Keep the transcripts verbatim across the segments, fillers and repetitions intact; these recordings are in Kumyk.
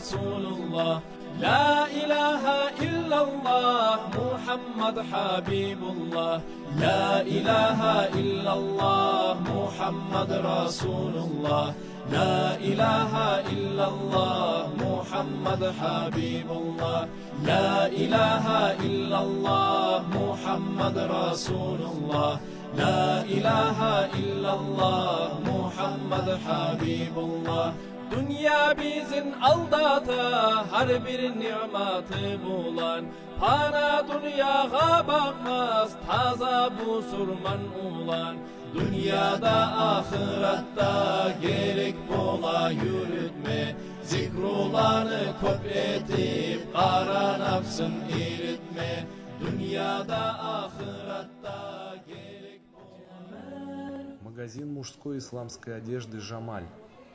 رسول الله، لا إله إلا الله محمد حبيب الله، لا إله إلا الله محمد رسول الله، لا إله إلا الله محمد حبيب الله، لا إله إلا الله محمد رسول الله، لا إله إلا الله محمد حبيب الله. Дюнья бизин алдата гьар бир ниъматы булан. Пана дюньягъа бакъмас таза бусурман улан. Дюньяда, ахыратда герек бола юрютме. Зикруланы кёп этип, къара напсын иритме. Дюньяда, ахыратда герек бола. Магазин мужской исламской одежды «Жамаль».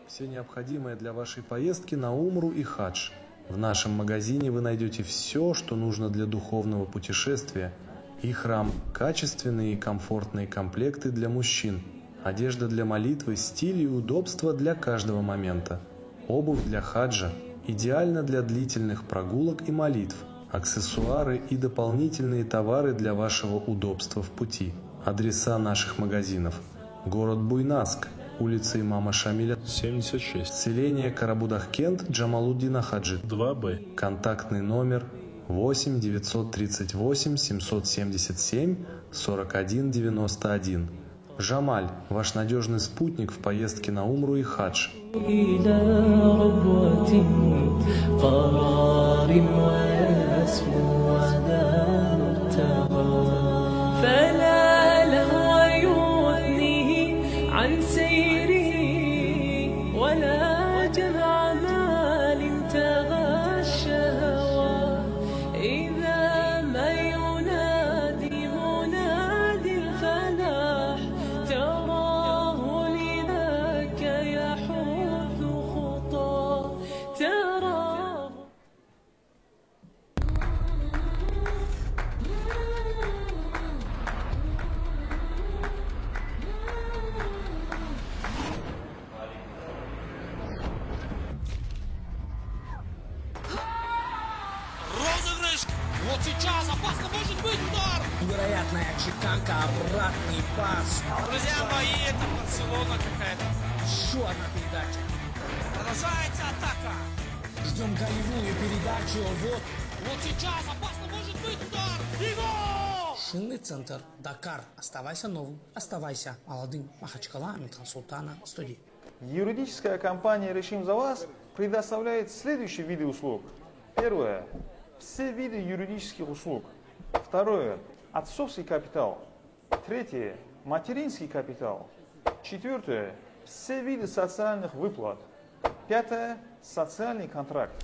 Всё необходимое для вашей поездки на умру и хадж. В нашем магазине вы найдёте всё, что нужно для духовного путешествия и храм, качественные и комфортные комплекты для мужчин, одежда для молитвы, стиль и удобство для каждого момента, обувь для хаджа, идеально для длительных прогулок и молитв, аксессуары и дополнительные товары для вашего удобства в пути. Адреса наших магазинов: город Буйнакск, улица имама Шамиля, семьдесят шесть, селение Карабудахкент Джамалуддина Хаджи, два Б. Контактный номер: восемь девятьсот тридцать восемь семьсот семьдесят семь сорок один девяносто один. «Жамаль», ваш надёжный спутник в поездке на умру и хадж. إلى ربوة قرار ويسمو هدى مبتغى. فلا لهو يثنيه عن سيره، ولا جذع مال تغى الشهوات. إذا ما ينادي منادي الفلاح، تراه لذاك يحث خطاه، تراه. Розыгрыш! Вот сейчас опасно может быть удар! Невероятная чеканка, обратный пас. Друзья мои, это Барселона какая-то. Ещё одна передача. Продолжается атака. Ждём голевую передачу, вот. Вот сейчас опасно может быть удар! И гол! Шинный центр, Дакар. Оставайся новым, оставайся молодым. Махачкала, Аминхан Султанов, студия. Юридическая компания «Решим за вас» предоставляет следующие виды услуг. Первое. Все виды юридических услуг. Второе. Отцовский капитал. Третье. Материнский капитал. Четвёртое. Все виды социальных выплат. Пятое. Социальный контракт.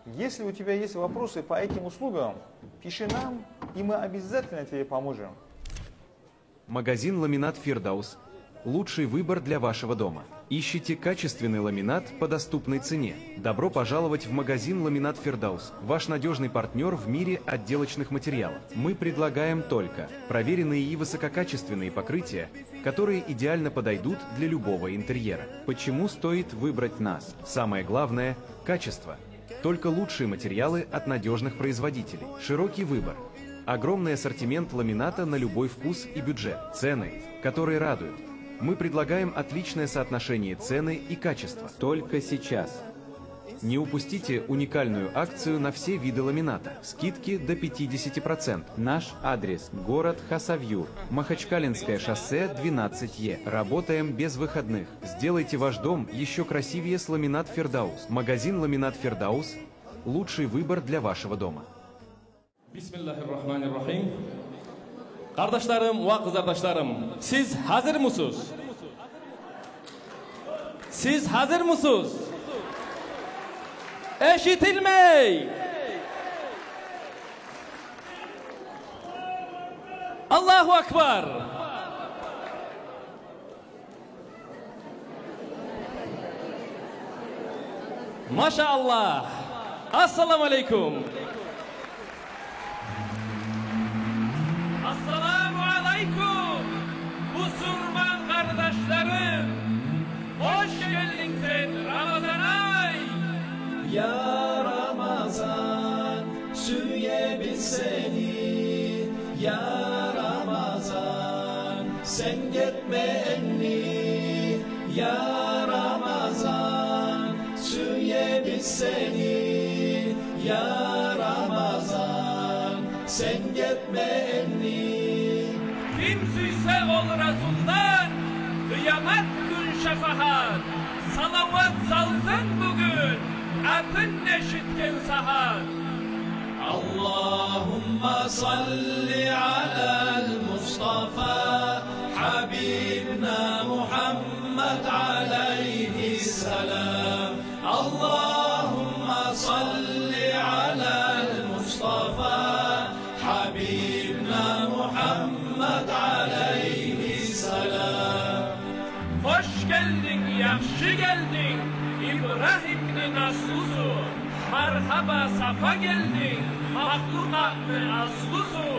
Если у тебя есть вопросы по этим услугам, пиши нам, и мы обязательно тебе поможем. Магазин «Ламинат Фирдаус». Лучший выбор для вашего дома. Ищете качественный ламинат по доступной цене? Добро пожаловать в магазин «Ламинат Фирдаус», ваш надёжный партнёр в мире отделочных материалов. Мы предлагаем только проверенные и высококачественные покрытия, которые идеально подойдут для любого интерьера. Почему стоит выбрать нас? Самое главное — качество. Только лучшие материалы от надёжных производителей. Широкий выбор. Огромный ассортимент ламината на любой вкус и бюджет. Цены, которые радуют. Мы предлагаем отличное соотношение цены и качества. Только сейчас. Не упустите уникальную акцию на все виды ламината. Скидки до пятидесяти процентов. Наш адрес: город Хасавюрт, Махачкалинское шоссе, двенадцать Е. Работаем без выходных. Сделайте ваш дом ещё красивее с «Ламинат Фирдаус». Магазин «Ламинат Фирдаус» — лучший выбор для вашего дома. Бисмиллагьир рахманир рахим. Къардашларым ва къызардашларым, сиз гьазирмисиз? Сиз гьазирмисиз? Эшитилмей. Аллагьу акбар. Машааллагь. Ассаламу алейкум. Ассаламу алейкум, бусурман къардашларым. Хош гелдинг сен, Рамазан ай. Я сени, я Рамазан, сен гетме энни, я Рамазан, сюебиз сени, я Рамазан, сен гетме энни. Ким сюйсе ол Расулдан къыямат гюн шафагьат, салават салсын бугюн атын эшитген сагьат. اللهم صل على المصطفى حبيبنا محمد عليه السلام. اللهم صل على المصطفى حبيبنا محمد عليه السلام. Хош гелдинг, яхшы гелдинг, Ибрагьимни наслусу. Маргьаба, сапа гелдинг, махлукъатны аслусу.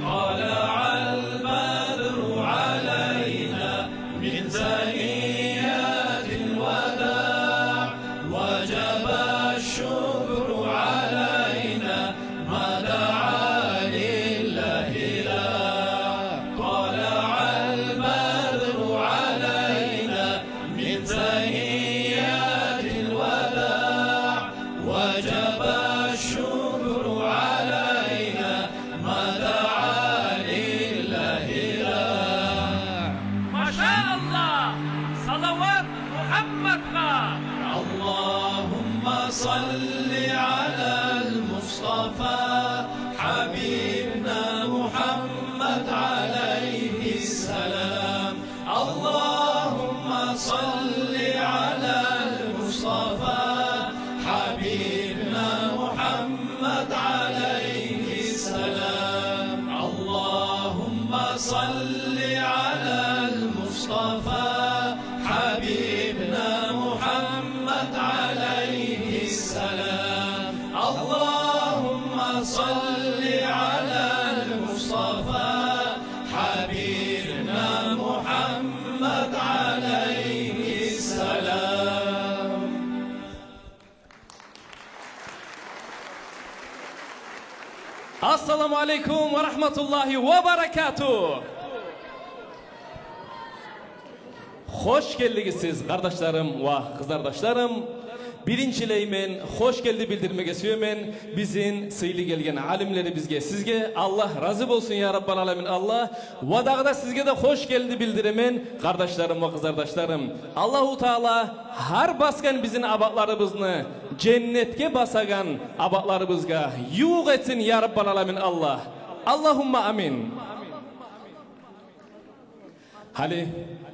طلع البدر علينا من ثنيات الوداع وجب الشكر علينا ما دعا لله داع. طلع البدر علينا من ثنيات الوداع وجب الشكر علينا ما دعا لله داع. Машааллагь, салават Мугьаммадгъа. اللهم صل على المصطفى حبيبنا محمد عليه السلام. اللهم صل على المصطفى حبيبنا محمد عليه السلام. اللهم صل على المصطفى حبيبنا محمد عليه السلام. اللهم صل على المصطفى حبيبنا محمد عليه السلام. Ассаламу алейкум ва рагьматуллагьи ва баракатугь. Хош гелдигиз сиз, къардашларым ва къызардашларым. Биринчилей мен хош гелди билдирмеге сюемен бизин сыйлы гелген алимлерибизге. Сизге Аллагь рази болсун, я Раббал аламин, Аллагь. Ва дагъы да сизге де хош гелди билдиремен, къардашларым ва къызардашларым. Аллагьу Таала гьар басгъан бизин абатларыбызны женнетге басагъан абатларыбызгъа ювукъ этсин, я Раббал аламин, Аллагь. Аллагьумма амин. Гьали,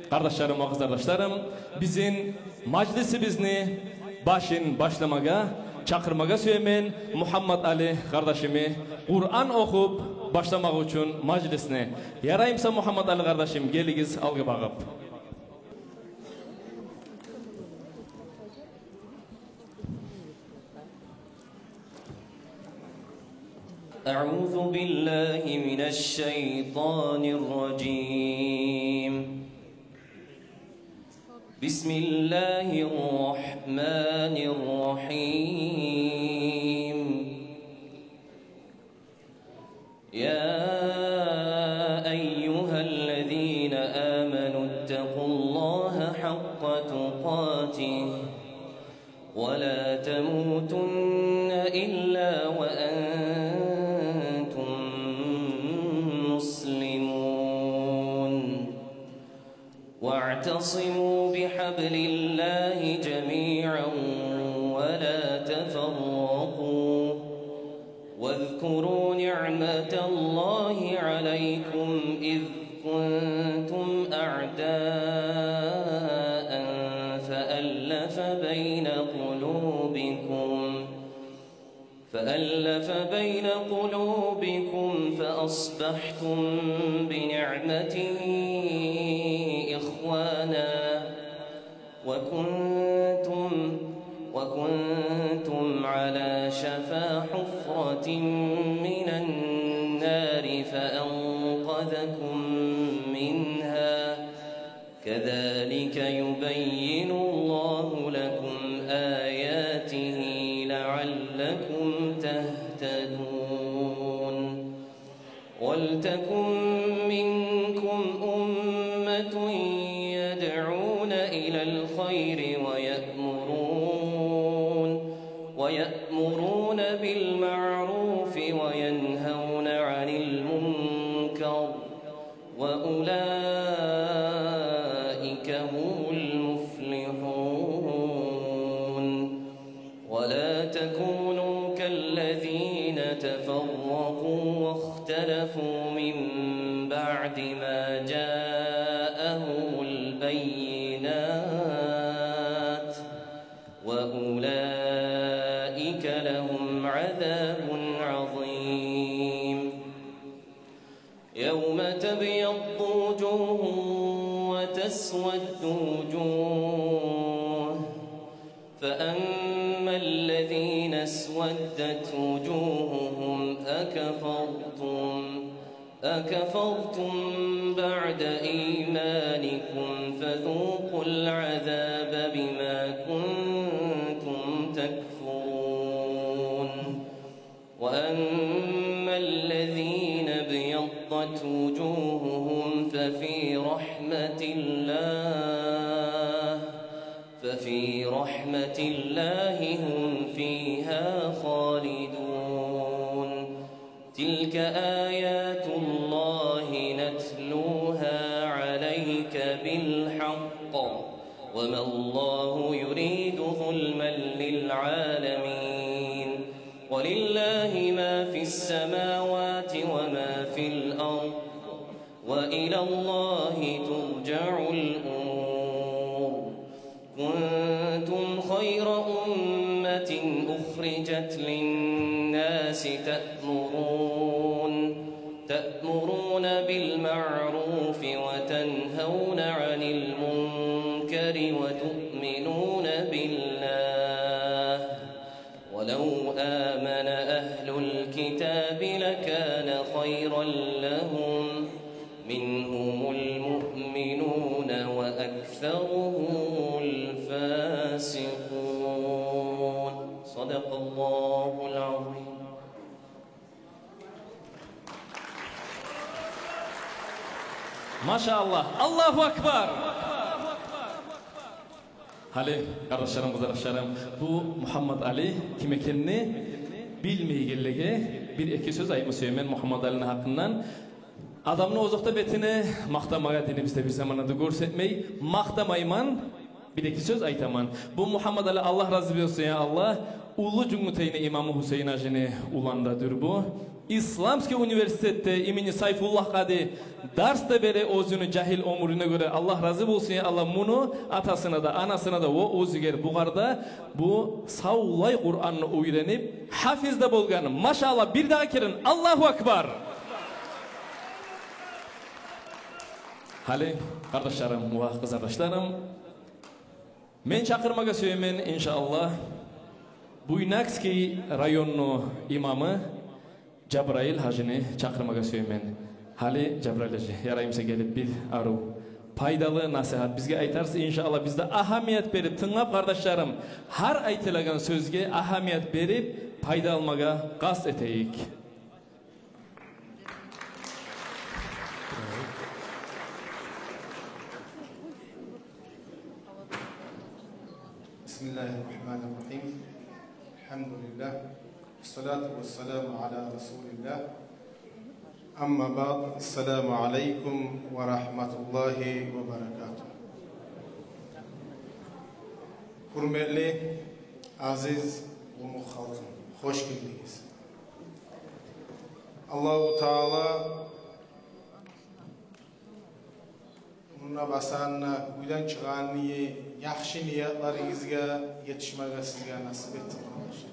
къардашларым ва къызардашларым, бизин мажлисибизни башын башламагъа чакъырмагъа сюемен Мугьаммадали къардашымны, Къуран охуп башламакъ учун мажлисни. Яраймыса, Мугьаммадали къардашым, гелигиз алгъа багъып. أعوذ بالله من الشيطان الرجيم. بسم الله الرحمن الرحيم. يا أيها الذين آمنوا اتقوا الله حق تقاته ولا تموتن إلا وأنتم مسلمون. واعتصموا بحبل الله جميعا ولا تفرقوا. واذكروا نعمة الله عليكم إذ كنتم أعداء فألف بين قلوبكم، فألف بين قلوبكم فأصبحتم بنعمته إخوانا وكنتم، وكنتم على شفا حفرة من النار فأنقذكم منها. كذلك يبين الله لكم آياته لعلكم تهتدون. ولتكن منكم أمة يدعون إلى الخير ويأمرون، ويأمرون بالمعروف وينهون عن المنكر، وأولئك هم المفلحون. ولا تكونوا كالذين تفرقوا واختلفوا من بعد ما جاءهم البينات، وأولئك لهم عذاب عظيم. يوم تبيض وجوه وتسود وجوه، فأما الذين اسودت وجوههم أكفرتم، أكفرتم بعد إيمانكم فذوقوا العذاب بما كنتم تكفرون. وأما الذين ابيضت وجوههم ففي رحمة الله، ففي رحمة الله هم فيها خالدون. تلك آيات الله نتلوها عليك بالحق، وما الله يريد ظلما للعالمين. ولله ما في السماوات وما في الأرض، وإلى الله ترجع الأمور. كنتم خير أمة أخرجت للناس تأمرون، تأمرون بالمعروف وتنهون عن المنكر وتؤمنون بالله، ولو آمن أهل الكتاب لكان خيرا لهم، منهم المؤمنون وأكثرهم الفاسقون. صدق الله العظيم. Машааллагь. Аллагьу акбар. Гьали, къардашларым, къызардашларым, бу Мугьаммадали ким экенни билмейгенлеге бир-эки сёз айтма сюемен Мугьаммадалини гьакъындан. Адамны озокъда бетине макътамагъа динибизде бир заманда да гёрсетмей, макътамайман, бир-эки сёз айтаман. Бу Мугьаммадали, Аллагь рази болсун, я Аллагь, Уллу Жюнгютейни имамы Гьусейн-гьажини уланларыдыр бу. Исламский университетде имени Сайфуллагь къади дарс да бере оьзюню жагьил оьмюрюне гёре. Аллагь рази болсун, я Аллагь, муну атасына да, анасына да, о оьзюгер бугъар да бу савлай Къуранны уьйренип, гьафиз де болгъан. Машааллагь, бир дагъы керен. Аллагьу акбар. Гьали, къардашларым ва къызардашларым, мен чакъырмагъа сюемен, иншааллагь, Буйнакский районну имамы Жабраил-гьажини чакъырмагъа сюемен. Гьали, Жабраил-гьажи, яраймыса гелип бир арив пайдалы насигьат бизге айтарсыз, иншааллагь. Биз де агьамият берип тынглап, къардашларым, гьар айтылагъан сёзге агьамият берип, пайда алмагъа къаст этейик. بسم الله الرحمن الرحيم. الحمد لله. والصلاة والسلام على رسول الله. أما بعد. السلام عليكم ورحمة الله وبركاته. Гьюрметли, азиз къумукъ халкъым, хош гелдигиз. Аллагьу Таала мунда басагъанда уьйден чыгъагъан яхшы ниятларыгъызгъа етишмеге сизге насип этсин, къардашлар.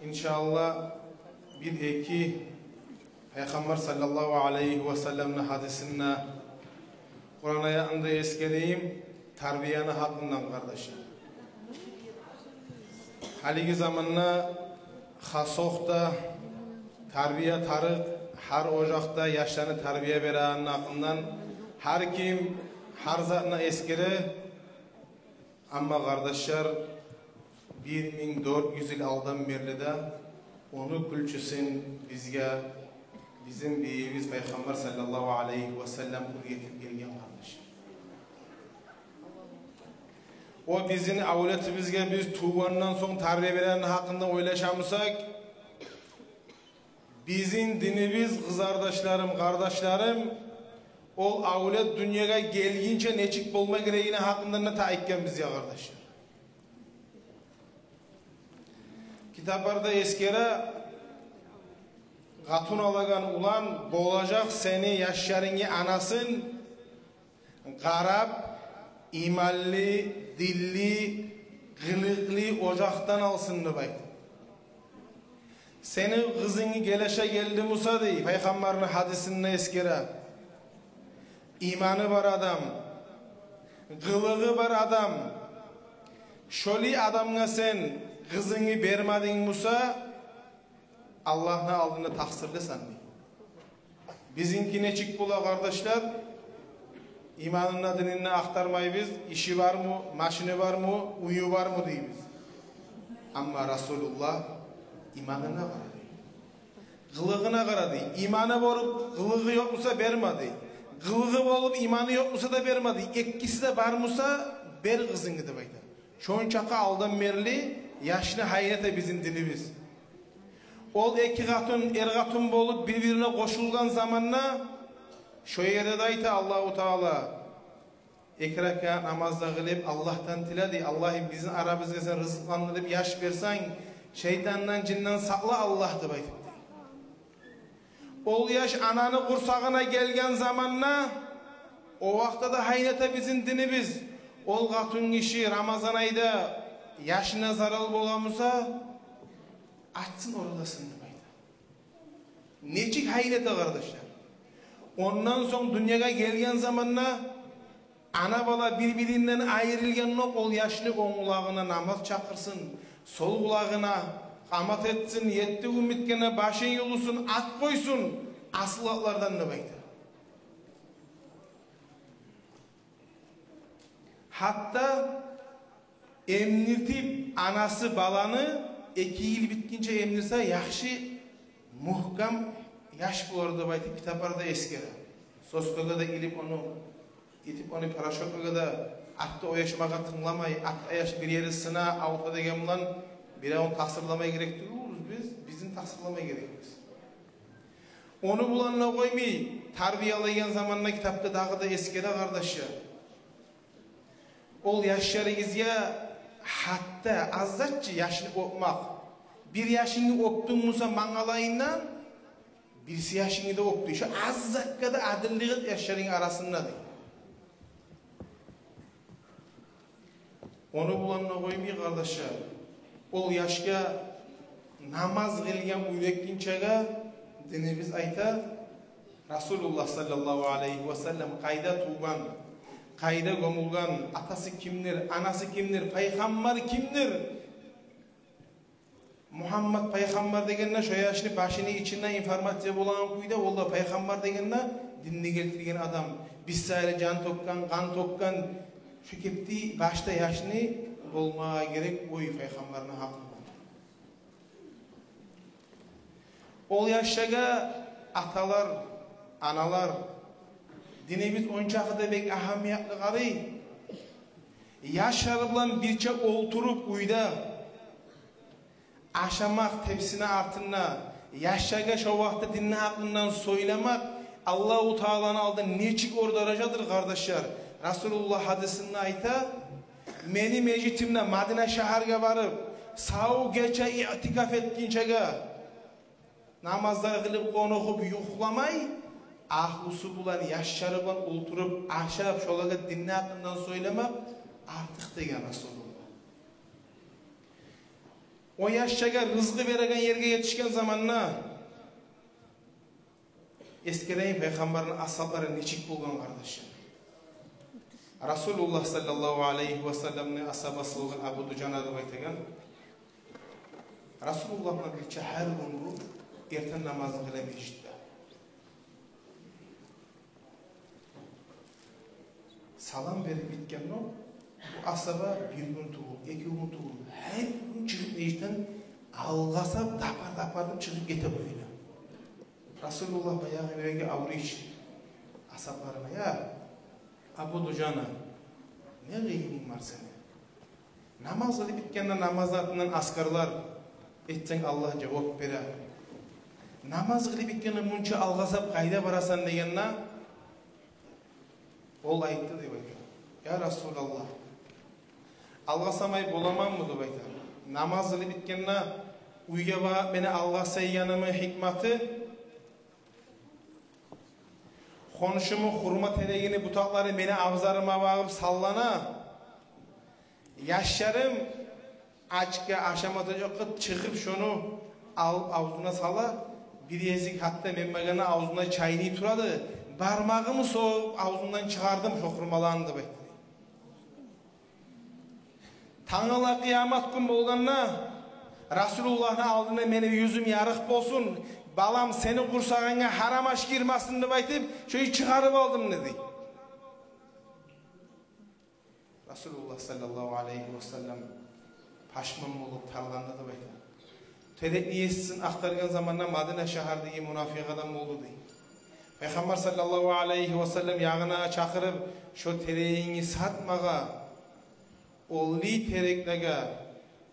Иншааллагь, бир-эки Пайхаммар саллаллагьу алайгьи ва салламны гьадисин де, Къуран аятын да эсгерейим, тарбияны гьакъындан, къардашлар. Гьалиги заманда хасокъда тарбия тарыкъ, гьар ожакъда яшланы тарбия берегенни гьакъындан гьар ким гьар затны эсгере. Амма, къардашлар, Бир минг дёрт юз йыл алдан берли де ону кюлчюсюн бизге бизин бийибиз Пайхаммар саллаллагьу алайгьи васаллам уьйретип гелген, къардаш. О бизин авлетибизге биз тувгъандан сонг тарбия берегенни гьакъында ойлашамысакъ, бизин динибиз, къызардашларым, къардашларым, ол авлет дюньягъа гелгинче нечик болма герегини гьакъында да айтгъан бизге, къардашлар. Китапларда эсгере, къатын алагъан улан болажакъ сени яшларынгны анасын, къарап, иманлы, динли, къылыкълы ожакъдан алсын деп айта. Сени къызынгны гелеше гелди буса, дей, Пайхаммарны гьадисинде эсгере, иманы бар адам, къылыгъы бар адам, шолай адамгъа сен къызынгны бермединг буса, Аллагьны алдында такъсырлысан, дей. Бизинки нечик бола, къардашлар? Иманын да, динин де ахтармайбыз, иши бармы, машини бармы, уьюю бармы дейбиз. Амма Расулуллагь иманына къара, дей. Къылыгъына къара, дей. Иманы болуп, къылыгъы ёкъ буса, берме, дей. Къылыгъы болуп, иманы ёкъ буса да, берме, дей. Экиси де бар буса, бер къызынгны деп айта. Шончакъы алдан берли яшны гьайын эте бизин динибиз. Ол эки къатын эр-къатын болуп бир-бирине къошулгъан заманда, шо ерде де айта Аллагьу Таала, эки ракаат намаз да къылып, Аллагьдан тиле, дей, Аллагьым, бизин арабызгъа сен рызкъыландырып яш берсенг, шайтандан, жинден сакъла, Аллагь, деп айтып, дей. Ол яш ананы къурсагъына гелген заманда, о вакътиде де гьайын эте бизин динибиз, ол къатын гиши Рамазан айда яшына зарал бола буса, ачсын оразасын деп айта. Нечик гьайын эте, къардашлар. Ондан сонг дюньягъа гелген заманда ана-бала бир-биринден айрылгъандокъ, ол яшны онг къулагъына намаз чакъырсын, сол къулагъына къамат этсин, етти гюн битгенде башын юлусун, ат къойсун, асыл атлардан деп айта. Гьатта эмдиртип анасы баланы, эки йыл битгинче эмдирсе, яхшы, мугькам яш болар деп айтып, китапларда эсгере. Соскагъа да илип ону, итип ону порошокгъа да, атда ояшмагъа тынгламай, атда яш бир ери сына, авурта деген булан биревню такъсырламай герек тюгюлбюз биз, бизин такъсырламай герекбиз. Ону булан да къоймай, тарбиялайгъан заманда китапда дагъы да эсгере, къардашлар. Ол яшларыгъызгъа гьатта аз затчы яшны оьпмакъ. Бир яшынгны оьпдюнг буса мангалайындан, бирси яшынгны да оьп, дей. Шо аз затгъа да адиллик эт яшларынгны арасында, дей. Ону булан да къоймай, къардашлар, ол яшгъа намаз къылгъан уьйретгинчеге динибиз айта, Расулуллагь саллаллагьу алайгьи васаллам къайда тувгъан, къайда гёмюлген, атасы кимдир, анасы кимдир, Пайхаммар кимдир? Мугьаммат пайхаммар дегенде, шо яшны башыны ичинде информация болагъан кюйде, ол да пайхаммар дегенде, динни гелтирген адам, биз саялы жан тёкген, къан тёкген, шо кепде башда яшны болмагъа герек ой пайхаммарны гьакъында. Ол яшлагъа аталар, аналар, динибиз ончакъы да бек агьамиятлы къарай. Яшлар булан бирче олтуруп уьйде, ашамакъ тепсини артында, яшлагъа шо вакътиде динни гьакъындан сёйлемек Аллагьу Тааланы алдында нечик оьр даражадыр, къардашлар. Расулуллагь гьадисинде айта: «Мени межитимде, Мадина шагьаргъа барып, сав гече иътикаф этгинчеге, намазлар къылып, къонухуп, юхламай, агьлюсю булан, яшлары булан олтуруп, ашап, шолагъа динни гьакъындан сёйлемек артыкъ», — деген Расулуллагь. О яшлагъа рызкъы береген ерге етишген заманда, эсгерейим, пайхаммарны асгьаблары нечик болгъан, къардашлар. Расулуллагь саллаллагьу алайгьи васалламны асгьабасы болгъан Абу Дужана деп айтагъан. Расулуллагь булан бирче гьар гюн эртен намазын къыла межитде. Салам берип битгенде, Бу асгьаба бир гюн тюгюл, эки гюн тюгюл, гьар гюн чыгъып межитден алгъасап, дапар-дапар деп чыгъып гете бу уьйден. Расулуллагь баягъы юреги авруй чы. Асгьабларына: «Я Абу Дужана, не къыйынынг бар сени? Намаз къылып битгенде намаз артындан азкарлар этсенг, Аллагь жавап бере. Намаз къылып битгенде мунча алгъасап къайда барасан?» — дегенде, ол айтды деп айта: «Я Расулаллагь, алгъасамай боламанмы, — деп айта. — Намаз къылып битгенде уьйге багъып мени алгъасайгъанымны гьикматы, хоншумну хурма терегини бутакълары мени абзарыма багъып саллана. Яшларым ачгъа, ашама тажокъгъа чыгъып, шону алып авзуна сала, бир гезик гьатта мен баргъанда авзунда чайный турады, бармагъымны согъуп авзумдан чыгъардым шо хурмаланы», — деп айтды. «Тангала къыямат гюн болгъанда Расулуллагьны алдында мени юзюм ярыкъ болсун, балам, сени къурсагъынга гьарам аш гирмесин деп айтып, шону чыгъарып алдым», — деди. Расулуллагь саллаллагьу алайгьи васаллам пашман болуп, тарланды деп айта. Терекни есисин ахтаргъан заманда Мадина шагьардагъы мунафикъ адам болду дей. Пайхаммар саллаллагьу алайгьи васаллам ягъына чакъырып: «Шо терегингни сат магъа, олли тереклеге,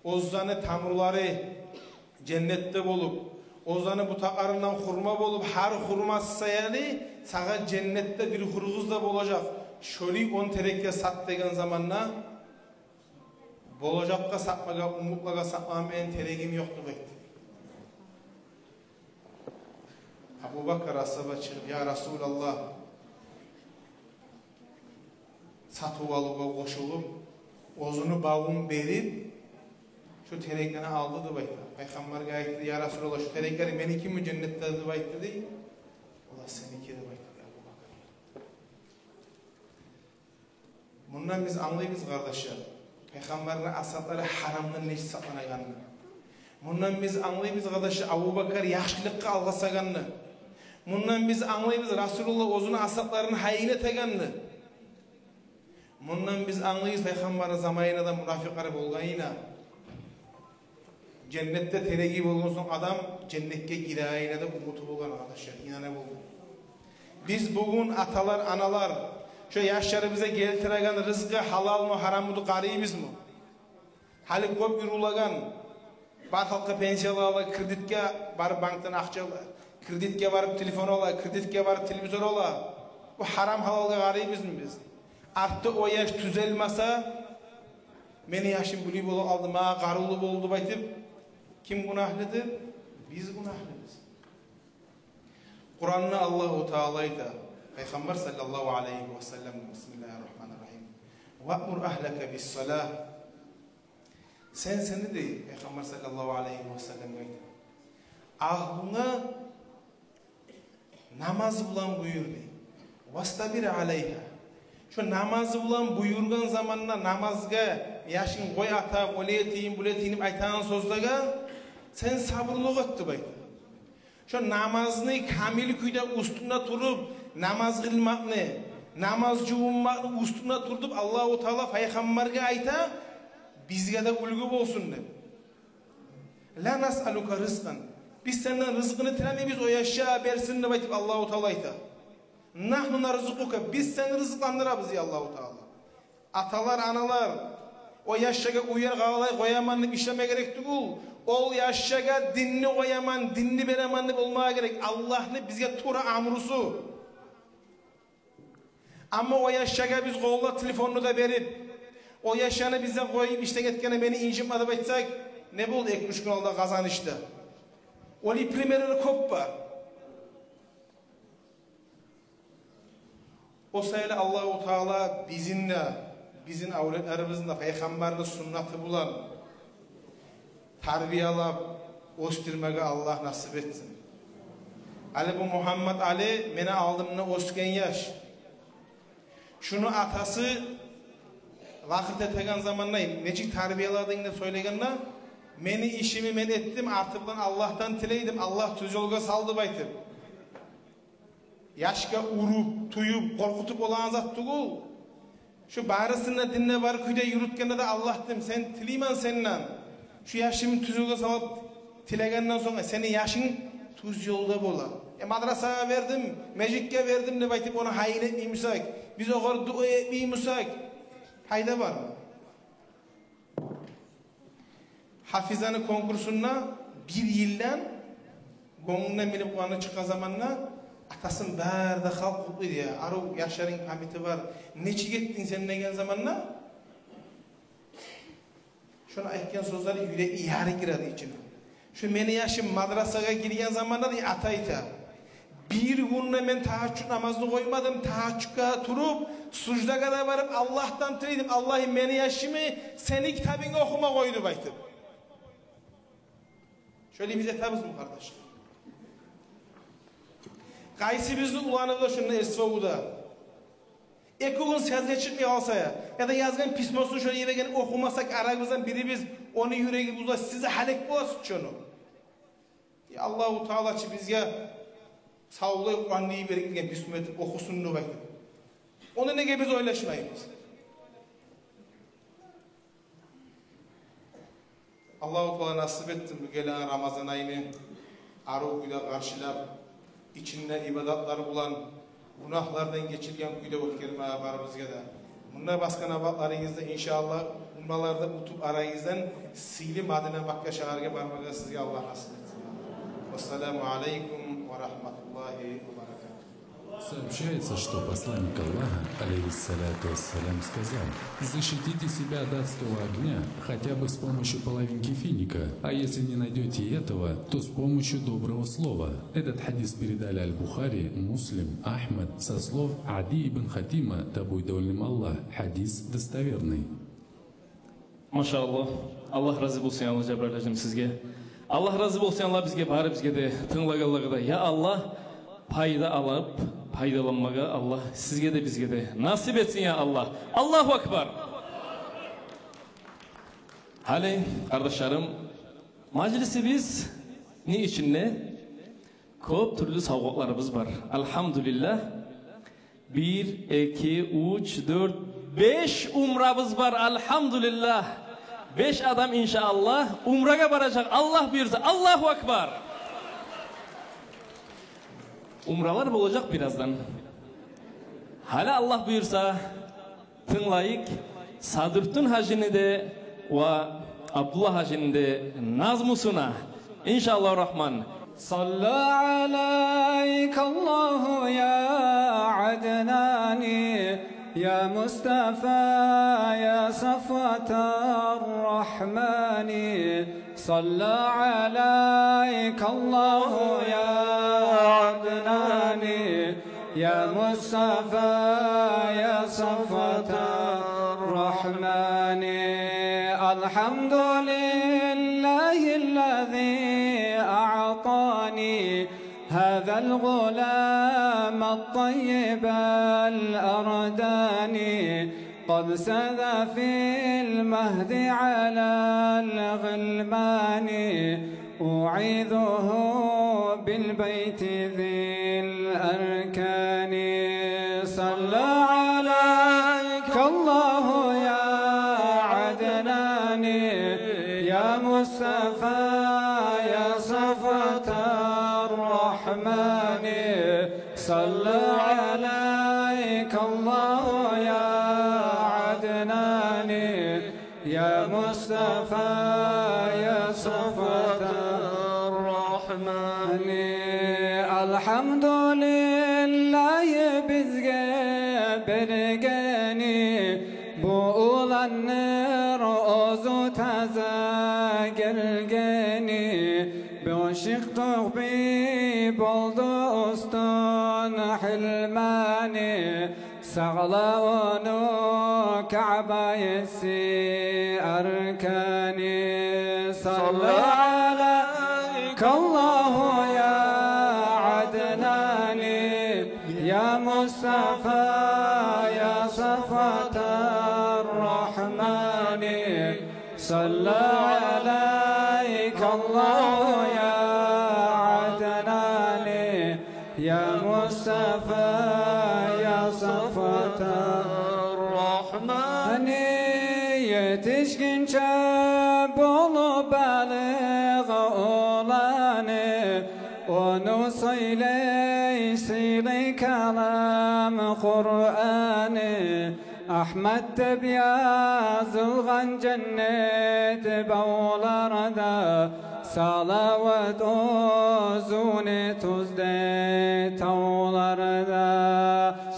оьзлени тамурлары женнетде болуп, оьзлени бутакъларындан хурма болуп, гьар хурма саялы сагъа женнетде бир хургъуз да болажакъ. Шолай он терекге сат», — деген заманда: «Болажакъгъа сатмагъа, умутлагъа сатмагъа мени терегим ёкъ», — деп айтды. Абубакар асгьаба чыгъып: «Я Расулаллагь», — сатыв-алывгъа къошулуп, оьзюню бавун берип, шо тереклени алды деп айта. Пайхаммаргъа айтды: «Я Расулаллагь, шо тереклер меникими женнетде?» — деп айтды дей. «Олар сеники», — деп айтды дей Абубакар. Мундан биз англайбыз, къардашлар, пайхаммарны асгьаблары гьарамдан нечик сакъланагъанны. Мундан биз англайбыз, къардашлар, Абубакар яхшылыкъгъа алгъасагъанны. Мундан биз англайбыз, Расулуллагь оьзюню асгьабларын гьайын этегенни. Мундан биз англайбыз, пайхаммарны заманында да мунафикълар болгъанына. Женнетде тереги болгъан сонг адам женнетге гирегенине де умуту болгъан, къардашлар, инана болгъан. Биз бугюн, аталар, аналар, шо яшларыбызгъа гелтиреген рызкъы гьалалмы, гьараммы деп къарайбызмы? Гьали кёп юрюлеген, бар халкъгъа пенсия ала, кредитге барып банкдан акъча ала, кредитге барып телефон ала, кредитге барып телевизор ала. Бу гьарам-гьалалгъа къарайбызмы биз? Артда о яш тюзелмесе, «Мени яшым булай болуп къалды, магъа къарувлу болду», — деп айтып, ким гюнагьлыдыр? Биз гюнагьлыбыз. Къуранда Аллагьу Таала айта, Пайхаммар саллаллагьу алайгьи васаллам: «Бисмиллагьир рагьманир рагьим. Ваъмур агьлака бис-салагь». Сен, сени, дей Пайхаммар саллаллагьу алайгьи васаллам айта, агьлюнге намаз булан буюр, дей. «Вастабир алайгьа». Шо намаз булан буюргъан заманда намазгъа, яшынг къой, ата, олай этейим, булай этейим деп айтагъан сёзлеге сен сабурлукъ эт деп айта. Шо намазны камил кюйде уьстюнде туруп, намаз къылмакъны, намаз жувунмакъны уьстюнде тур деп Аллагьу Таала Пайхаммаргъа айта, бизге де уьлгю болсун деп. «Ла насъалука ризкъан». Биз сенден рызкъыны тилемейбиз, о яшгъа берсин деп айтып Аллагьу Таала айта. «Нагьну нарзукъука». Биз сени рызкъыландырабыз, дей Аллагьу Таала. Аталар, аналар, о яшгъа уьйер къалай къояман деп ишлеме герек тюгюл. Ол яшгъа динни къояман, динни беремен деп болмагъа герек. Аллагьны бизге тувра амрусу. Амма о яшгъа биз къолуна телефонну да берип, о яшны бизден къоюп, иштен гетгенде мени инжитме деп айтсакъ, не болду эки-уьч гюн алда Къазанышда? Олай примерлер кёп бар. О саялы Аллагьу Таала бизин де, бизин авлетлерибизни де Пайхаммарны суннаты булан тарбиялап оьсдюрмеге Аллагь насип этсин. Гьали бу Мугьаммат Али мени алдымда оьсген яш. Шуну атасы лакъыр этеген заманда, нечик тарбияладынг деп сёйлегенде, мени ишимни мен этдим, арты булан Аллагьдан тилейдим, Аллагь тюз ёлгъа салды деп айтып. Яшгъа уруп, тююп, къоркъутуп болагъан зат тюгюл. Шу барысын да динде бар кюйде юрютгенде де Аллагьдан сен тилеймен сенден. Шу яшымны тюзювге салып тилегенден сонг, э, сени яшынг тюз ёлда бола. Э, мадрасагъа бердим, межитге бердим деп айтып, ону гьайын этмей бусакъ, биз огъар дуа этмей бусакъ, пайда бармы? Гьафизаны конкурсунда бир йылдан гёнгюнден билип къуранны чыкъгъан заманда атасын бары да халкъ къутлай эди: «Я, арив яшларынг, памяти бар, нечик этдинг сен?» — деген заманда, шону айтгъан сёзлери юрекни ярып гире эди ичине. Шу мени яшым мадрасагъа гирген заманда, дей, ата айта, бир гюн де мен тагьажжуд намазны къоймадым, тагьажжудгъа туруп, суждагъа да барып, Аллагьдан тилей эдим: «Аллагь, мени яшымны сени китабынгны охума къой», — деп айтып. Шолай биз этебизми, къардашлар? Къайсы бизин уланыбыз да шунда, СВО-да? Эки гюн сёзге чыкъмай къалса я, яда язгъан письмосун шолай ерге гелип охумасакъ, арабыздан бирибиз, ону юреги бузула, сиз де гьалек боласыз чы ону. Я, Аллагьу Таала чы бизге савлай Къуран берген, бисмилла этип охусун деп айтып. Ону неге биз ойлашмайбыз? Аллагьу Таала насип этсин бу гелеген Рамазан айны арив кюйде къаршылап, ичинде ибадатлар булан, гюнагьлардан гечилген кюйде оьтгермеге барыбызгъа да. Мунда басгъан абатларыгъызда, иншааллагь, умраларда утуп арагъыздан сыйлы Мадина, Макка шагьаргъа бармагъа сизге Аллагь насип этсин. Вассаламу алейкум ва рахматуллагьи ва баракатугь. Сообщается, что посланник Аллаха, алейхиссалату вассалям, сказал: «Защитите себя от адского огня хотя бы с помощью половинки финика, а если не найдёте и этого, то с помощью доброго слова». Этот хадис передали Аль-Бухари, Муслим, Ахмад со слов Ади ибн Хатима, да будет доволен им Аллах. Хадис достоверный. Машааллагь. Аллагь рази болсун, я Аллагь, Жабраил гьажим, сизге. Аллагь рази болсун, я Аллагь, бизге, барыбызгъа да, тынглагъанлагъа да. Я Аллагь, пайда алып, пайдаланмагъа Аллагь сизге де, бизге де насип этсин, я Аллагь. Аллагьу акбар. Гьали, къардашларым, мажлисибизни ичинде кёп тюрлю савгъатларыбыз бар. Альгьамдулиллагь. Бир, эки, уьч, дёрт, беш умрабыз бар, альгьамдулиллагь. Беш адам, иншааллагь, умрагъа баражакъ, Аллагь буюрса. Аллагьу акбар. Умралар болажакъ бираздан. Гьали, Аллагь буюрса, тынглайыкъ Садрутдин гьажини де ва Абдулла гьажини де назмусуна. Иншааллагьу рахман. صلى عليك الله يا عدناني، يا مصطفى، يا صفوة الرحمن. صلى عليك الله يا عدناني، يا مصطفى، يا صفوة الرحمن. الحمد لله الذي أعطاني هذا الغلام الطيب الأرداني، قد ساد في المهد على الغلمان، أعيذه بالبيت ذي الأركان. صلى عليك الله يا عدناني، يا مصطفى، يا صفوة الرحمن. صلى عليك الله يا عدناني، يا مصطفى، يا صفوة الرحمن. الحمد لله бизге бергени бу уланны, оьзю таза гелгени. Бу шыктыкъ бий болду уьстюн гьилмани, сакъла ону Каъба эси Аркани. صلى عليك الله يا عدناني، يا مصطفى، يا صفوة الرحمن. صلى عليك الله يا عدناني، يا مصطفى، يا صفوة الرحمن. Етишгинче болуп балигъ уланы, ону сёйлей сыйлы калам Къураны. Агьмат деп язылгъан женнет бавларда, салават оьзюне тюзде тавларда.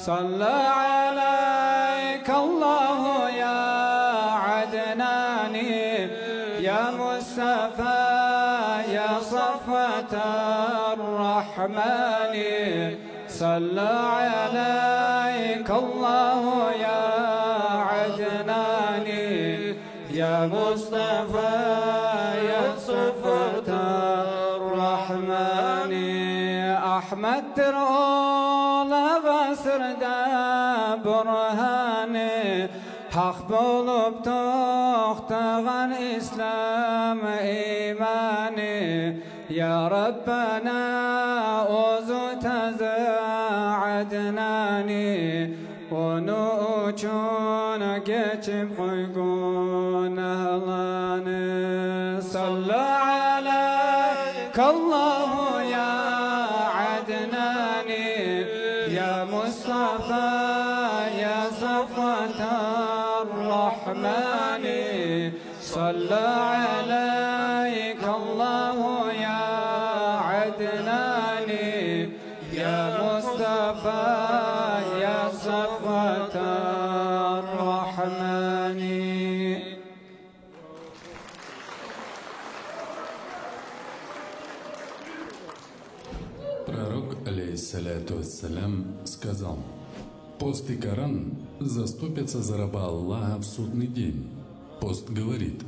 صلى عليك الله يا عدناني، يا مصطفى، يا صفوة الرحمن. صلى عليك الله يا عدناني، يا مصطفى، يا صفوة الرحمن. Агьматдыр ол асырда бургьаны, гьакъ болуп токътагъан ислам иманы. Я Раббана, оьзю таза Аднаны, ону учун гечип къой гюнагьланы. صلى عليك الله يا عدناني، يا مصطفى، يا صفوة الرحمن. صلى عليك الله يا عدناني، يا مصطفى، يا صفوة الرحمن. Пророк, алейхиссалату вассалям, сказал: «Пост и Коран заступятся за раба Аллаха в судный день». Пост говорит: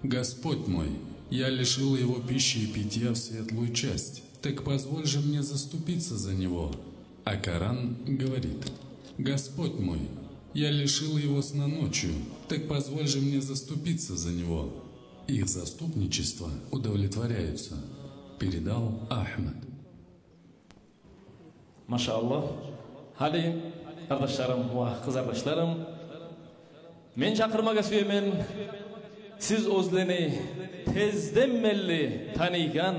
«Господь мой, я лишил его пищи и питья в светлую часть, так позволь же мне заступиться за него». А Коран говорит: «Господь мой, я лишил его сна ночью, так позволь же мне заступиться за него». Их заступничество удовлетворяются. Передал Ахмад. Машааллагь. Гьали, къардашларым ва къызардашларым, мен чакъырмагъа сюемен сиз оьзлени тезден берли таныйгъан,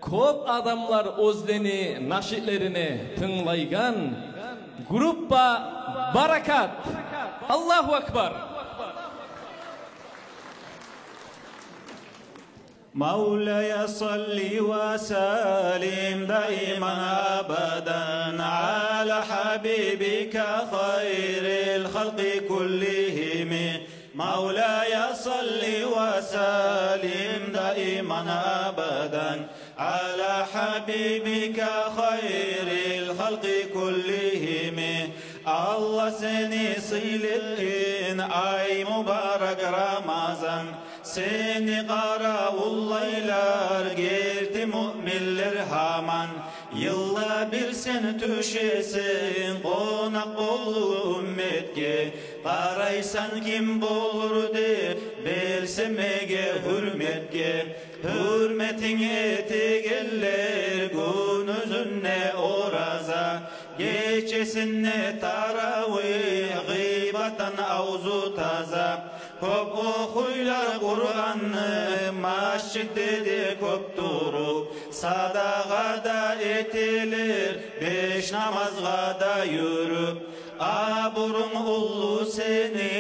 кёп адамлар оьзлени нашидлерине тынглайгъан группа «Баракат». Аллагьу акбар! مولاي صل وسلم دائما أبدا على حبيبك خير الخلق كلهم. مولاي صل وسلم دائما أبدا على حبيبك خير الخلق كلهم. Аллагь сени сыйлы этген ай мубарак Рамазан, сени къаравуллайлар герти муъминлер гьаман. Йылда бир сен тюшесен къонакъ болуп умметге, къарайсан ким болур деп белсенмеге гьюрметге. Гьюрметинг этегенлер гюн оьзюнде ораза, гечесинде таравигь, гъыйбатдан авзу таза. Кёп охуйлар Къуранны, межитде де кёп туруп, садагъа да этелер, беш намазгъа да юрюп. Абурунг уллу сени,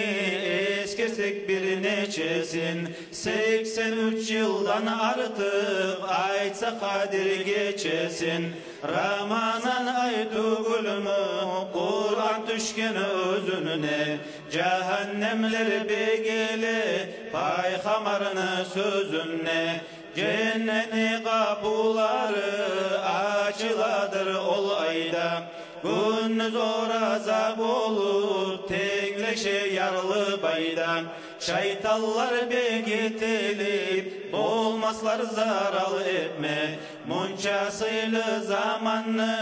эсгерсек бир нечесин, сексен уьч йылдан артыкъ, айтсакъ, Къадир гечесин. Рамазан ай тюгюлмю Къуран тюшген оьзюнде, жагьаннемлер бегиле Пайхаммарны сёзюнде. Женнетни къапулары ачыладыр ол айда. Гюндюз ораза болуп тенглеше ярлы байда. Шайтанлар бегитилип болмаслар зарал этме. Мунча сыйлы заманны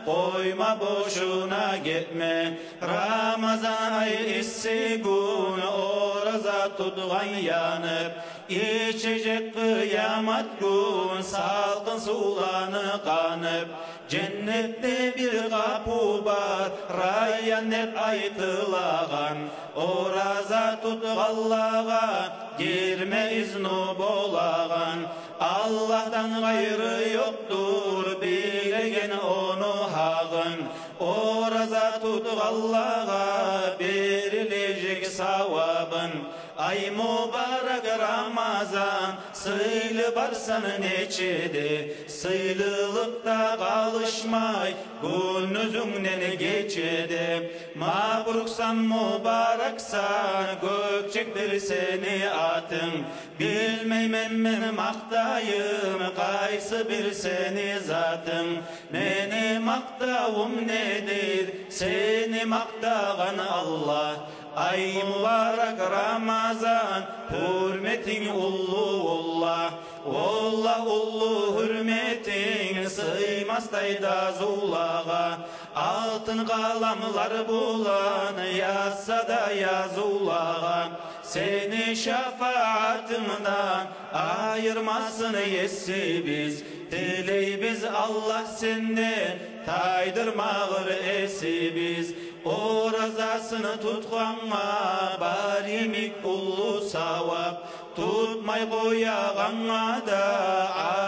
къойма бошуна гетме. Рамазан ай исси гюн ораза тутгъан янып, ичежек къыямат гюн салкъын сувланы къанып. Женнетде бир къапу бар, Райян деп айтылагъан. Ораза тутгъанлагъа гирме изну болагъан. Аллагьдан къайры ёкъдур билеген ону гьагъын. Ораза тутгъанлагъа берилежек савабын. Ай мубарак Рамазан, сыйлы барсан нечеде, сыйлылыкъда къалышмай, гюндюзюнгден гечеде. Мабруксан, мубараксан, гёкчекдир сени атынг. Билмеймен мен макътайым къайсы бир сени затынг. Мени макътавум недир, сени макътагъан Аллагь. Ай мубарак Рамазан, гьюрметинг уллу, валлагь. Валлагь, уллу гьюрметинг сыймасдай дазулагъа. Алтын къаламлар булан язса да язувлагъа. Сени шафаатынгдан айырмасын Есибиз. Тилейбиз, Аллагь, сенден тайдырмагъыр эсибиз. Оразасын тутгъангъа бар йимик уллу савап, тутмай къоягъангъа да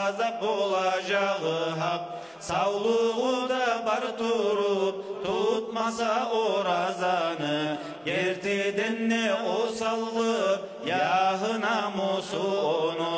азап болажагъы гьакъ. Савлугъу да бар туруп, тутмаса оразаны, гертиден де осаллы ягьы-намусу ону.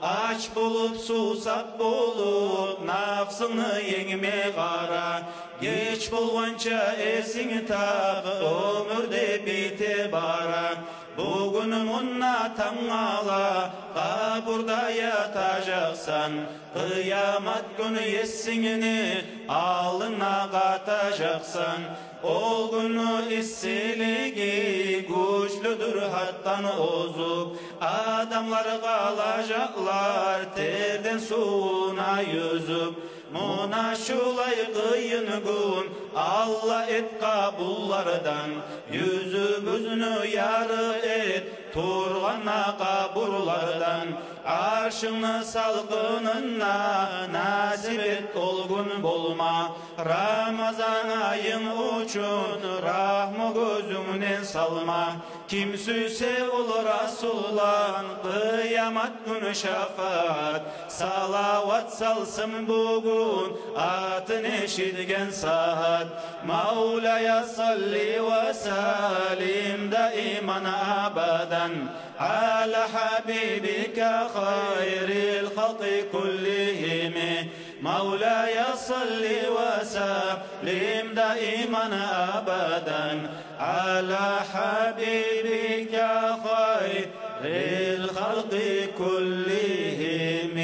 Ач болуп, сувсап болуп, нафсынгны енгме къара. Геч болгъанча эсинг тап, оьмюр де бите бара. Бугюн мунда, тангала къабурда ятажакъсан. Къыямат гюн Есингни алдына къатажакъсан. Ол гюнню иссилиги гючлюдюр гьатдан озуп, адамлар къалажакълар терден сувуна юзюп. Муна шулай къыйын гюн, Аллагь, эт къабуллардан. Юзюбюзню ярыкъ эт тургъанда къабурлардан. Аршынгны салкъынында насип эт ол гюн болма. Рамазан айынг учун рагьму гёзюнгден салма. Ким сюйсе ол Расулдан къыямат гюн шафаат, салават салсын бугюн атын эшитген сагьат. مولاي صل وسلم دائما أبدا على حبيبك خير الخلق كلهم. مولاي صل وسلم دائما أبدا على حبيبك خير الخلق كلهم.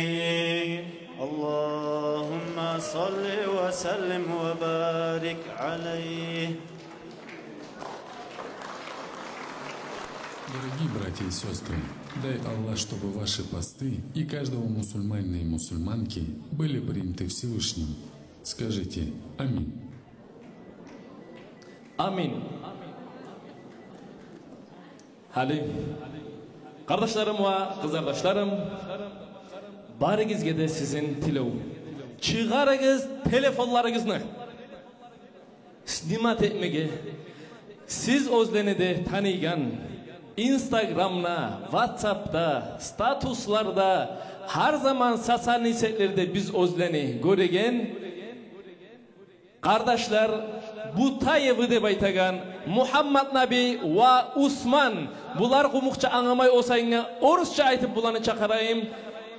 اللهم صل وسلم وبارك عليه. Дорогие братья и сёстры, дай Аллах, чтобы ваши посты и каждого мусульманина и мусульманки были приняты Всевышним. Скажите: «Амин». Амин. Гьали, къардашларым ва къызардашларым, барыгъызгъа да сизин тилев: чыгъарыгъыз телефонларыгъызны снимать этмеге. Сиз оьзлени де таныйгъан, Инстаграмда, Ватсапда, статусларда, гьар заман социальный сетлерде биз оьзлени гёреген къардашлар Бутаевы деп айтагъан Мухаммаднаби ва Усман. Булар къумукъча англамай, о саингъа орусча айтып буланы чакъырайым.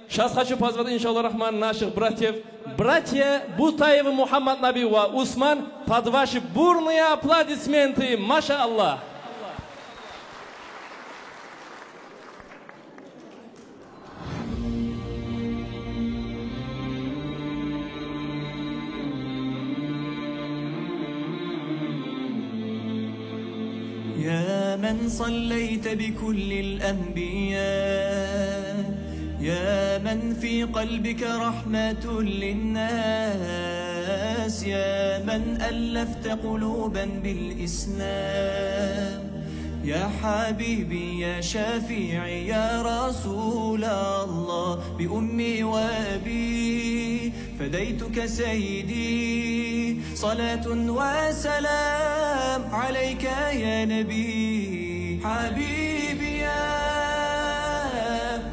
Сейчас хочу позвать, иншаллах рахман, наших братьев. Братья Бутаевы Мухаммаднаби ва Усман, под ваши бурные аплодисменты. Машааллах. يا من صليت بكل الأنبياء، يا من في قلبك رحمة للناس، يا من ألفت قلوبا بالإسلام، يا حبيبي يا شفيعي يا رسول الله، بأمي وأبي فديتك سيدي، صلاة وسلام عليك يا نبي. حبيبي يا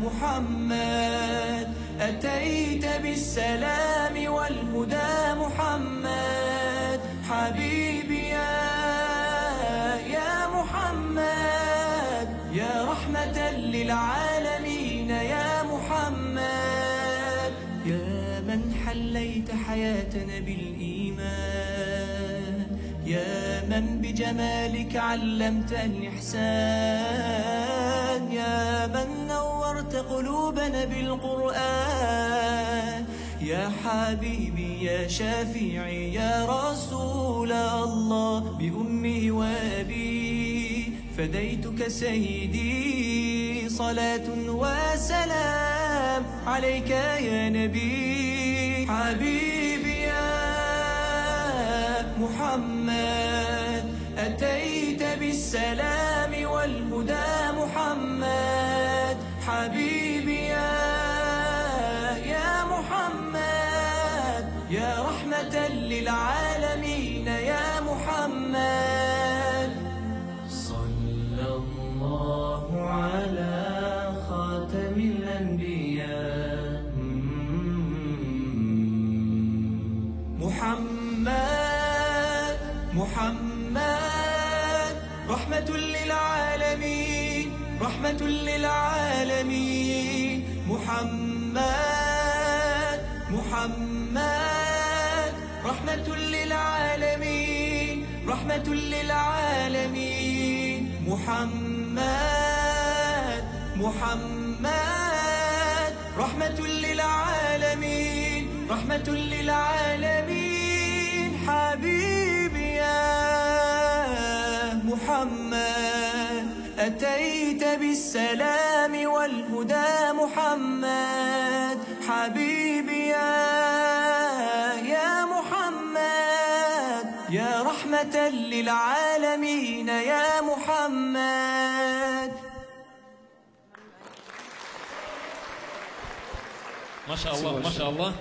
محمد، أتيت بالسلام والهدى محمد. حبيبي يا، يا محمد، يا رحمة للعالمين يا محمد. يا من حليت حياتنا بالإيمان، يا من بجمالك علمت الإحسان، يا من نورت قلوبنا بالقرآن. يا حبيبي يا شفيعي يا رسول الله، بأمي وأبي فديتك سيدي، صلاة وسلام عليك يا نبي. حبيبي يا محمد، أتيت بالسلام والهدى محمد. حبيبي يا، يا محمد، يا رحمة للعالمين يا محمد. صلى الله على خاتم الأنبياء محمد، محمد، رحمة للعالمين، رحمة للعالمين محمد، محمد، رحمة للعالمين، رحمة للعالمين محمد، محمد، رحمة للعالمين، رحمة للعالمين. حبيبي يا محمد، أتيت بالسلام والهدى محمد. حبيبي يا، يا محمد، يا رحمة للعالمين يا محمد. Машаллах, машаллах.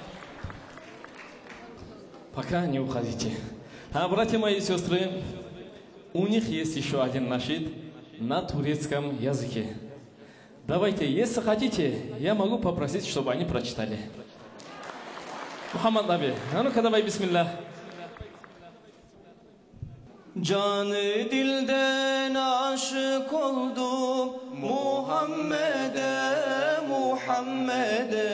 Пока не уходите. А, братья мои и сёстры, у них есть ещё один нашид на турецком языке. Давайте, если хотите, я могу попросить, чтобы они прочитали. Мухаммад Наби, а ну-ка давай, бисмиллах. Жаны дилден ашыкъ олдум Мухаммеде, Мухаммеде.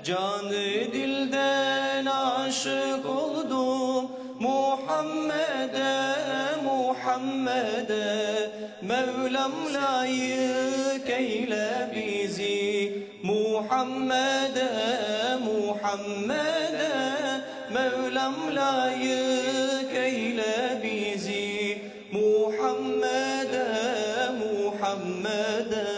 Жаны дилден ашыкъ олдум Мухаммеде, Мухаммеде. Мевлам, лайыкъ эйле бизин Мухаммеде, Мухаммеде. Мевлам, лайыкъ эйле бизин Мухаммеде, Мухаммеде.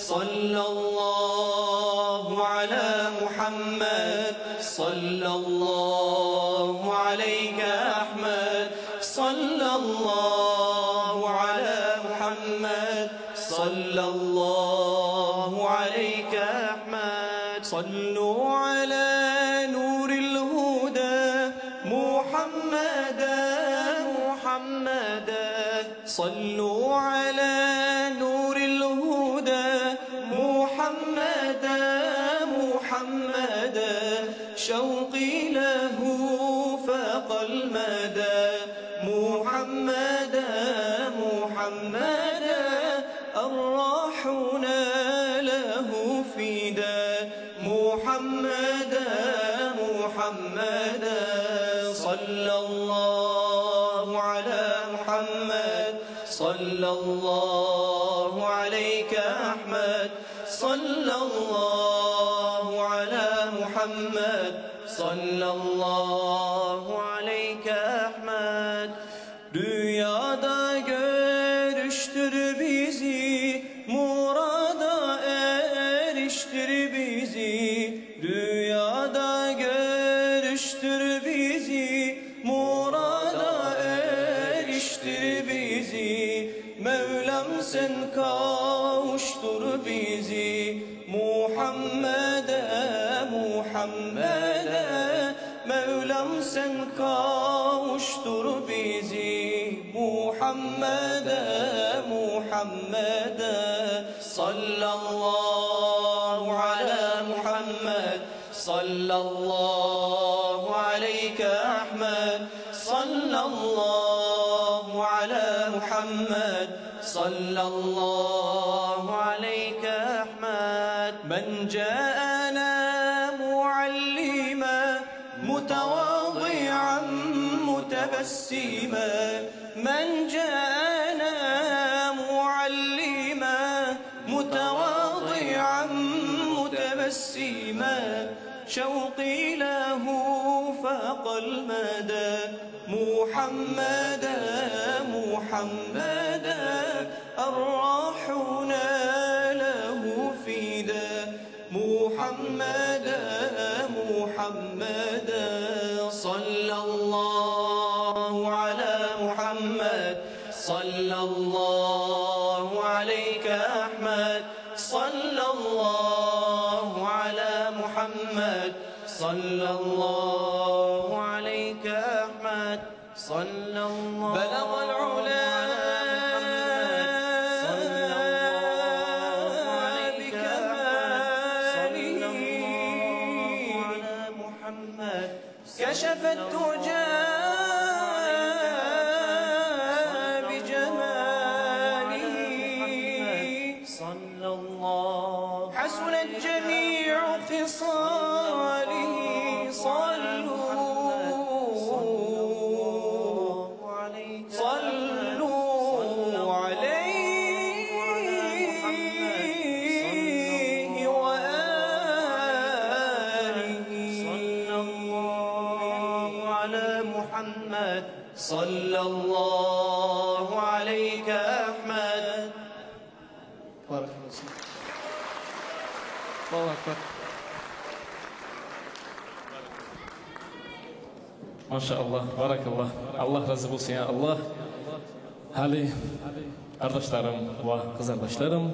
صلى الله على محمد، صلى الله عليك أحمد، صلى الله على محمد، صلى الله عليك أحمد. صلوا على نور الهدى محمدا، محمدا. صلوا على نور الهدى محمدا، محمدا. شوقي له فاق المدى محمدا، محمدا. أرواحنا له فدا محمدا، محمدا. صلى الله على محمد، صلى الله عليك أحمد، صلى الله على محمد، صلى الله عليك أحمد. Rüyada görüştür bizi, murada eriştir bizi. Rüyada görüştür bizi, murada eriştir bizi. Mevlam, sen kavuştur bizi Muhammed'e, Muhammed'e. Сен къавуштур бизин Мугьаммадгъа, Мугьаммадгъа. Саллаллагьу аля Мугьаммад, саллаллагьу алейка Агьмад, саллаллагьу аля Мугьаммад, саллаллагьу алейка Агьмад. Ман жаана муаллиман متواضعا متبسما، من جاءنا معلما متواضعا متبسما، شوقي له فاق المدى، محمدا، محمدا، أرواحنا له فدا. محمدا، محمدا، صلى الله على محمد، صلى الله عليك أحمد، صلى الله على محمد، صلى الله عليك أحمد. صلى الله بلغ العلا على محمد، صلى الله عليك بكماله، صلى الله على محمد، كشف الدجى بجماله. صلى الله حسنت جميع خصاله. صلوا، صلوا عليه وآله. صلى الله على محمد، صلى الله عليك أحمد. Баракаллагь. Аллагьу акбар. Машааллагь, баракаллагь. Аллагь рази болсун, я Аллагь. Гьали, къардашларым ва къызардашларым,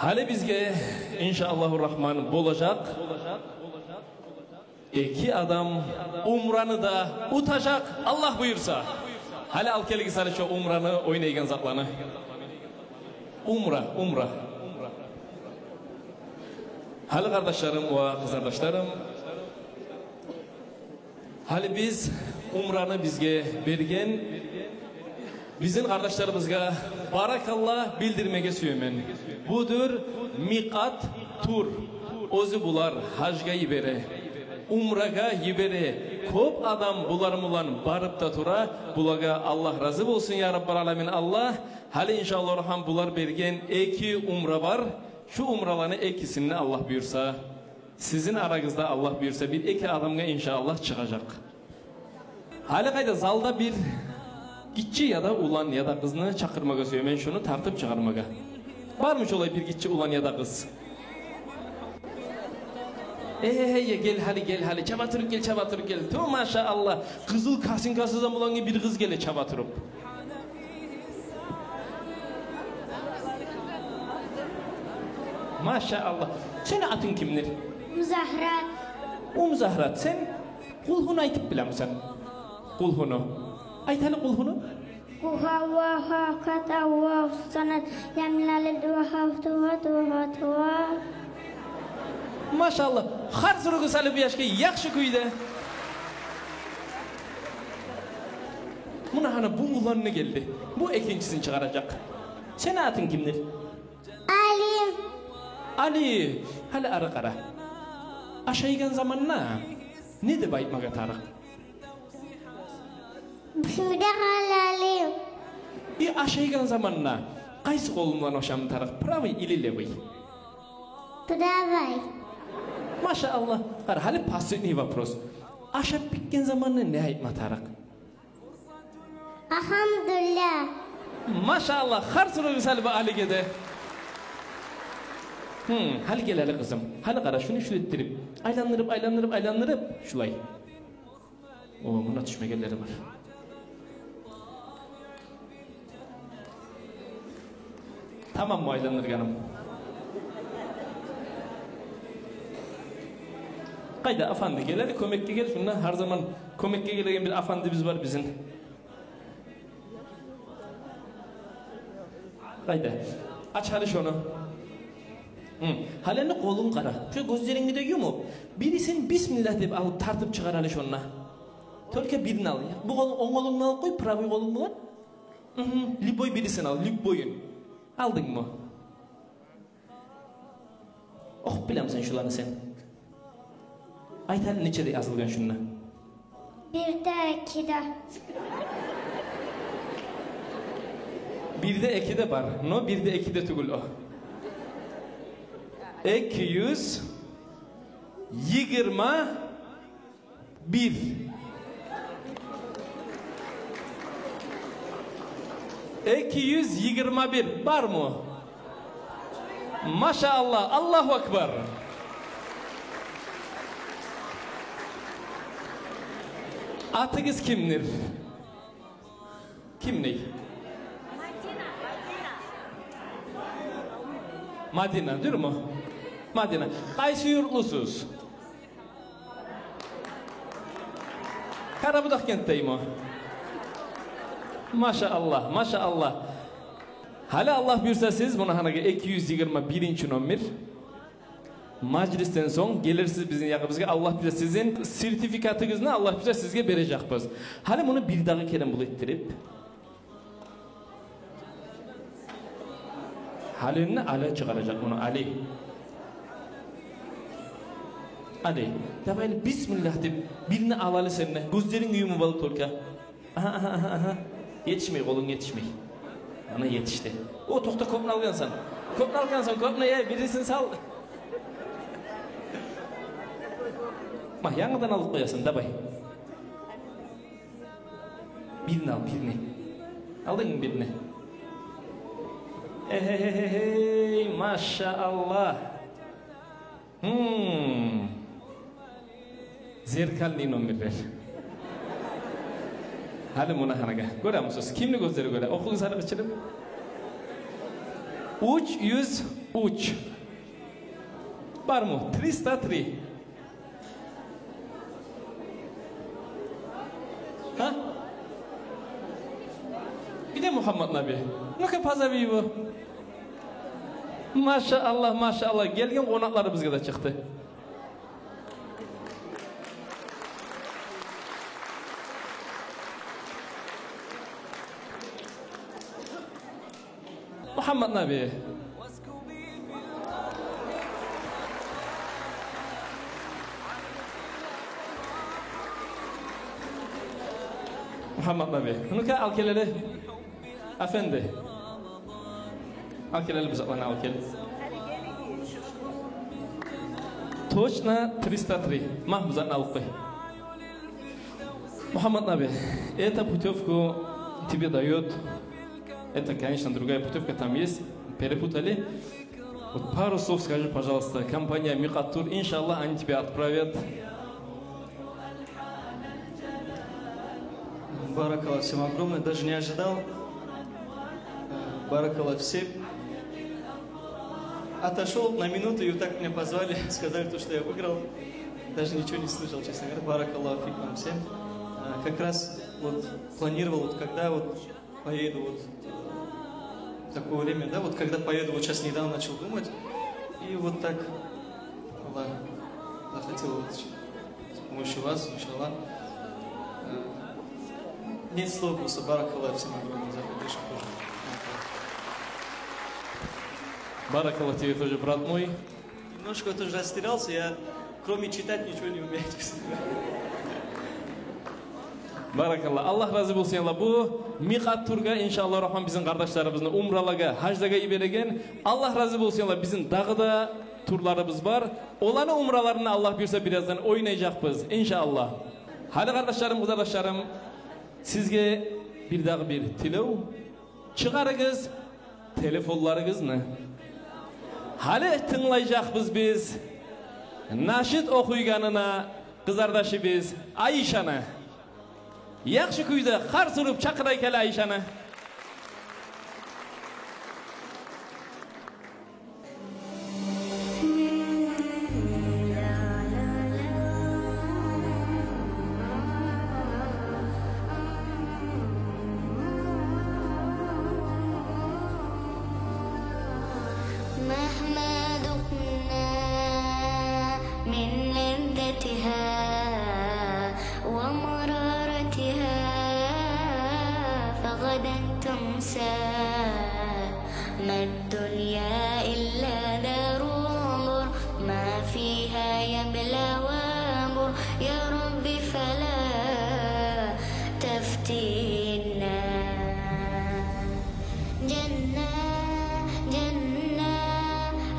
гьали бизге, иншааллагьу рагьман, болажакъ эки адам умраны да утажакъ, Аллагь буюрса. Гьали алып гелигиз гьали шо умраны ойнайгъан затланы. Умра, умра. Гьали, къардашларым ва къызардашларым, гьали биз умраны бизге берген бизин къардашларыбызгъа баракалла билдирмеге сюемен. Будур Микъат тур. Оьзю булар гьажгъа йибере, умрагъа йибере. Кёп адам булар булан барып да тура. Булагъа Аллагь рази болсун, я Раббал аламин, Аллагь. Гьали, иншааллагьу рагьман, булар берген эки умра бар. Шу умраланы экисин де, Аллагь буюрса, сизин арагъызда, Аллагь буюрса, бир эки адамгъа, иншааллагь, чыгъажакъ. Гьали къайда, залда бир гиччи яда улан, яда къызны чакъырмагъа сюемен, шуну тартып чыгъармагъа. Бармы шолай бир гиччи улан яда къыз? Э, э, э, гел гьали, гел гьали, чаба туруп гел, чаба туруп гел. Ту, машааллагь, къызыл косынкасы да булангъы бир къыз геле чаба туруп. Машааллагь. Сени атынг кимдир? Умзагьрат. Умзагьрат, сен Къулгьуну айтып билемисен? Къулгьуну. Айт гьали Къулгьуну. Къулгьу Аллагьу агьад, Аллагьу самад, лам ялид ва лам юлад ва лам юлад. Машааллагь. Харс уругъуз гьали бу яшгъа яхшы кюйде. Муна гьана бу уланны гелди. Бу экинчисин чыгъаражакъ. Сени атынг кимдир? Али. Али, гьали ары къара. Ашайгъан заманда не деп айтмагъа тарыкъ? Бисмиллагь, Али. И ашайгъан заманда къайсы къолунг булан ашама тарыкъ? Правый или левый? Правый. Машааллагь. Къара, гьали последний вопрос. Ашап битген заманда не айтма тарыкъ? Алгьамдулиллагь. Машааллагь, харс уругъуз гьали бу Алиге де. Гьм, гьали гел гьали, къызым. Гьали къара, шуну шулай этдирип, айландырып, айландырып, айландырып, шулай. О, мунда тюшмегенлери бар. Тамаммы айландыргъаным? Къайда, афанди, гел гьали, кёмекге гел. Шунда гьар заман кёмекге гелеген бир афандибиз бар бизин. Къайда? Ач гьали шону. Гьы. Гьали энни къолунг къара. Шо гёзлеринги де юмуп, бирисин бисмиллагь деп алып, тартып чыгъар гьали шонда. Только бирин ал. Бу къол, онг къолунгну алып къой, правый къолунг булан. Гьы, любой бирисин ал, любойун. Алдынгмы? Охуп билемисен шуланы сен? Айт гьали, нечеде язылгъан шунда? Бирде, экиде. Бирде, экиде бар, но бирде, экиде тюгюл о. Эки юз йигирма бир. Эки юз йигирма бир. Бармы? Машааллагь, Аллагьу акбар. Атыгъыз кимдир? Кимдей? Мадина, дюрмю? Мадина. Къайсы юртлусуз? Къарабудагъгентдейми? Машааллагь, машааллагь. Гьали, Аллагь буюрса, сиз муна гьанагъы эки юз йигирма биринчи номер мажлисден сонг гелерсиз бизин ягъыбызгъа. Аллагь буюрса, сизин сертификатыгъызны, Аллагь буюрса, сизге бережекбиз. Гьали муну бир дагъы керен булай этдирип, гьали энни Али чыгъаражакъ муну, Али. Али, давай, бисмиллагь деп, бирни ал гьали сен де. Гёзлеринг юмуп ал только. Агьа, агьа, агьа, агьа. Етишмей, къолунг етишмей. Ана, етишди. О, токъта, кёпню алгъансан. Кёпню алгъансан, кёпню, э, бирисин сал. Ма, янгыдан алып къоясан, давай. Бирни ал, бирни. Алдынгмы бирни? Эхе-хе-хе-хей, машааллагь. Гьм. Зеркальный номерлер. Гьали муна гьанагъа. Гёремисиз? Кимни гёзлери гёре? Охугъуз гьали, къычырып. Уьч юз уьч. Бармы? Триста три. Гьа? Гьали Мугьаммат наби. Ну-ка, позови его. Машааллагь, машааллагь. Гелген къонакъларыбызгъа да чыкъды. Мугьаммат наби. Мугьаммат наби. Ну-ка, ал гел гьали. Афенди. Ал гел гьали, бу затланы ал гел. Точно триста три. Ма, бу затны алып къой. Мугьаммат наби, эту путёвку тебе даёт. Это, конечно, другая путёвка там есть. Перепутали. Вот пару слов скажи, пожалуйста. Компания Микъат Тур, иншаллах, они тебя отправят. Баракалла всем огромное, даже не ожидал. Э, баракалла всем. Отошёл на минуту, и вот так меня позвали, сказали то, что я выиграл. Даже ничего не слышал, честно говоря. Баракалла фикум всем. Э, как раз вот планировал, вот когда вот поеду, вот такое время, да, вот когда поеду, вот щас недавно начал думать. И вот так Аллах захотел, вот, с помощью вас, иншаллах. Э, нет слов просто. Баракалла всем огромное за поддержку тоже. Баракалла тебе тоже, брат мой. Немножко тоже растерялся, я кроме читать ничего не умею, честно говоря. Баракалла. Аллах рази болсун, я Аллах. Бу Микъат Тургъа, иншаллах рахман, бизин къардашларыбызны умралагъа, гьажлагъа йибереген. Аллах рази болсун, я Аллах. Бизин дагъы да турларыбыз бар. Оланы умраларында, Аллах буюрса, бираздан ойнажакъбыз, иншаллах. Гьали, къардашларым, къызардашларым, сизге бир дагъы бир тилев. Чыгъарыгъыз телефонларыгъызны. Гьали тынглажакъбыз биз нашид охуйгъанына къызардашыбыз Айшаны. Яхшы кюйде къарс уруп чакъырайыкъ гьали Айшаны. مهما ذقنا من لذتها ومرارتها فغدا تنسى. ما الدنيا إلا دار غرور، ما فيها يبلى ويمر. يا رب فلا تفتنا. جنة، جنة،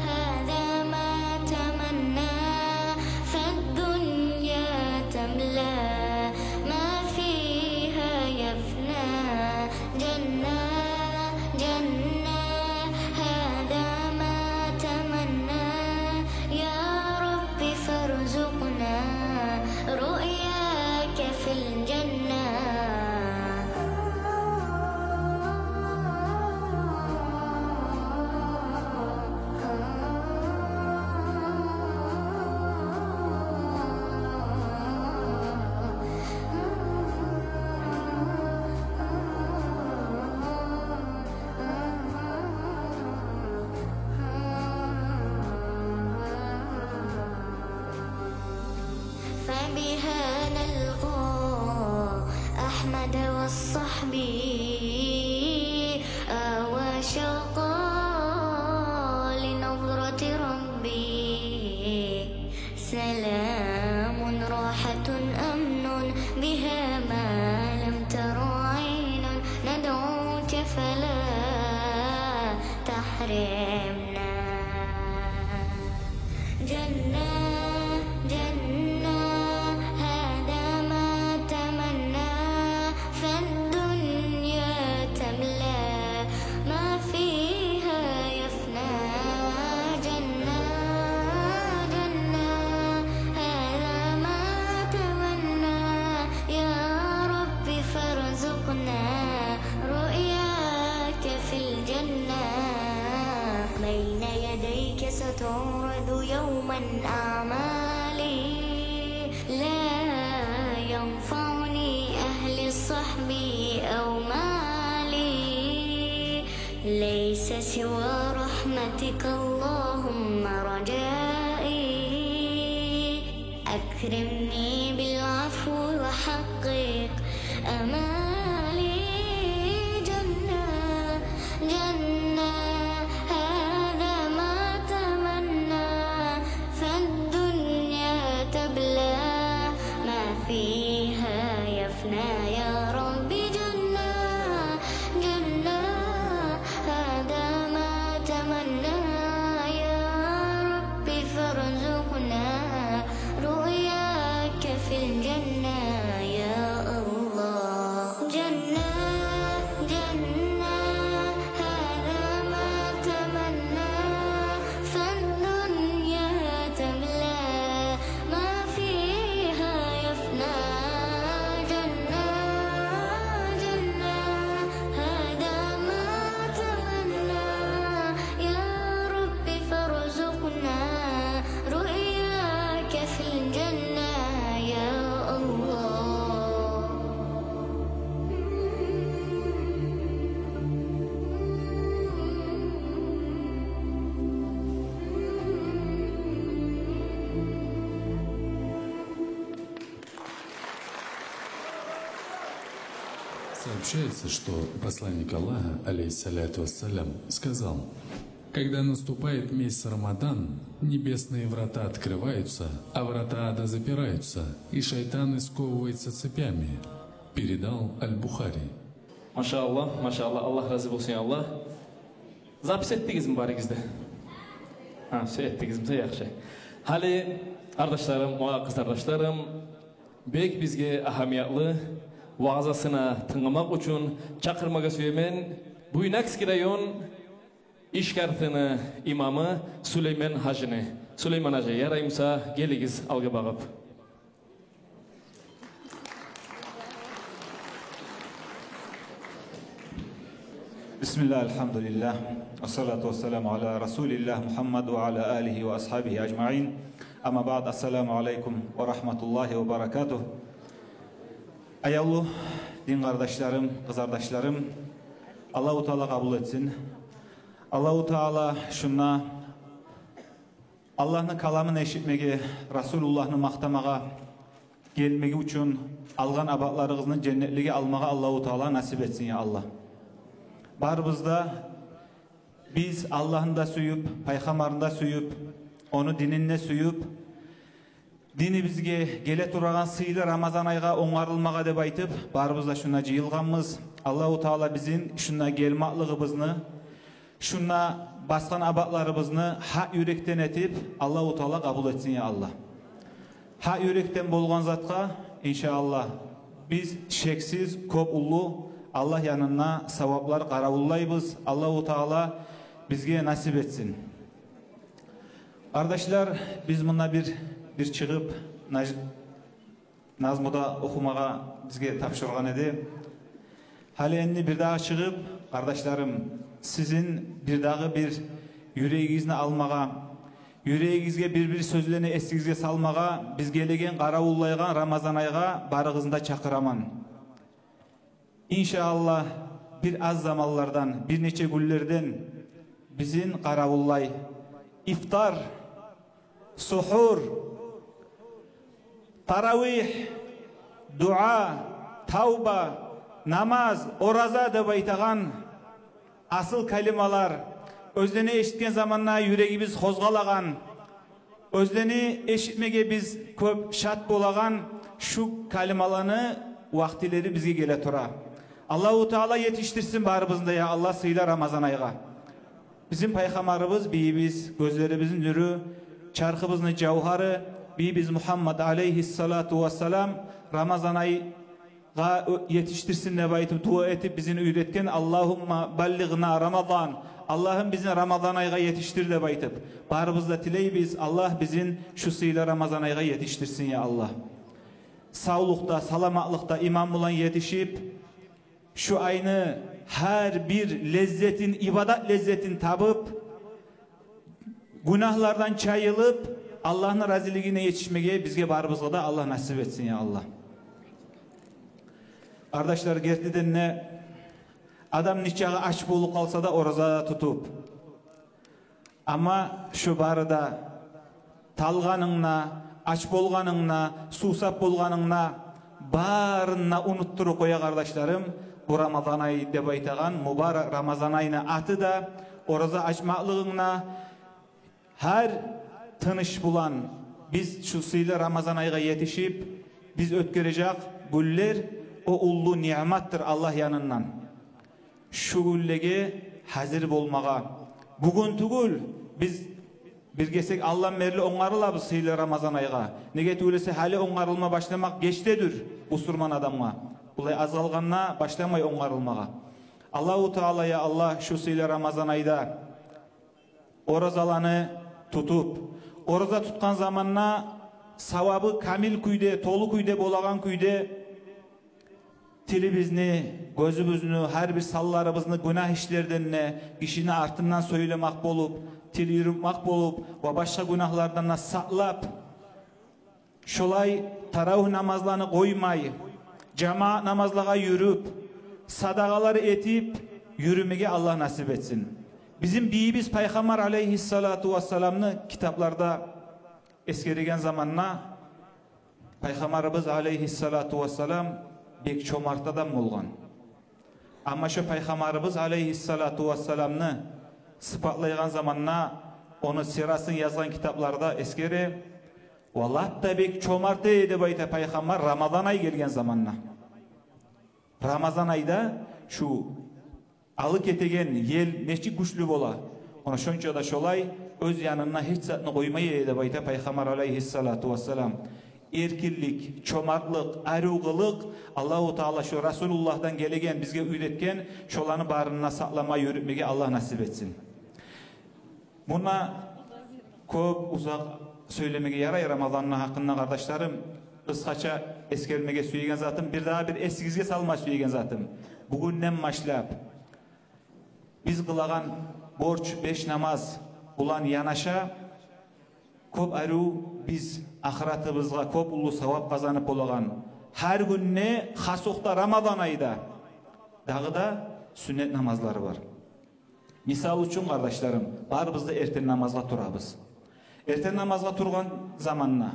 هذا ما تمنى، فالدنيا تبلى، ما فيها يفنى. جنة، جنة، هذا ما تمنى، يا رب فارزقنا رؤياك في الجنة. فبها نلقى أحمد والصحب، آوى شوقا لنظرة ربي. سلام راحة أمن بها ما لم تر عين، ندعوك فلا تحرمنا. جنة، جنة، هذا ما تمنى، فالدنيا تبلى، ما فيها يفنى. جنة، جنة، هذا ما تمنى، يا رب فارزقنا رؤياك في الجنة. بين يديك ستعرض يوما أعمالي، لا ينفعني أهلي صحبي أو مالي. ليس سوى رحمتك اللهم رجائي، أكرمني بالعفو وحقق أمالي. جنة، جنة، هذا ما تمنى، فالدنيا تبلى، ما فيها يفنى. يا رب جنة، جنة، هذا ما تمنى، يا رب فارزقنا رؤياك في الجنة يا الله. جنة، جنة، هذا ما تمنى، فالدنيا تبلى، ما فيها يفنى. جنة، جنة، هذا ما تمنى، يا رب فارزقنا رؤياك في الجنة يا الله. Сообщается, что посланник Аллаха, алейхиссалату вассалям, сказал: «Когда наступает месяц Рамадан, небесные врата открываются, а врата ада запираются, и шайтаны сковываются цепями». Передал Аль-Бухари. Машааллагь, машааллагь, Аллагь рази болсун, я Аллагь. Запись этдигизми барыгъыз да? Гьа, всё этдигизми, всё яхшы. Гьали, къардашларым ва къызардашларым, бек бизге агьамиятлы ваъзасына тынгламакъ учун чакъырмагъа сюемен Буйнакский район Ишкартыны имамы Сулейман гьажини. Сулейман гьажи, ярай буса, гелигиз алгъа багъып. بسم الله، الحمد لله، والصلاة والسلام على رسول الله محمد وعلى آله وأصحابه أجمعين. أما بعد، السلام عليكم ورحمة الله وبركاته. Аявлу дин къардашларым, къызардашларым, Аллагьу Таала къабул этсин. Аллагьу Таала шунда Аллагьны каламын эшитмеге, Расулуллагьны макътамагъа гелмеги учун алгъан абатларыгъызны женнетлеге алмагъа Аллагьу Таала насип этсин, я Аллагь. Барыбыз да, биз Аллагьны да сююп, пайхаммарын да сююп, ону динин де сююп, динибизге геле турагъан сыйлы Рамазан айгъа онгарылмагъа деп айтып, барыбыз да шунда жыйылгъанбыз. Аллагьу Таала бизин шунда гелмакълыгъыбызны, шунда басгъан абатларыбызны гьакъ юрекден этип, Аллагьу Таала къабул этсин, я Аллагь. Гьакъ юрекден болгъан затгъа, иншааллагь, биз шексиз кёп уллу Аллагь янында саваплар къаравуллайбыз. Аллагьу Таала бизге насип этсин. Къардашлар, биз мунда бир, бир чыгъып, наж-, назму да охумагъа бизге тапшургъан эди. Гьали энди бир дагъы чыгъып, къардашларым, сизин бир дагъы бир юрегигизни алмагъа, юрегигизге бир-бир сёзлени эсигизге салмагъа биз гелеген, къаравуллайгъан Рамазан айгъа барыгъызны да чакъыраман. Иншааллагь, бир аз заманлардан, бир нече гюнлерден бизин къаравуллай ифтар, сухур, таравигь, дуа, тавба, намаз, ораза деп айтагъан асыл калималар, оьзлени эшитген заманда юрегибиз къозгъалагъан, оьзлени эшитмеге биз кёп шат болагъан шу калималаны вакътилери бизге геле тура. Аллагьу Таала етишдирсин барыбызны да, я Аллагь, сыйлы Рамазан айгъа. Бизин пайхаммарыбыз, бийибиз, гёзлерибизни нюрю, чархыбызны жавгьары, бийибиз Мугьаммад алейгьиссалату вассалам Рамазан айгъа етишдирсин деп айтып, дуа этип, бизин уьйретген: «Аллагьумма баллигъна Рамазан». Аллагьым, бизин Рамазан айгъа етишдир деп айтып, барыбыз да тилейбиз. Аллагь бизин шу сыйлы Рамазан айгъа етишдирсин, я Аллагь. Савлукъда, саламатлыкъда, иман булан етишип, шу айны гьар бир леззетин, ибадат леззетин табып, гюнагьлардан чайылып, Аллагьны разилигине етишмеге бизге барыбызгъа да Аллагь насип этсин, я Аллагь. Къардашлар, гертиден де, адам нечакъы ач болуп къалса да, ораза тутуп, амма шу бары да, талгъанынгны, ач болгъанынгны, сувсап болгъанынгны, барын да унутдуруп къоя, къардашларым, бу Рамазан ай деп айтагъан мубарак Рамазан айны аты да, ораза ачмакълыгъынгны. Гьар тыныш булан биз шу сыйлы Рамазан айгъа етишип, биз оьтгережек гюнлер, о уллу ниъматдыр Аллагь янындан. Шу гюнлеге гьазир болмагъа. Бугюн тюгюл, биз бир гесек алдан берли онгарылабыз сыйлы Рамазан айгъа. Неге тюгюл эсе, гьали онгарылма башламакъ геч де дюр бусурман адамгъа. Булай аз къалгъанда башламай онгарылмагъа. Аллагьу Таала, я Аллагь, шу сыйлы Рамазан айда оразаланы тутуп, ораза тутгъан заманда савабы камил кюйде, толу кюйде болагъан кюйде, тилибизни, гёзюбюзню, гьар бир санларыбызны гюнагь ишлерден де, гишини артындан сёйлемек болуп, тил юрютмек болуп ва башгъа гюнагьлардан да сакълап, шолай таравигь намазланы къоймай, жамаат намазлагъа юрюп, садагъалар этип юрюмеге Аллагь насип этсин. Бизин бийибиз Пайхаммар алейгьиссалату вассаламны китапларда эсгереген заманда, Пайхаммарыбыз алейгьиссалату вассалам бек чомарт адам болгъан. Амма шо Пайхаммарыбыз алейгьиссалату вассаламны сыпатлайгъан заманда, ону сирасын язгъан китапларда эсгере, ва лап да бек чомарт эди деп айта Пайхаммар Рамазан ай гелген заманда. Рамазан айда шу алып гетеген ел нечик гючлю бола, ону шонча да шолай оьз янына гьеч затны къоймай эди деп айта Пайхаммар алейгьиссалату вассалам. Эркинлик, чомартлыкъ, арив къылыкъ, Аллагьу Таала шо Расулуллагьдан гелеген, бизге уьйретген, шоланы барын да сакълама, юрютмеге Аллагь насип этсин. Мунда кёп узакъ сёйлемеге ярай Рамазанны гьакъында, къардашларым. Къысгъача эсгермеге сюеген затым, бир дагъы бир эсигизге салма сюеген затым: бугюнден башлап биз къылагъан борч беш намаз булан янаша, кёп арив биз ахыратыбызгъа кёп уллу савап къазанып болагъан, гьар гюнде, хас окъда Рамазан айда, дагъы да сюннет намазлары бар. Мисал учун, къардашларым, барыбыз да эртен намазгъа турабыз. Эртен намазгъа тургъан заманда,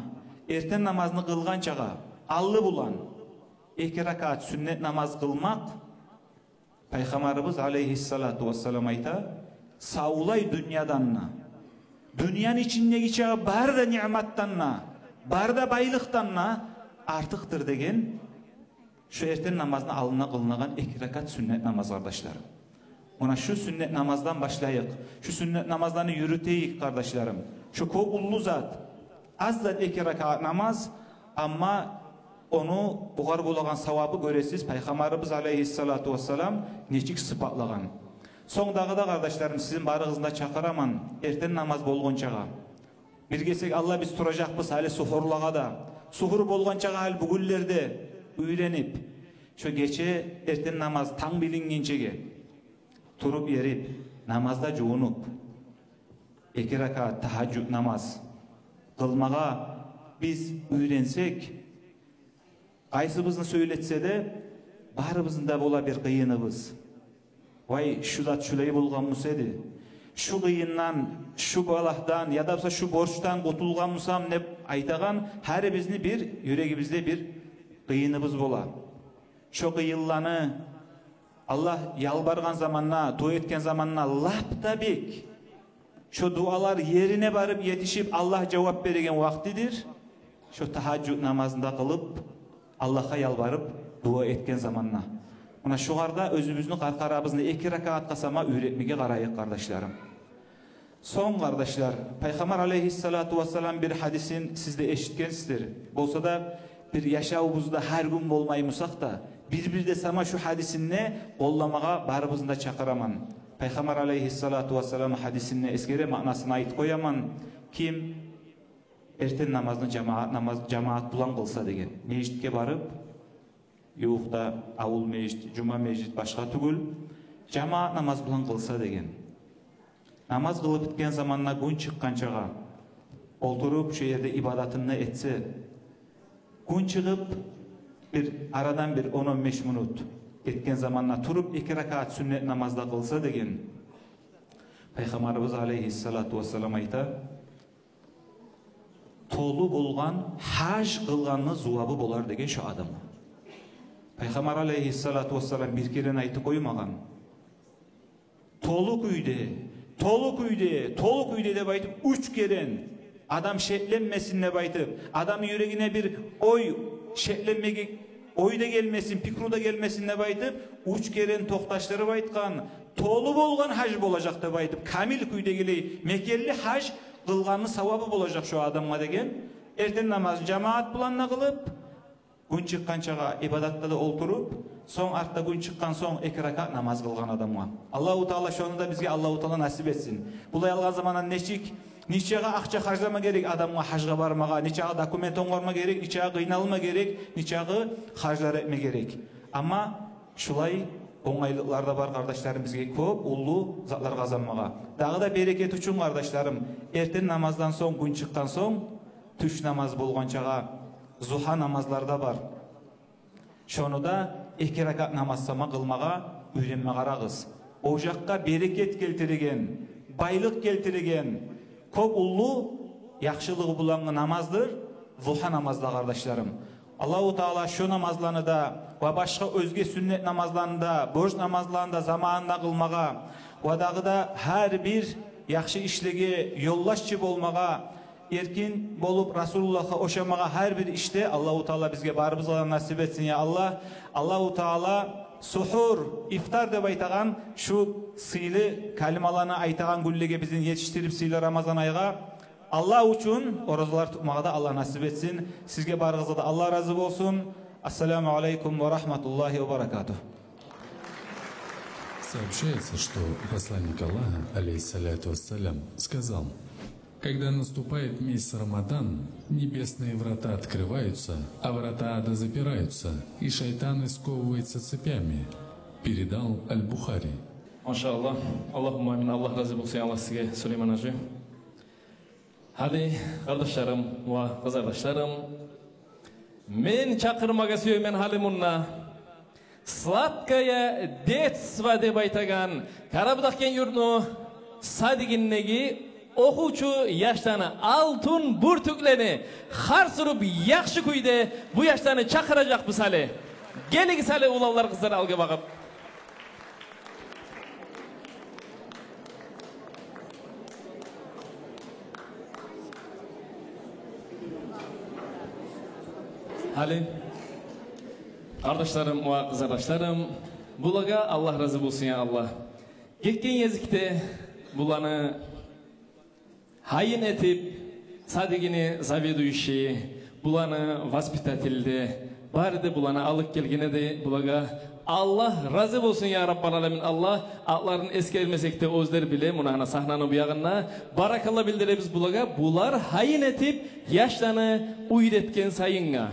эртен намазны къылгъанчагъа алды булан эки ракаат сюннет намаз къылмакъ, Пайхаммарыбыз алейгьиссалату вассалам айта, савлай дюньядан да, дюньяны ичиндеги чакъы бары да ниъматдан да, бары да байлыкъдан да артыкъдыр деген. Шу эртен намазны алдына къылынагъан эки ракаат сюннет намаз, къардашларым. Муна шу сюннет намаздан башлайыкъ. Шу сюннет намазланы юрютейик, къардашларым. Шу кёп уллу зат. Аз зат эки ракаат намаз, амма ону бугъар болагъан савабы, гёресиз, Пайхаммарыбыз алейгьиссалату вассалам нечик сыпатлагъан. Сонг дагъы да, къардашларым, сизин барыгъызны да чакъыраман эртен намаз болгъанчагъа. Бир гесек алда биз туражакъбыз гьали сугьурлагъа да. Сугьур болгъанчагъа гьали бугюнлерде уьйренип, шо гече эртен намаз танг билингенчеге туруп ерип, намазда жувунуп, эки ракаат тагьажжуд намаз къылмагъа биз уьйренсек, къайсыбызны сёйлетсе де, барыбызны да бола бир къыйыныбыз. Вай, шу зат шулай болгъан буса эди, шу къыйындан, шу балагьдан яда буса шу борчдан къутулгъан бусам деп айтагъан гьар бизни бир юрегибизде бир къыйыныбыз бола. Шо къыйынланы Аллагь ялбаргъан заманда, дуа этген заманда лап да бек шо дуалар ерине барып етишип, Аллагь жавап береген вакътидир шо тагьажжуд намазында къылып, Аллагьгъа ялбарып дуа этген заманда. Муна шугъар да оьзюбюзню къаркъарабызны эки ракаатгъа сама уьйретмеге къарайыкъ, къардашларым. Сонг, къардашлар, Пайхаммар алейгьиссалату вассалам бир гьадисин сиз де эшитгенсиздир. Болса да, бир яшавубузда гьар гюн болмай бусакъ да, бир-бирде сама шу гьадисин де къолламагъа барыбызны да чакъыраман. Пайхаммар алейгьиссалату вассалам гьадисин де эсгере, маънасын айтып къояман. Ким эртен намазны жамаат намаз, жамаат булан къылса деген, межитге барып, ювукъда авул межит, жума межит башгъа тюгюл, жамаат намаз булан къылса деген. Намаз къылып битген заманда гюн чыкъгъанчагъа олтуруп, шо ерде ибадатын да этсе, гюн чыгъып, бир арадан бир он-он беш минут гетген заманда туруп, эки ракаат сюннет намаз да къылса деген. Пайхаммарыбыз алейгьиссалату вассалам айта, толу болгъан гьаж къылгъанны зувабы болар деген шо адамгъа. Пайхаммар алейгьиссалату вассалам бир керен айтып къоймагъан. Толу кюйде, толу кюйде, толу кюйде деп айтып, уьч керен, адам шекленмесин деп айтып, адамны юрегине бир ой, шекленмеге ой да гелмесин, пикру да гелмесин деп айтып, уьч керен токъташдырып айтгъан, толу болгъан гьаж болажакъ деп айтып, камил кюйдегилей, мекенли гьаж къылгъанны савабы болажакъ шо адамгъа деген. Эртен намазын жамаат булан да къылып, гюн чыкъгъанчагъа ибадатда да олтуруп, сонг артда гюн чыкъгъан сонг эки ракаат намаз къылгъан адамгъа. Аллагьу Таала шону да бизге Аллагьу Таала насип этсин. Булай алгъан заманда нечик, нечакъы акъча харжлама герек адамгъа гьажгъа бармагъа, нечакъы документ онгарма герек, нечакъы къыйналма герек, нечакъы харжлар этме герек. Амма шулай онгайлыкълар да бар, къардашларым, бизге кёп уллу затлар къазанмагъа. Дагъы да берекет учун, къардашларым, эртен намаздан сонг, гюн чыкъгъан сонг, тюш намаз болгъанчагъа зугьа намазлар да бар. Шону да эки ракаат намаз сама къылмагъа уьйренме къарагъыз. О якъгъа берекет гелтиреген, байлыкъ гелтиреген, кёп уллу яхшылыгъы булангъы намаздыр зугьа намаз да, къардашларым. Аллагьу Таала шо намазланы да ва башгъа оьзге сюннет намазланы да, борч намазланы да заманында къылмагъа ва дагъы да гьар бир яхшы ишлеге ёлдашчы болмагъа, эркин болуп, Расулуллагьгъа ошамагъа гьар бир ишде Аллагьу Таала бизге барыбызгъа да насип этсин, я Аллагь. Аллагьу Таала сугьур, ифтар деп айтагъан шу сыйлы калималаны айтагъан гюнлеге бизин етишдирип, сыйлы Рамазан айгъа, Аллагь учун оразалар тутмагъа да Аллагь насип этсин. Сизге барыгъызгъа да Аллагь рази болсун. Ассаламу алейкум ва рагьматуллагьи ва баракатугь. Сообщается, что посланник Аллаха, алейхиссалату вассалям, сказал: «Когда наступает месяц Рамадан, небесные врата открываются, а врата ада запираются, и шайтаны сковываются цепями». Передал Аль-Бухари. Машаллагь. Аллагьумма амин. Аллагь рази болсун, Аллагь сизге, Сулейман гьажи. Гьали, къардашларым ва къызардашларым, мен чакъырмагъа сюемен гьали мунда Сладкое детство деп айтагъан Къарабудагъгент юртну садигиндеги охувчу яшланы, алтын бюртюклени, харс уруп, яхшы кюйде бу яшланы чакъыражакъбыз гьали. Гелигиз гьали, уланлар, къызлар, алгъа багъып. Гьали, къардашларым ва къызардашларым, булагъа Аллагь рази болсун, я Аллагь. Гетген гезикде буланы гьайын этип, садигини заведующий, буланы воспитатель де, бары да буланы алып гелген эди. Булагъа Аллагь рази болсун, я Раббал аламин. Аллагь, атларын эсгермесек де, оьзлер биле, муна гьана сагьнаны бу ягъында. Баракалла билдиребиз булагъа, булар гьайын этип яшланы уьйретген сайынгъа.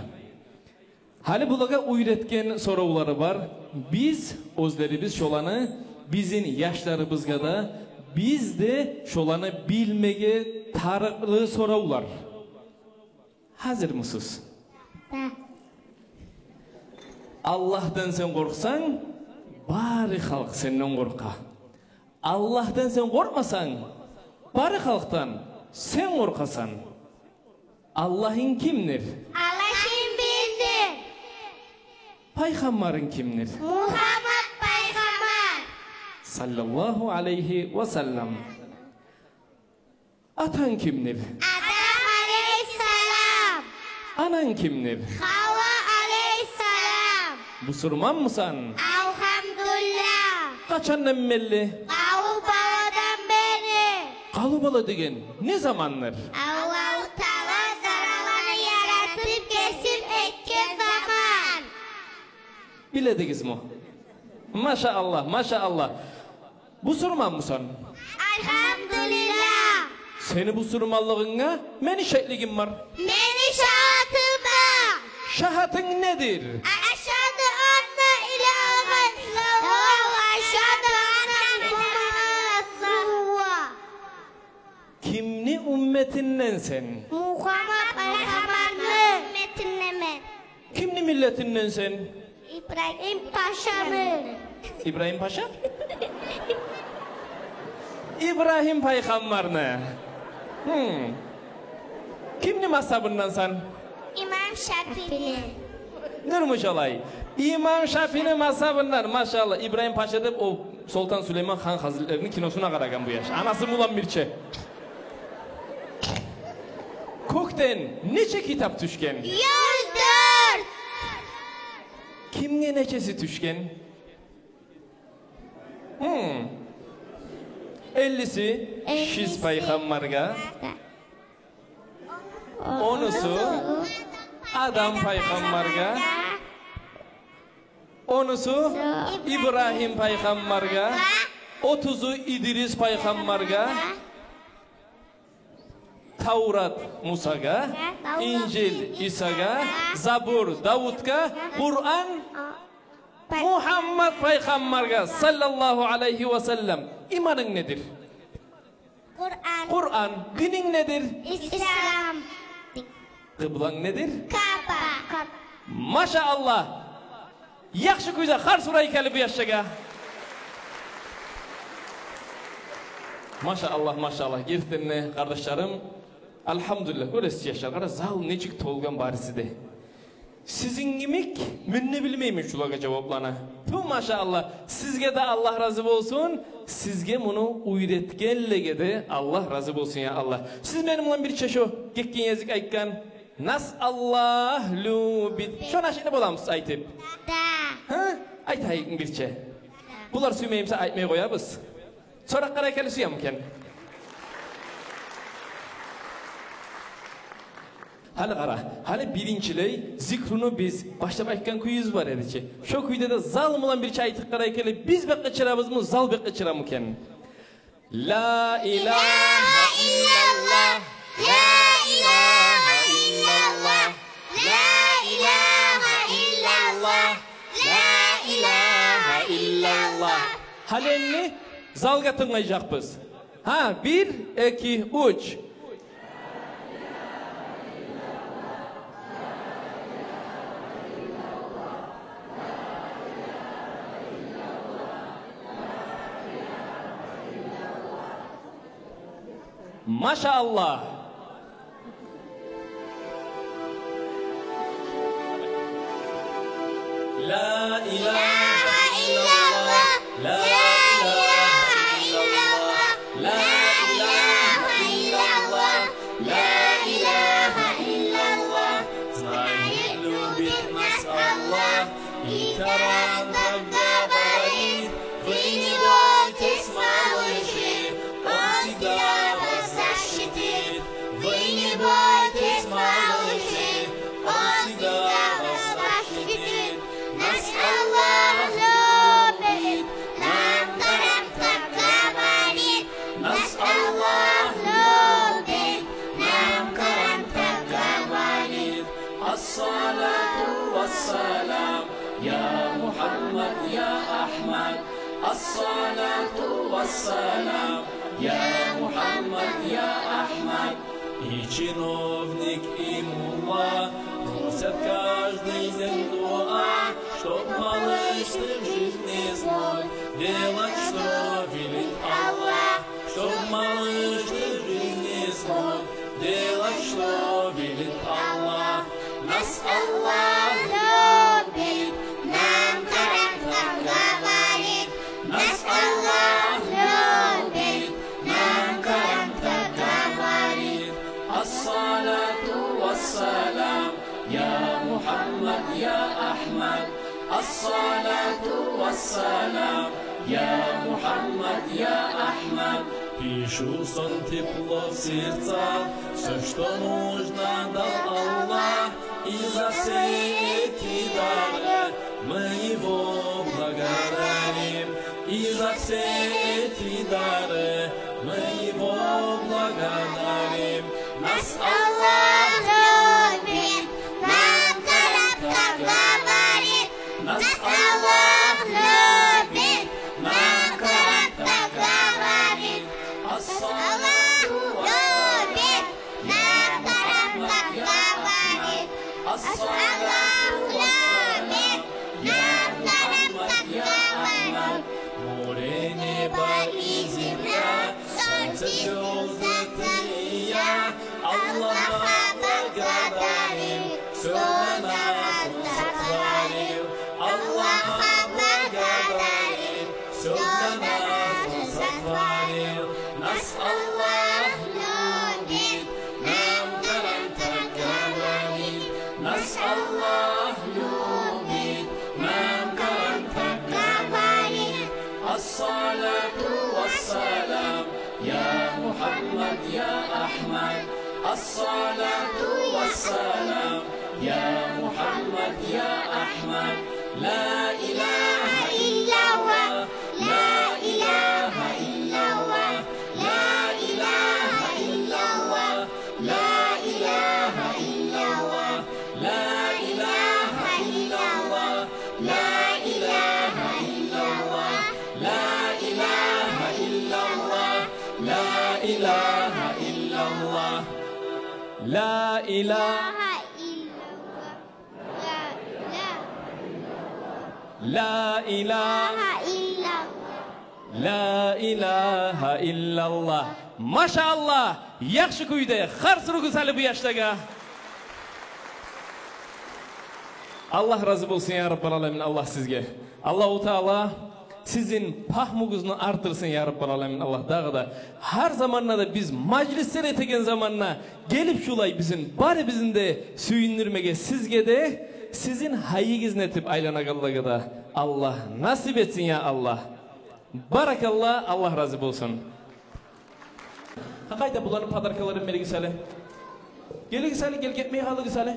Гьали булагъа уьйретген соравлары бар. Биз оьзлерибиз шоланы бизин яшларыбызгъа да, биз де шоланы билмеге тарыкълы соравлар. Гьазирмисиз? Да. Аллагьдан сен къоркъсанг, бары халкъ сенден къоркъа. Аллагьдан сен къоркъмасанг, бары халкъдан сен къоркъасан. Аллагьынг кимдир? Аллагь ким билдир? Пайхаммарынг кимдир? Мугьаммат пайхаммар. Саллаллагьу алайгьи ва саллам. Атанг кимдир? Адам алейгьиссалам. Ананг кимдир? Гьава алейгьиссалам. Бусурманмысан? Алгьамдулиллагь. Къачандан берли? Къаву баладан берли. Къаву бала деген не замандыр? Аллагьу Таала затланы яратып, гесип этген заман. Биледигизми? Машааллагь, машааллагь. Бусурманмысан? Алгьамдулиллагь. Сени бусурманлыгъынга мени шагьитлигим бар. Мени шагьатым бар. Шагьатынг недир? Ашгьаду анна илагьа иллаллагь ва ашгьаду анна Мугьаммадан расулуллагь. Кимни умметинденсен? Мугьаммат пайхаммарны умметинденмен. Кимни миллетинденсен? Ибрагьим пашаны. Ибрагьим паша? Ибрагьим пайхаммарны. Гьм. Кимни мазгьабындансан? Имам Шапини. Нурму шолай. Имам Шапини мазгьабындан, машааллагь. Ибрагьим паша деп о Солтан Сулейман хан хазретлерини киносуна къарагъан бу яш. Анасы булан бирче. Кёкден нече китап тюшген? Юз дёрт. Кимге нечеси тюшген? Гьм. Эллиси Шиз пайхаммаргъа. Онусу Адам пайхаммаргъа. Онусу Ибрагьим пайхаммаргъа. Отузу Идрис пайхаммаргъа. Таврат Мусагъа, Инжил Исагъа, Забур Давутгъа, Къуран Мугьаммат пайхаммаргъа, саллаллагьу алайгьи ва саллам. Иманынг недир? Къуран. Къуран. Дининг недир? Ислам. Къыбланг недир? Каба. Машааллагь. Яхшы кюйде харс урайыкъ гьали бу яшлагъа. Машааллагь, машааллагь. Гертиден де, къардашларым, альгьамдулиллагь, гёресиз, яшлар, къара, зал нечик толгъан бариси де. Сизин йимик мен де билмеймен шулагъа жавапланы. Ту, машааллагь, сизге де Аллагь рази болсун, сизге муну уьйретгенлеге де Аллагь рази болсун, я Аллагь. Сиз мени булан бирче шо гетген гезик айтгъан «Нас Аллагь любит». Шо нашидни боламысыз айтып? Да. Гьа? Айтайыкъ бирче. Булар сюймей буса, айтмай къоябыз. Соракъ къарай геле, сюемикен? Гьали къара, гьали биринчилей зикруну биз башлап айтгъан кюйюбюз бар эди чи. Шо кюйде де зал булан бирче айтып къарай геле, биз бек къычырабызмы, зал бек къычырамыкен? Ла илагьа иллаллагь, ла илагьа иллаллагь, ла илагьа иллаллагь, ла илагьа иллаллагь. Гьали энни залгъа тынглажакъбыз. Гьа, бир, эки, уьч. Машааллагь. لا إله إلا الله، لا إله إلا الله، لا إله إلا الله، لا إله إلا الله. Знает, любит нас Аллах, и гарант так говорит: вы не бойтесь, малыши, Он всегда вас защитит. Вы не бойтесь, малыши, Он всегда вас защитит. Нас Аллах любит, нам гарант так говорит. Нас Аллах любит, нам гарант так говорит. الصلاة والسلام يا محمد يا أحمد. الصلاة والسلام يا محمد يا أحمد. И чиновник, и мулла просят каждый день дуа, чтоб малыш ты в жизни смог делать, что велит Аллах, чтоб малыш ты в жизни смог делать, что велит Аллах. Нас Аллах любит, нам гарант так говорит. Нас Аллах любит, нам гарант так говорит. الصلاة والسلام يا محمد يا أحمد. الصلاة والسلام يا محمد يا أحمد. Пищу, сон, тепло в сердцах, всё, что нужно, дал Аллах. И за все эти дары мы Его благодарим. И за все эти дары мы Его благодарим. Нас Аллах любит, нам гарант так говорит. Нас Аллах любит, нам гарант так говорит. Нас Аллах любит, нам гарант так говорит. الصلاة والسلام يا محمد يا أحمد. Море, небо и земля, солнце, звёзды, ты и я, Аллаха благодарим, всё для нас Он сотворил. Аллаха благодарим, всё для нас Он сотворил. Нас Аллах любит, нам гарант так говорит. Нас Аллах любит, нам гарант так говорит. الصلاة والسلام يا محمد يا أحمد. الصلاة والسلام يا محمد يا أحمد. لا إله إلا الله، لا إله إلا الله، لا إله إلا الله، لا إله إلا الله، لا إله إلا الله، لا إله إلا الله، لا إله إلا الله، لا إله إلا الله، لا إله إلا الله. لا إله إلا الله. لا إله إلا الله. Машааллагь, яхшы кюйде харс ругу салды бу яшлагъа. Аллагь рази болсун, я Раббал аламин, Аллагь сизге. Аллагьу Таала сизин пагьмугъузну артдырсын, я Раббал аламин, Аллагь. Дагъы да гьар заманда да биз мажлислер этеген заманда гелип, шулай бизин, барыбызны да сююндюрмеге, сизге де, сизин гьайыгъызны этип айланагъанлагъа да Аллагь насип этсин, я Аллагь. Баракалла, Аллагь рази болсун. Къайда буланы подаркаларын беригиз гьали. Гелигиз гьали, гел, гетмей къалыгъыз гьали.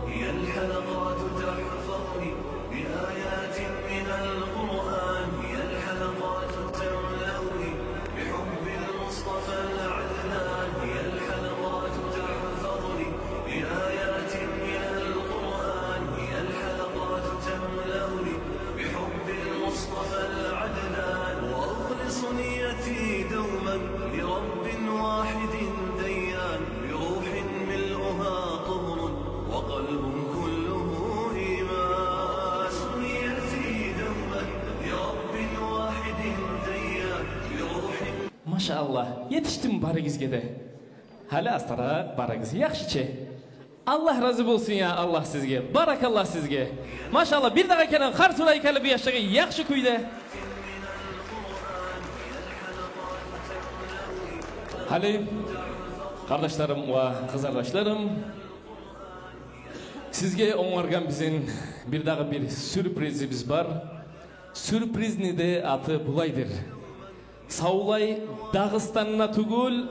هي الحلقات تحفظني بآيات من القرآن، هي الحلقات تملأني بحب المصطفى العدنان، هي الحلقات تحفظني بآيات من القرآن، هي الحلقات تملأني بحب المصطفى العدنان، وأخلص نيتي دوما لرب واحد ديان، بروح ملؤها طهر وقلب كله إيمان. وأخلص نيتي دوما لرب واحد Машаллагь, етишдим барыгъызгъа да. Гьали астаракъ барыгъыз. Яхшы чы. Аллагь рази болсун, я Аллагь, сизге. Баракалла сизге. Машаллагь, бир дагъы керен къарсы урайыкъ гьали бу яшлагъа яхшы кюйде. Гьали, къардашларым ва къызардашларым, сизге онгаргъан бизин бир дагъы бир сюрпризибиз бар. Сюрпризни де аты булайдыр. Савлай Дагъыстанда тюгюл,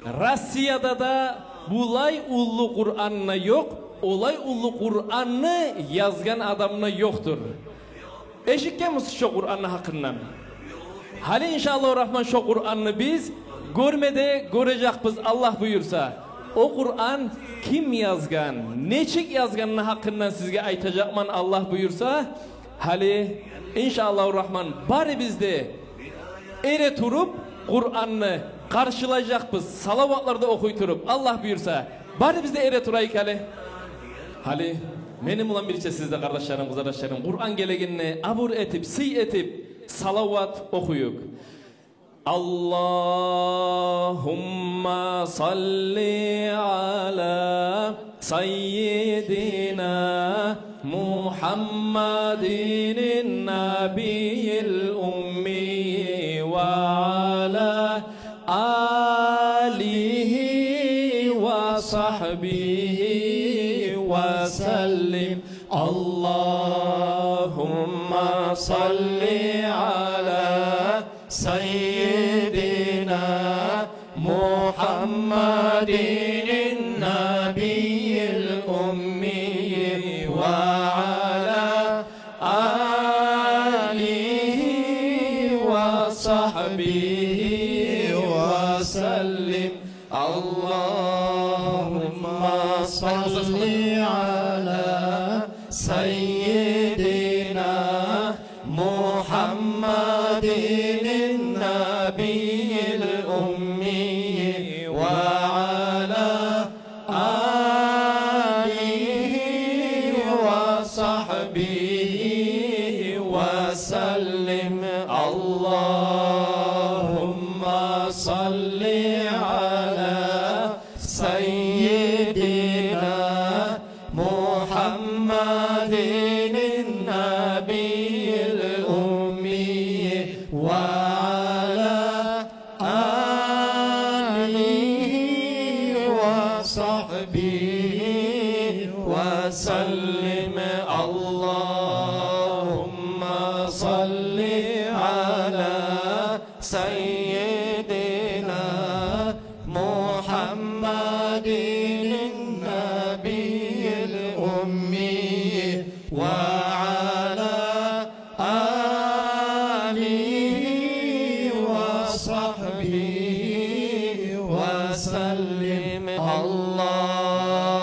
Россияда да булай уллу Къуран да ёкъ, олай уллу Къуранны язгъан адам да ёкъдур. Эшитгенмисиз шо Къуранны гьакъындан? Гьали, иншааллагьу рагьман, шо Къуранны биз гёрме де гёрежекбиз, Аллагь буюрса. О Къуран ким язгъан, нечик язгъанны гьакъындан сизге айтажакъман, Аллагь буюрса. Гьали, иншааллагьу рагьман, барыбыз да эре туруп Къуранны къаршылажакъбыз, салаватлар да охуй туруп, Аллагь буюрса. Барыбыз да эре турайыкъ гьали. Гьали мени булан бирче сиз де, къардашларым, къызардашларым, Къуран гелегенде абур этип, сый этип, салават охуюкъ. اللهم صل على سيدنا محمد النبي الأمي وعلى آله وصحبه وسلم. اللهم صل على سيدنا محمد النبي الأمي وعلى آله وصحبه وسلم. اللهم صل على سيدنا محمد النبي الأمي وعلى آله وصحبه وسلم. اللهم صل على سيدنا محمد النبي الأمي وعلى آله وصحبه وسلم. اللهم صل على سيدنا محمد النبي الأمي وعلى آله وصحبه وسلم. اللهم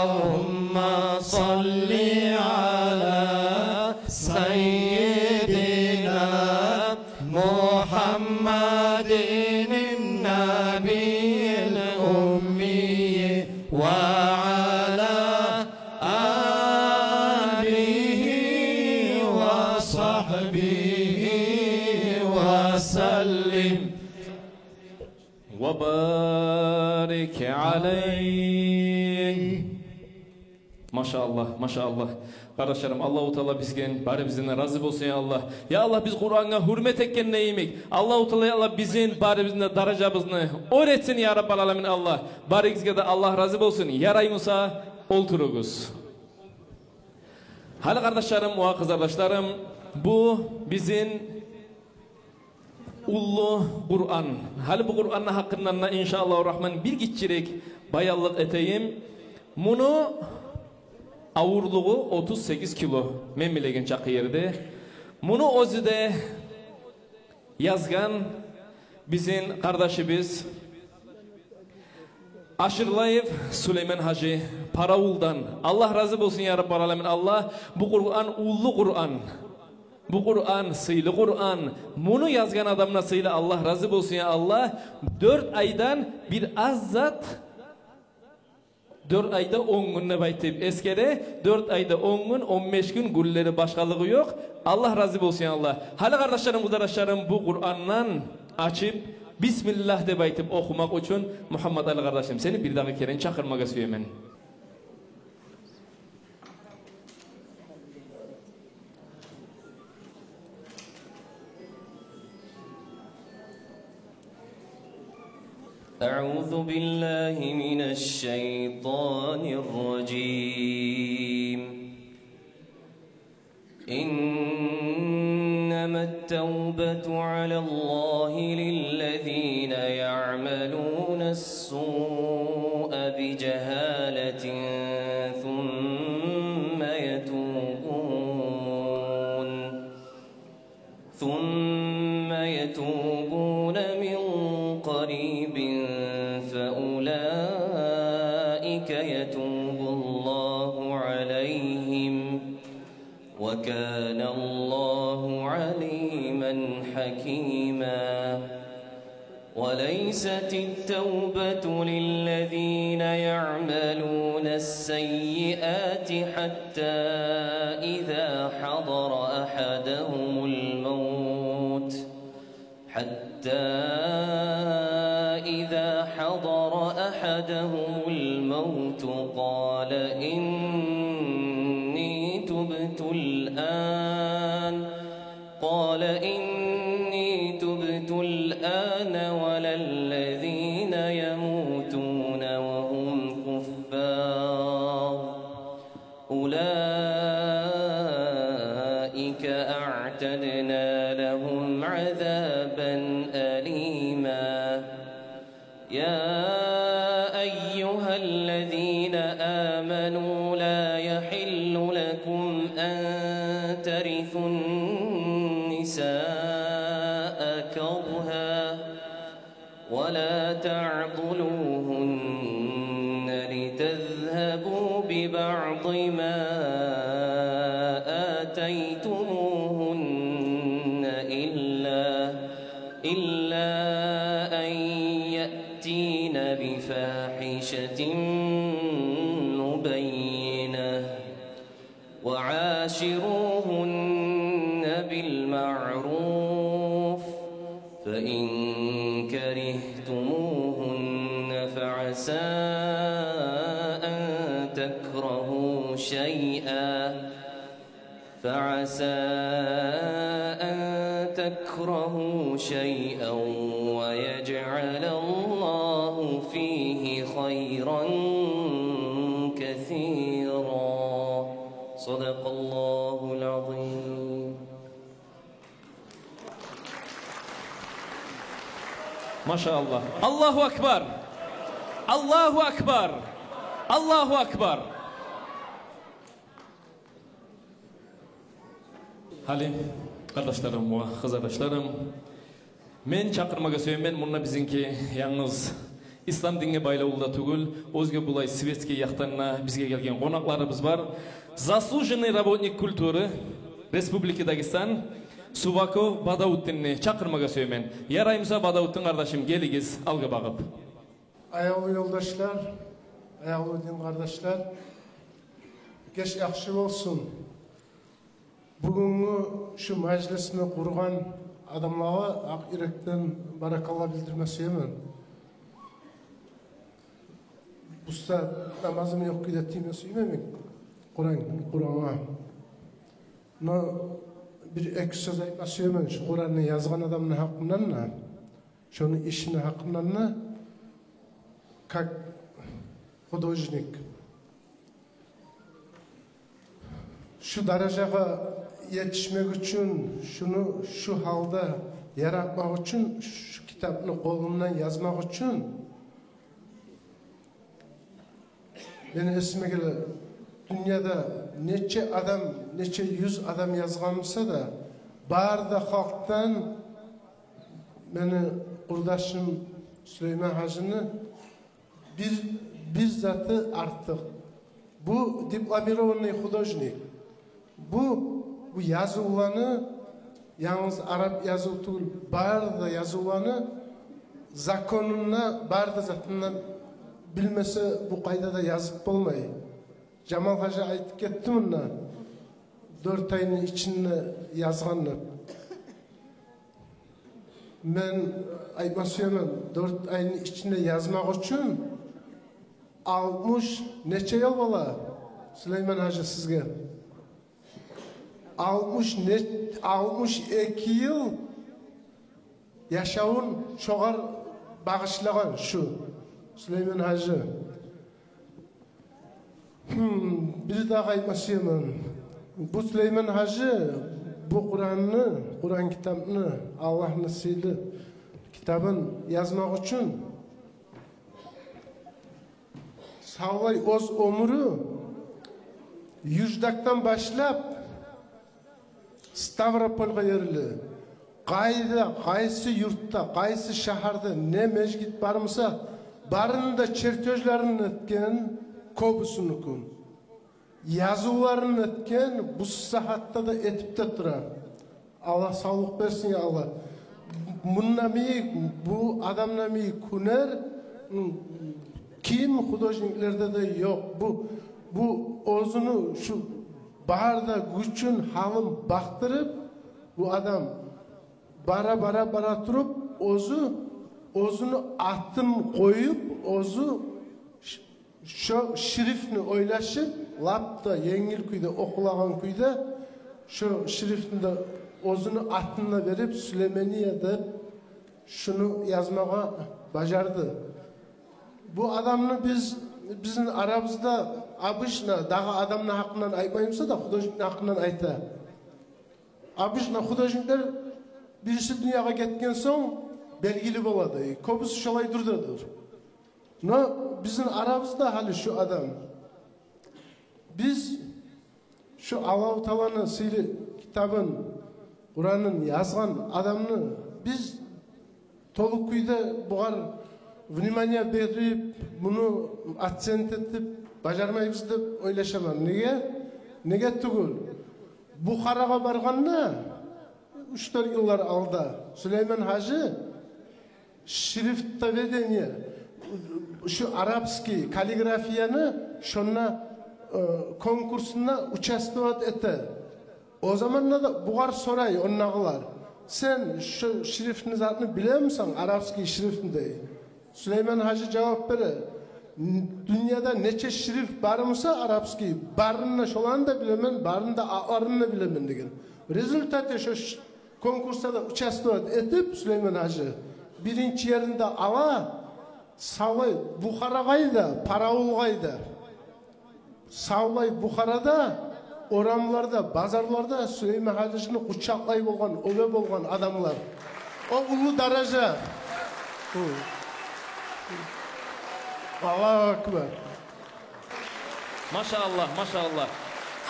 صل على سيدنا محمد النبي الأمي وعلى آله وصحبه وسلم وبارك عليه. Машаллагь, машаллагь. Къардашларым, Аллагьу Таала бизге барыбыздан рази болсун, я Аллагь. Я Аллагь, биз Къурангъа гьюрмет этгенде йимик, Аллагьу Таала, я Аллагь, бизин барыбызны да даражабызны оьр этсин, я Раббал аламин, Аллагь. Барыгъызгъа да Аллагь рази болсун. Ярай буса, олтуругъуз. Гьали, къардашларым ва къызардашларым, бу бизин уллу Къуран. Гьали бу Къуранны гьакъындан да, иншааллагьу рагьман, бир гиччирек баянлыкъ этейим. Муну авурлугъу отуз сегиз кило, мен билеген чакъы ерде. Муну оьзю де язгъан бизин къардашыбыз Ашырлаев Сулейман гьажи Паравулдан. Аллагь рази болсун, я Раббал аламин, Аллагь. Бу Къуран уллу Къуран. Бу Къуран сыйлы Къуран. Муну язгъан адам да сыйлы. Аллагь рази болсун, я Аллагь. Дёрт айдан бир аз зат, дёрт айда он гюн деп айтып эсгере. Дёрт айда он гюн, он беш гюн, гюнлери башгъалыгъы ёкъ. Аллагь рази болсун, я Аллагь. Гьали, къардашларым, къызардашларым, бу Къурандан ачып, «Бисмиллагь» деп айтып охумакъ учун, Мугьаммадали къардашым, сени бир дагъы керен чакъырмагъа сюемен. أعوذ بالله من الشيطان الرجيم. إنما التوبة على الله للذين يعملون السوء بجهالة ثم يتوبون، ثم يتوبون من قريب فأولئك يتوب الله عليهم، وكان الله عليما حكيما. وليست التوبة للذين يعملون السيئات حتى إذا حضر أحدهم الموت، حتى إذا حضر أحدهم الموت قال إني تبت الآن، قال إني تبت الآن ولا الذين يموتون وهم كفار، أولئك أعتدنا لهم عذابا أليما. يا أيها الذين آمنوا لا يحل لكم أن ترثوا النساء كرها ولا تعضلوهن لتذهبوا ببعض ما آتيتموهن إلا، إلا أن يأتين بفاحشة مبينة. وعاشروهن بالمعروف، فإن كرهتموهن فعسى أن تكرهوا شيئا، فعسى أن تكرهوا شيئا ويجعل الله فيه خيرا كثيرا. صدق الله العظيم. Машааллагь. Аллагьу акбар. Аллагьу акбар. Аллагьу акбар. Гьали, къардашларым ва къызардашларым, мен чакъырмагъа сюемен, мунда бизинки янгыз ислам динге байлавлу да тюгюл, оьзге булай светский якъдан да бизге гелген къонакъларыбыз бар. Заслуженный работник культуры Республики Дагестан Суваков Бадаутдинни чакъырмагъа сюемен. Ярай буса, Бадаутдин къардашым, гелигиз алгъа багъып. Аявлу ёлдашлар, аявлу дин къардашлар, геч яхшы болсун. Бугюнгю шу мажлисни къургъан адамлагъа акъ юрекден баракалла билдирме сюемен. Уста, намазым ёкъ кюйде тийме сюймеймен Къуран, Къурангъа. Но бир-эки сёз айтма сюемен шу Къуранны язгъан адамны гьакъындан да, шону ишини гьакъындан да, как художник. Шу даражагъа етишмек учун, шуну шу гьалда яратмакъ учун, шу китапны къолундан язмакъ учун, мени эсиме геле, дюньяда нече адам, нече юз адам язгъан буса да, бары да халкъдан мени къурдашым Сулейман гьажини бир, бир заты артыкъ. Бу дипломированный художник. Бу, бу язывланы, янгыз араб языв тюгюл, бары да язывланы законун да, бары да затын да билмесе, бу къайда да язып болмай. Жамал гьажи айтып гетди мунда, дёрт айны ичинде язгъан деп. Мен Айтма сюемен, дёрт айны ичинде язмакъ учун алтмыш нече йыл бола, Сулейман гьажи, сизге? Алтмыш не-, алтмыш эки йыл яшавун шогъар багъышлагъан шу Сулейман гьажи. Гьм, бир дагъы айтма сюемен. Бу Сулейман гьажи бу Къуранны, Къуран китапны, Аллагьны сыйлы китабын язмакъ учун савлай оьз оьмюрю Юждакдан башлап Ставропольгъа ерли, къайда, къайсы юртда, къайсы шагьарда не межит бармыса, барын да чертёжларын этген, кёбюсюнюкюн язывларын этген, бу сагьатда да этип де тура. Аллагь савлукъ берсин, я Аллагь. Мунда йимик, бу адамда йимик гьюнер, м, ким художниклерде де ёкъ. Бу, бу оьзюню шу бар да гючюн, гьалын бакъдырып, бу адам бара, бара, бара туруп, оьзю, оьзюню атын къоюп, оьзю ш-, шо шрифтни ойлашып, лап да енгил кюйде, охулагъан кюйде, шо шрифтни де оьзюню атын да берип, Сулеймания деп шуну язмагъа бажарды. Бу адамны биз, бизин арабызда обычно дагъы адамны гьакъындан айтмаймыз да, художникни гьакъындан айта. Обычно художниклер бириси дюньягъа гетген сонг белгили болады. Э, кёбюсю шолай дюр да дюр. Но бизин арабызда гьали шу адам. Биз шу Аллагьу Тааланы сыйлы китабын, Къуранын язгъан адамны биз толу кюйде бугъар внимание берип, муну оценить этип бажармайбыз деп ойлашаман. Неге? Неге тюгюл? Бухарагъа баргъанда, уьч-дёрт йыллар алда, Сулейман гьажи шрифтоведение, шу арабский каллиграфияны шонда, э, конкурсунда участвовать эте. О заманда да бугъар сорай ондагъылар: «Сен шу шрифтни, затны билемисен, арабский шрифтни?» — дей. Сулейман гьажи жавап бере: «Н-, дюньяда нече шрифт бармыса арабский, барын да, шоланы да билемен, барын да атларын да билемен», — деген. В результате шо ш-, конкурсда да участвовать этип, Сулейман гьажи биринчи ерни де ала, савлай Бухара къайда, Паравул къайда. Савлай Бухарада, орамларда, базарларда Сулейман гьажини къучакълай болгъан, оьбе болгъан адамлар. О уллу даража. Аллагьу акбар. Машааллагь, машааллагь.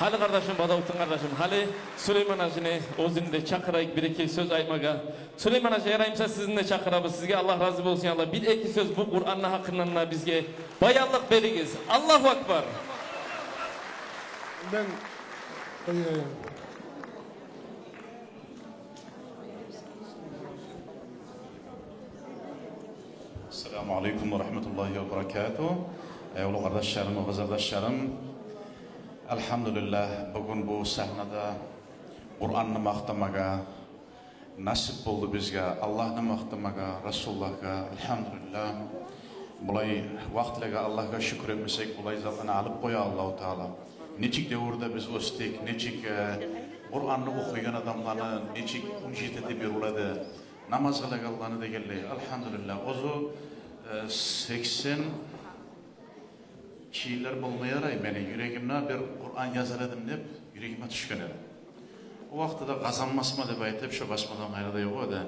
Гьали, къардашым, Бадавутдин къардашым, гьали Сулейман гьажини оьзюн де чакъырайыкъ бир-эки сёз айтмагъа. Сулейман гьажи, яраймыса, сизин де чакъырабыз. Сизге Аллагь рази болсун, я Аллагь. Бир-эки сёз бу Къуранны гьакъындан да бизге баянлыкъ беригиз. Аллагьу акбар. Мен къояйым. Ассаламу алейкум ва рагьматуллагьи ва баракатугь. Аявлу къардашларым ва къызардашларым, альгьамдулиллагь, бугюн бу сагьнада Къуранны макътамагъа насип болду бизге, Аллагьны макътамагъа, Расулуллагьгъа, альгьамдулиллагь. Булай вакътилагъа Аллагьгъа шюкюр этмесек, булай затланы алып къоя Аллагьу Таала. Нечик девюрде биз оьсдюк, нечик, э, Къуранны охуйгъан адамланы нечик унжит этип юрюледи, намаз къылагъанланы дегенлей, альгьамдулиллагь. Оьзю, э, сексен чы йыллар болма ярай, мени юрегимде бир Къуран язар эдим деп юрегиме тюшген эди. О вакътиде къазанмасман деп айтып, шо басмадан къайры да ёкъ эди.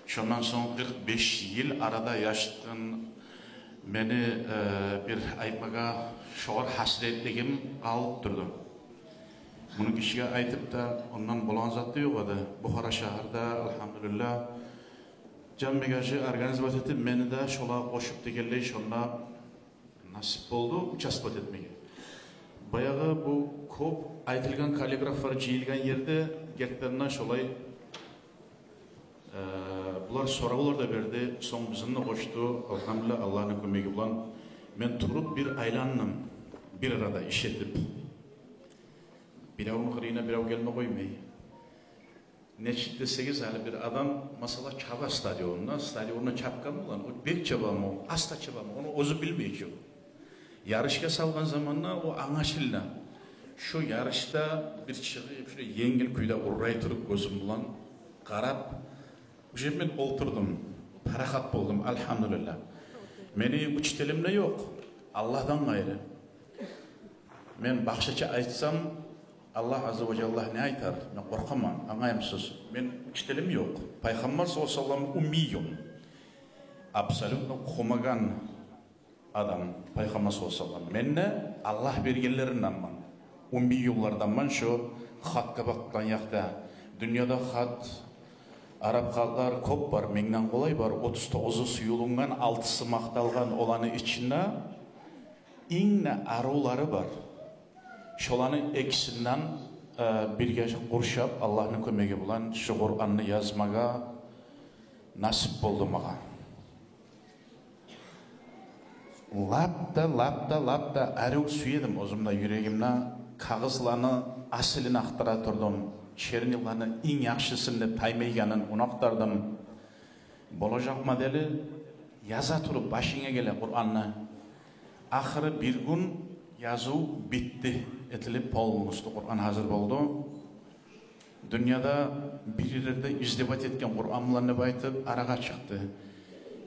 Шондан сонг къыркъ беш йыл арада яшатгъан мени, э, бир айтмагъа шогъар гьасиретлигим къалып турду. Муну гишиге айтып да ондан болагъан зат да ёкъ эди. Бухара шагьарда, альгьамдулиллагь, Жамбек гьажи организовать этип, мени де шолагъа къошуп дегенлей, шонда насип болду участвовать этмеге. Баягъы бу кёп айтылгъан каллиграфлар жыйылгъан ерде гертиден де шолай, э, булар соравлар да берди, сонг бизин де къошду. Альгьамдулиллагь, Аллагьны кёмеги булан мен туруп бир айландым, бир арада иш этип. Биревню къырыйына бирев гелме къоймай. Нечик десегиз, гьали бир адам, масала, чаба стадионда, стадионда чапгъан булан, о бек чабамы, о аста чабамы, ону оьзю билмей чю. Ярышгъа салгъан заманда о англашыла. Шо ярышда бир чыгъып, шолай енгил кюйде урай туруп, гёзюм булан къарап, уже мен олтурдум, парахат болдум, альгьамдулиллагь. Мени учителим де ёкъ, Аллагьдан къайры. Мен башгъача айтсам, Аллагь азза ва жалла не айтар? Мен къоркъаман, англаймысыз? Мени учителим ёкъ. Пайхаммар саллаллагьу алайгьи ва саллам уммийюн. Абсолютно охумагъан адам Пайхаммар саллаллагьу алайгьи ва саллам. Мен де Аллагь бергенлерденмен. Уммийюлларданман, шо хатгъа бакъгъан якъда. Дюньяда хат, араб хатлар кёп бар, мингден къолай бар. Отуз тогъузу сююлюнген, алтысы макъталгъан, оланы ичинде инг де арувлары бар. Шоланы экисинден, э, бирге къуршап, Аллагьны кёмеги булан шу Къуранны язмагъа насип болду магъа. Лап да, лап да, лап да арив сюедим оьзюм де юрегимде. Кагъызланы асылын ахтара турдум. Черниланы инг яхшысын деп таймайгъанын, ону ахтардым. Болажакъ модели яза туруп башынга геле Къуранны. Ахыры бир гюн языв битди, этилип полностью Къуран гьазир болду. Дюньяда бир ерлерде издевать этген Къуран булан деп айтып арагъа чыкъды.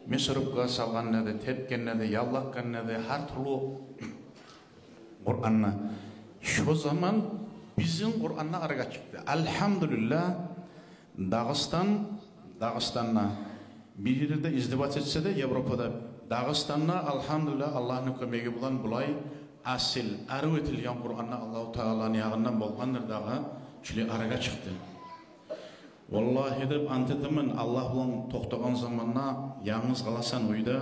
Мясорубкагъа салгъан деди, тепген деди, яллатгъан деди, гьар тюрлю Къуранны. Шо заман бизин Къуран да арагъа чыкъды. Альгьамдулиллагь, Дагъыстан, Дагъыстанда бир ерлерде издевать этсе де, Европада, Дагъыстанда, альгьамдулиллагь, Аллагьны кёмеги булан булай асил, арив этилген Къуран да Аллагьу Тааланы ягъындан болгъандыр дагъы, шулай арагъа чыкъды. Валлагьи деп ант этемен, Аллагь булан токътагъан заманда янгыз къаласан уьйде,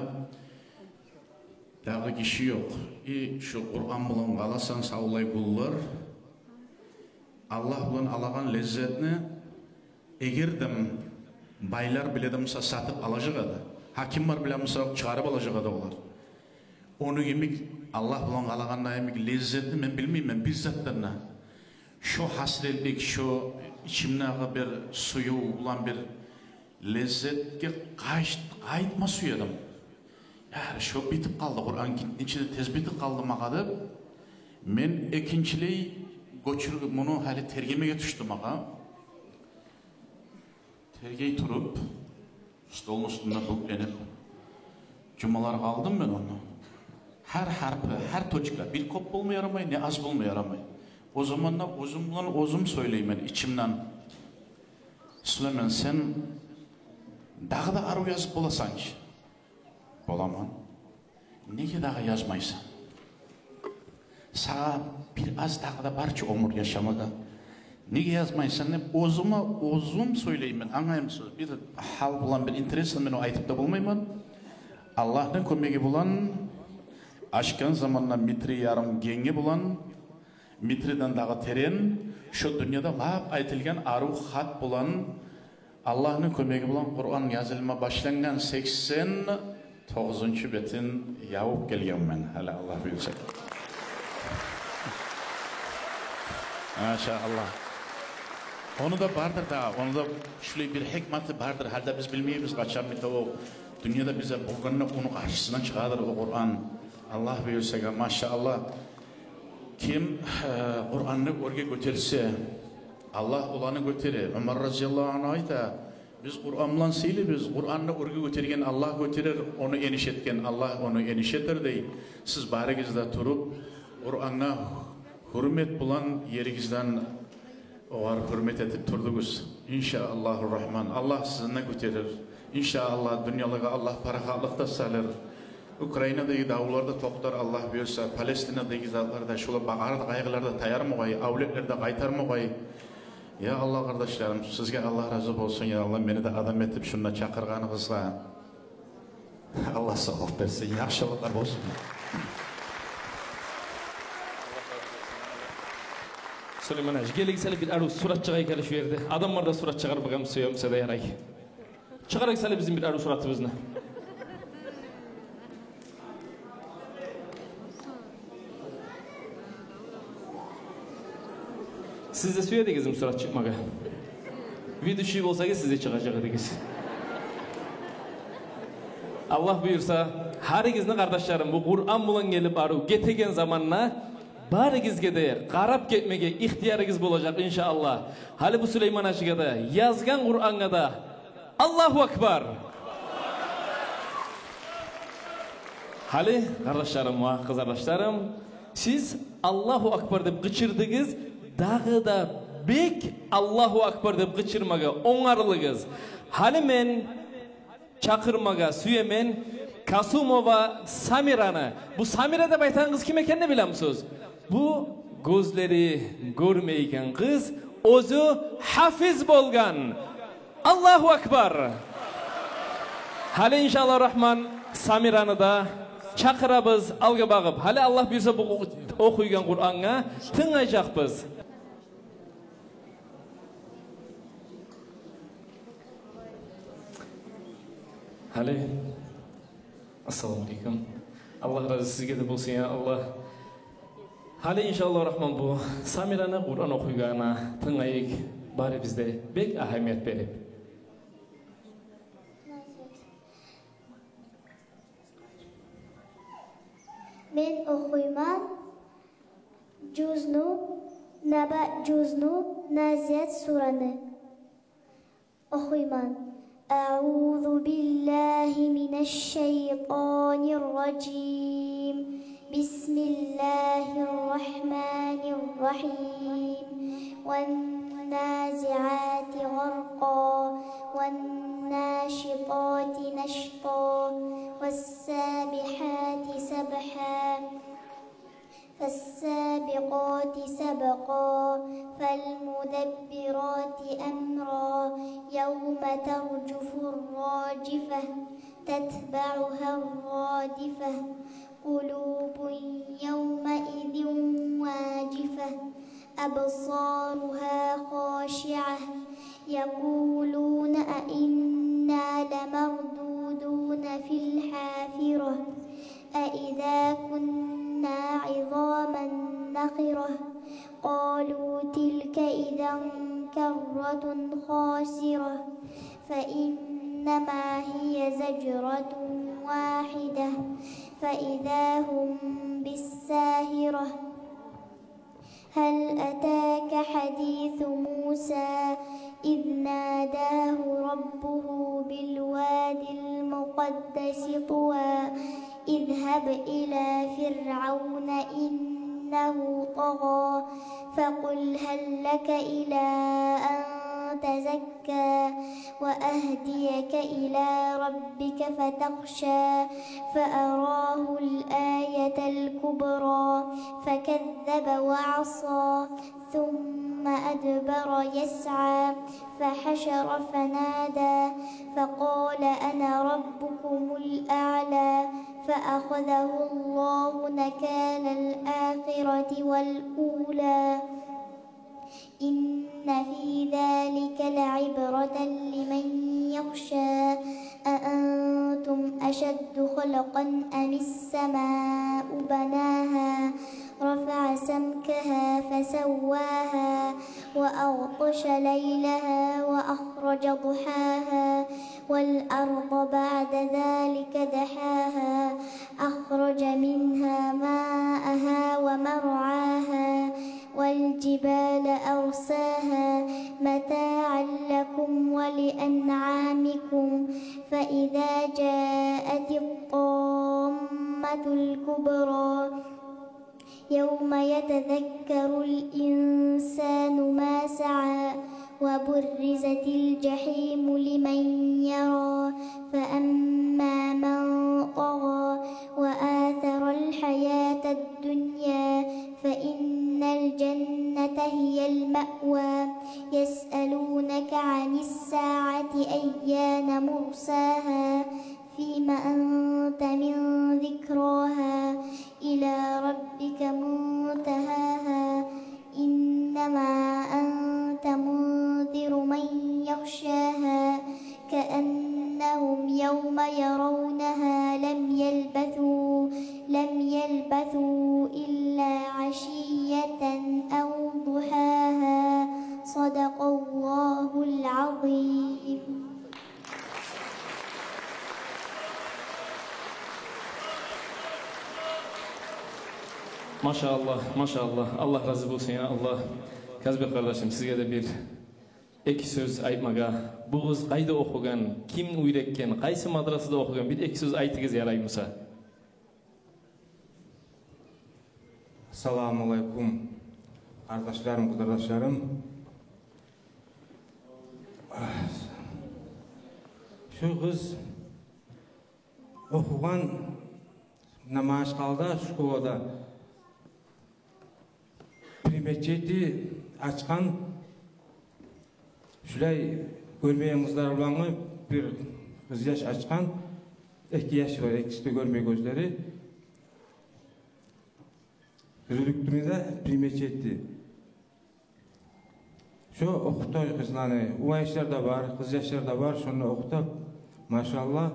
дагъы гиши ёкъ. И шу Къуран булан къаласан савлай гюнлер, Аллагь булан алагъан леззетни эгер де байлар биле де буса сатып алажакъ эди. Гьакимлер биле буса чыгъарып алажакъ эди олар. Ону йимик, Аллагь булан къалагъанда йимик леззетни мен билмеймен бир затдан да. Шо гьасиретлик, шо ичимдеги бир сююв булан бир леззетге къайт-, къайтма сюедим. Я, шо битип къалды, Къуран гитче де тез битип къалды магъа деп, мен экинчилей гёчюрюп, муну гьали тергемеге тюшдю магъа. Тергей туруп, столну уьстюнде бюкленип, жумалар къалдым мен ону. Гьар гьарпы, гьар точка, бир кёп болма ярамай, не аз болма ярамай. О заманда оьзюм булан оьзюм сёйлеймен ичимден: «Сулейман, сен дагъы да арив язып боласан чы?» «Боламан». «Неге дагъы язмайсан? Сагъа бир аз дагъы да бар чы оьмюр яшамагъа. Неге язмайсан?» — деп оьзюме оьзюм сёйлеймен, англаймысыз? Бир гьал булан, бир интересно, мен ону айтып да болмайман. Аллагьны кёмеги булан ачгъан заманда метр ярым генги булан, метрден дагъы терен, шо дюньяда лап айтылгъан арив хат булан, Аллагьны кёмеги булан Къуран язылма башлангъан сексен тогъузунчу бетин ябып гелгенмен, гьали Аллагь буюрса. Машааллагь. Ону да бардыр да, ону да шулай бир гьикматы бардыр. Гьали де биз билмейбиз, къачан бите о дюньяда бизге болгъанда, ону къаршысына чыгъадыр о Къуран. Аллагь буюрса, машааллагь. Ким, э, Къуранны оьрге гётерсе, Аллагь оланы гётерер. Умар разияллагьу ангьу айта: «Биз Къуран булан сыйлыбыз, Къуранны оьрге гётерген Аллагь гётерер, ону эниш этген Аллагь ону эниш этер», — дей. Сиз барыгъыз да туруп, Къурангъа гьюрмет булан еригизден огъар гьюрмет этип турдугъуз. Иншааллагьу рагьман, Аллагь сизин де гётерер. Иншааллагь, дюньялагъа Аллагь парахатлыкъ да салыр. Украинадагъы давлар да токътар, Аллагь буюрса, Палестинадагъы затлар да, шулар багъар да, къайгъылар да таяр бугъай, авлетлер де къайтар бугъай. Я Аллагь, къардашларым, сизге Аллагь рази болсун, я Аллагь, мени де адам этип шунда чакъыргъаныгъызгъа. Аллагь савлукъ берсин, яхшылыкълар болсун. Сулейман гьажи, гелигиз, гьали бир арив сурат чыгъайыкъ гьали шу ерде. Адамлар да сурат чыгъарып къойгъан, сюе буса да ярай. Чыгъарыгъыз гьали бизин бир арив суратыбызны. Сиз де сюе эдигизми сурат чыкъмагъа? Ведущий болсагъыз, сиз де чыгъажакъ эдигиз. Аллагь буюрса, гьаригизни, къардашларым, бу Къуран булан гелип барып гетеген заманда баригизге де къарап гетмеге ихтиярыгъыз болажакъ, иншааллагь. Гьали бу Сулейман гьажиге де, язгъан Къурангъа да Аллагьу акбар. Гьали, къардашларым ва къызардашларым, сиз Аллагьу акбар деп къычырдыгъыз, дагъы да бек Аллагьу акбар деп къычырмагъа онгарылыгъыз. Гьали мен чакъырмагъа сюемен Касумова Самираны. Бу Самира деп айтагъан къыз ким экенин билемисиз? Бу гёзлери гёрмейген къыз, оьзю гьафиз болгъан. Аллагьу акбар! Гьали, иншааллагь рагьман, Самираны да чакъырабыз алгъа багъып. Гьали, Аллагь буюрса, бу охуйгъан Къурангъа тынглажакъбыз. Гьали. Ассаламу алейкум. Аллагь рази сизге де болсун, я Аллагь. Гьали, иншааллагь рагьман, бу Самираны Къуран охуйгъанына тынглайыкъ, барыбыз да бек агьамият берип. Мен охуйман жузну, Наба жузну, Назият сураны. Охуйман. أعوذ بالله من الشيطان الرجيم. بسم الله الرحمن الرحيم. والنازعات غرقا. والناشطات نشطا. والسابحات سبحا. فالسابقات سبقا. فالمدبرات أمرا. يوم ترجف الراجفة. تتبعها الرادفة. قلوب يومئذ واجفة. أبصارها خاشعة. يقولون أئنا لمردودون في الحافرة. أإذا كنا عظاما نخرة. قالوا تلك إذا كرة خاسرة. فإنما هي زجرة واحدة. فإذا هم بالساهرة. هل أتاك حديث موسى إذ ناداه ربه بالواد المقدس طوى. اذهب إلى فرعون إنه طغى. فقل هل لك إلى أن تزكى. وأهديك إلى ربك فتخشى. فأراه الآية الكبرى. فكذب وعصى. ثم أدبر يسعى. فحشر فنادى. فقال أنا ربكم الأعلى. فأخذه الله نكال الآخرة والأولى. إن في ذلك لعبرة لمن يخشى. أأنتم أشد خلقا أم السماء بناها. رفع سمكها فسواها. وأغطش ليلها وأخرج ضحاها. والأرض بعد ذلك دحاها. أخرج منها ماءها ومرعاها. والجبال أرساها. متاعا لكم ولأنعامكم. فإذا جاءت الطامة الكبرى. يوم يتذكر الإنسان ما سعى. وبرزت الجحيم لمن يرى. فأما من طغى. وآثر الحياة الدنيا. فإن الجنة هي المأوى. يسألونك عن الساعة أيان مرساها. فيم أنت من ذكراها. إلى ربك منتهاها. إنما أنت منذر من يخشاها. كأنهم يوم يرونها لم يلبثوا، لم يلبثوا إلا عشية أو ضحاها. Машааллагь, машааллагь. Аллагь рази болсун, я Аллагь. Казбек къардашым, сизге де бир эки сёз айтмагъа. Бу къыз къайда охугъан, ким уьйретген, къайсы мадрасада охугъан, бир эки сёз айтыгъыз, ярай буса. Ассаламу алейкум, къардашларым, къызардашларым. Шу къыз охугъан Магьачкъалада школада при мечети ачгъан, шулай гёрмейген къызлар булангъы бир къызъяш ачгъан, эки яшы бар, экиси де гёрмей гёзлери. Юрюлюп тургъанда при мечети. Шо охута къызланы, улан яшлар да бар, къызъяшлар да бар, шонда охута, машаллагь.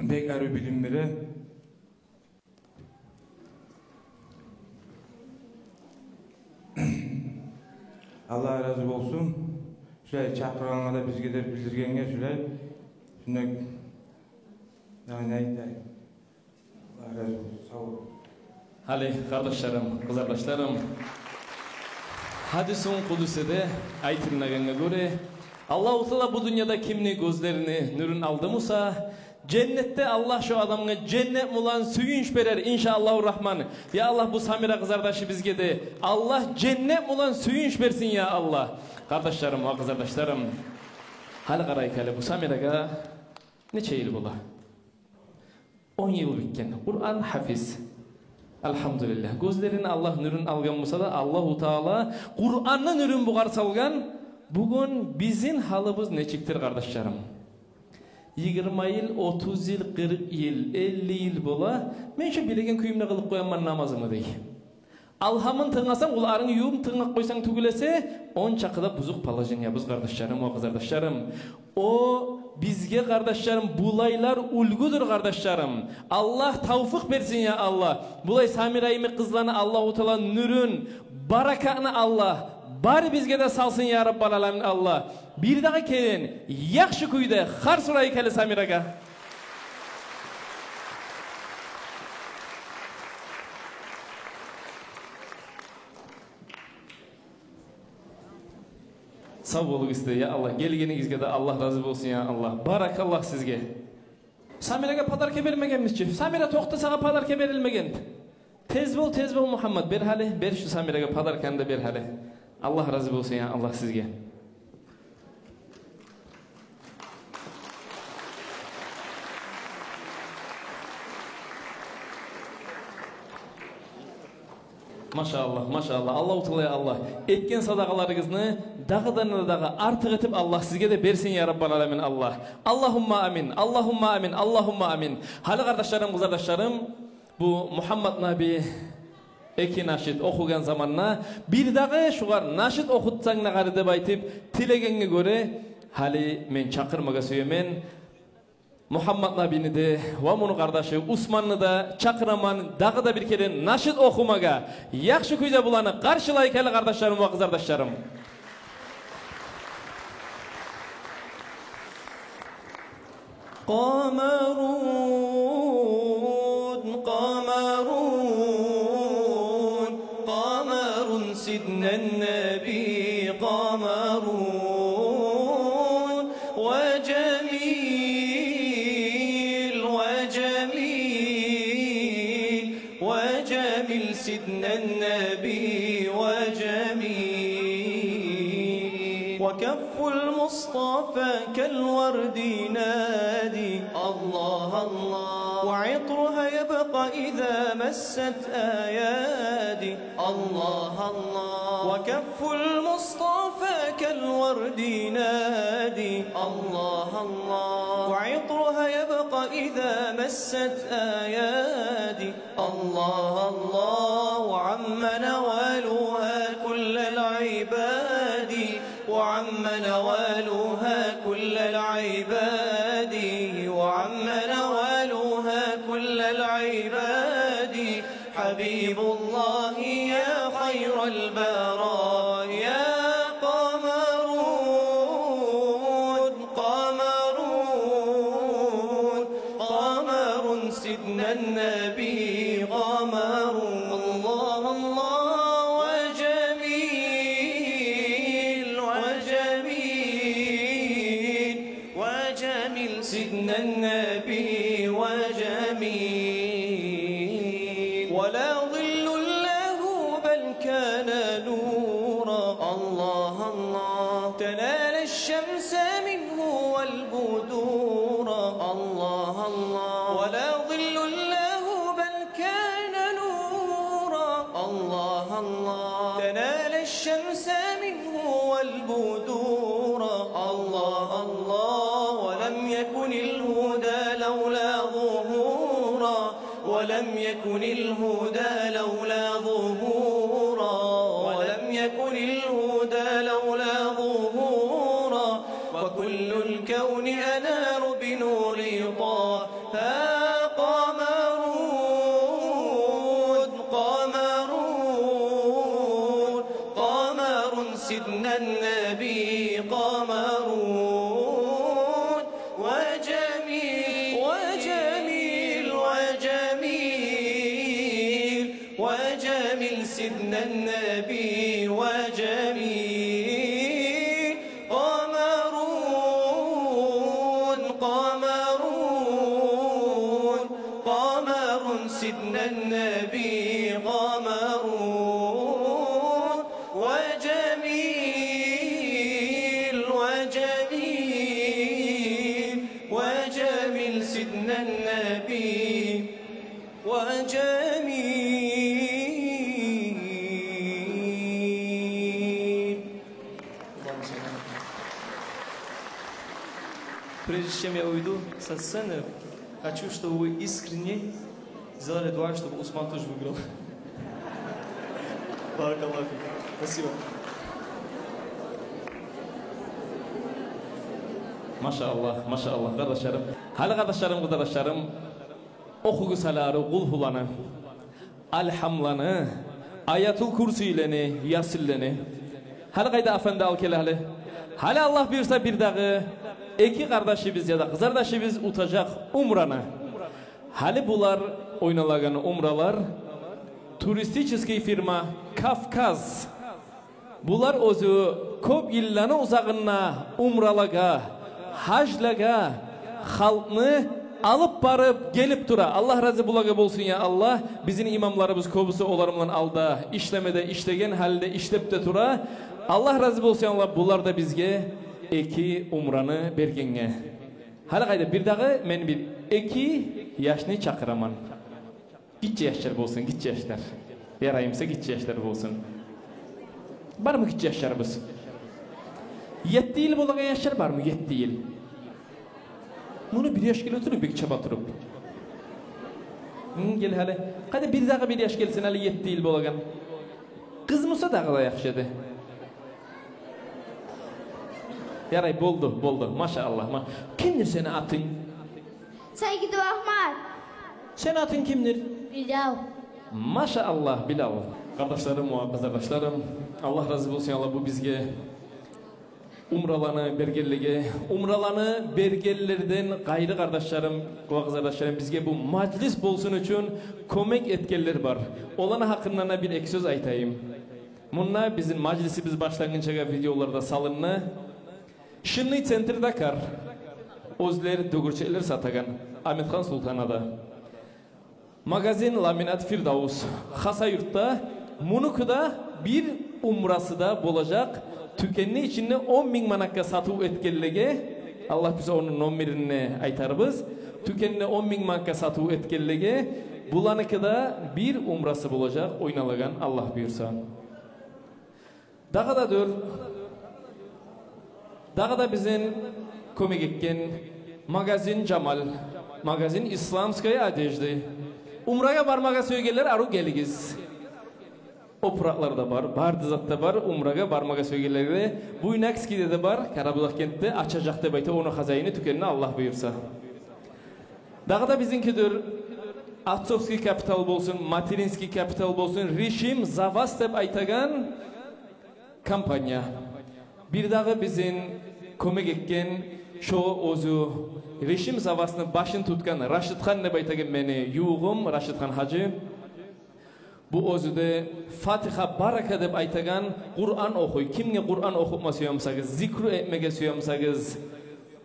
Бек арив билим бере. Аллагь рази болсун. Шулай чакъыргъангъа да, бизге де билдиргенге шулай. Шунда, дагъы не айтайым? Аллагь рази болсун. Сав болугъуз. Гьали, къардашларым, къызардашларым, гьадисун къудусиде айтылынагъангъа гёре, Аллагьу Таала бу дюньяда кимни гёзлерини нюрюн алды буса, женнетде Аллагь шо адамгъа женнет булан сююнч берер, иншааллагьу рагьман. Я Аллагь, бу Самира къызардашыбызгъа да Аллагь женнет булан сююнч берсин, я Аллагь. Къардашларым ва къызардашларым, гьали къарайыкъ гьали, бу Самирагъа нече йыл бола? Он йыл битген. Къуран гьафиз. Альгьамдулиллагь. Гёзлерини Аллагь нюрюн алгъан буса да, Аллагьу Таала Къуранны нюрюн бугъар салгъан. Бугюн бизин гьалыбыз нечикдир, къардашларым? Йигирма йыл, отуз йыл, къыркъ йыл, элли йыл бола, мен шо билеген кююмде къылып къояман намазымны, дей. Алгьамын тынгласанг, къулакъларынгны ювуп тынглап къойсанг тюгюл эсе, ончакъы да бузукъ положениябыз, къардашларым ва къызардашларым. О бизге, къардашларым, булайлар уьлгюдюр, къардашларым. Аллагь тавфикъ берсин, я Аллагь. Булай Самира йимик къызланы Аллагьу Таала нюрюн, баракатны Аллагь барыбызгъа да салсын, я Раббал аламин, Аллагь. Бирдагъы керен яхшы кюйде харс урайыкъ гьали Самирагъа. Сав болугъуз, я Аллагь. Гелгенигизге де Аллагь рази болсун, я Аллагь. Баракаллагь сизге. Самирагъа подарка бермегенбиз чи. Самира, токъта, сагъа подарка берилмеген. Тез бол, тез бол, Мугьаммат, бер гьали, бер шу Самирагъа подарканы да, бер гьали. Аллагь рази болсун, я Аллагь, сизге. Машаллагь, машаллагь. Аллагьу Таала, я Аллагь, этген садагъаларыгъызны дагъы да, дагъы артыкъ этип Аллагь сизге де берсин, я Раббал аламин, Аллагь. Аллагьумма амин, Аллагьумма амин, Аллагьумма амин. Гьали, къардашларым, къызардашларым, бу Мугьаммат наби эки нашид охугъан заманда, бирдагъы шугъар нашид охутсанг не къари деп айтып тилегенге гёре, гьали мен чакъырмагъа сюемен Мугьаммат набини де ва муну къардашы Усманны да чакъыраман, дагъы да бир керен нашид охумагъа. Яхшы кюйде буланы къаршылайыкъ гьали, къардашларым ва къызардашларым. قمر، قمر، قمر سيدنا النبي، قمر، وجميل، وجميل، وجميل سيدنا النبي، وجميل. وكف المصطفى كالورد ينادي، الله، الله. وعطرها يبقى إذا مست أيادي، الله، الله. وكف المصطفى كالورد ينادي، الله، الله. وعطرها يبقى إذا مست أيادي، الله، الله. وعم نوالها كل العباد، وعم نوالها كل العباد، وعم نوالها كل العباد. حبيب الله يا خير البرايا، قمر، قمر، قمر سيدنا النبي، قمر. ولا ظل له بل كان نورا. الله، الله. تنال الشمس منه والبدورا. الله، الله. ولا ظل له بل كان نورا. الله، الله. تنال الشمس منه والبدورا. الله، الله. ولم يكن الهدى لولا ظهورا. ولم يكن الهدى لولا ظهورا. ولم يكن الهدى لولا ظهورا. وكل الكون أنار بنور طه. قمر، قمر، قمر سيدنا النبي، قمر. وجميل، وجميل، وجميل، وجميل سيدنا النبي، وجميل. قمر، قمر، قمر سيدنا النبي، قمر. وجميل، وجميل، وجميل سيدنا النبي، وجميل. Прежде чем я уйду со сцены, хочу, чтобы вы искренне сделали дуа, чтобы Усман тоже выиграл. Баракаллаху фик. Спасибо. Машааллагь, машааллагь, къардашларым. Гьали, къардашларым, къызардашларым, охугъуз гьали Къулгьуланы, Алгьамланы, Аятул Курсийлени, Ясинлени. Гьали къайда, афанди, ал гел гьали. Гьали, Аллагь буюрса, бирдагъы эки къардашыбыз яда къызардашыбыз утажакъ умраны. Гьали булар, ойналагъан умралар, туристический фирма «Кавказ». Булар оьзю кёп йылланы узагъында умралагъа, гьажлагъа халкъны алып барып гелип тура. Аллагь рази булагъа болсун, я Аллагь. Бизин имамларыбыз кёбюсю олар булан алда ишлемеде ишлеген, гьали де ишлеп де тура. Аллагь рази болсун, я Аллагь, булар да бизге эки умраны бергенге. Гьали къайда, бирдагъы мен бир эки яшны чакъыраман. Гиччи яшлар болсун, гиччи яшлар. Ярай буса, гиччи яшлар болсун. Бармы гиччи яшларыбыз? Етти йыл болагъан яшлар бармы? Етти йыл. Муну бир яш геле туруп, бек чаба туруп. Гьм, гел гьали. Къайда, бирдагъы бир яш гелсин гьали, етти йыл болагъан. Къыз буса дагъы да яхшы эди. Ярай, болду, болду. Машааллагь. Ма-, кимдир сени атынг? Сайгидов Агьмат. Сени атынг кимдир? Билал. Машааллагь, Билал. Къардашларым ва къызардашларым, Аллагь рази болсун, я Аллагь, бу бизге умраланы бергенлеге, умраланы бергенлерден къайры, къардашларым ва къызардашларым, бизге бу мажлис болсун учун кёмек этгенлер бар. Оланы гьакъындан да бир-эки сёз айтайым. Мунда бизин мажлисибиз башлангъынчагъа видеолар да салынды. Шинный центр Дакар. Оьзлер дёгюрчеклер сатагъан. Агьматхан Султанада. Магазин «Ламинат Фирдавс» Хасавюртда. Мунуку да бир умрасы да болажакъ. Тюкенни ичинде он минг манатгъа сатыв этгенлеге, Аллагь буюрса, ону номерин де айтарбыз. Тюкенни он минг манатгъа сатыв этгенлеге, буланыки да бир умрасы болажакъ, ойналагъан, Аллагь буюрса. Дагъы да дюр. Дагъы да бизин кёмек этген магазин «Жамал», магазин исламской одежды. Умрагъа бармагъа сюегенлер арив гелигиз. Опуракълар да бар, бары да зат да бар, умрагъа бармагъа сюегенлеге. Буйнакскиде де бар, Къарабудагъгентде ачажакъ деп айта ону хозяини тюкенни, Аллагь буюрса. Дагъы да бизинки дюр, отцовский капитал болсун, материнский капитал болсун, «Решим за вас» деп айтагъан компания. Бирдагъы бизин кёмек этген, шо оьзю «Решим за вас»ны башын тутгъан Рашидхан деп айтагъан мени ювугъум, Рашидхан гьажи. Бу оьзю де «Фатигьа барака» деп айтагъан, Къуран охуй. Кимге Къуран охутма сюе бусагъыз, зикру этмеге сюе бусагъыз,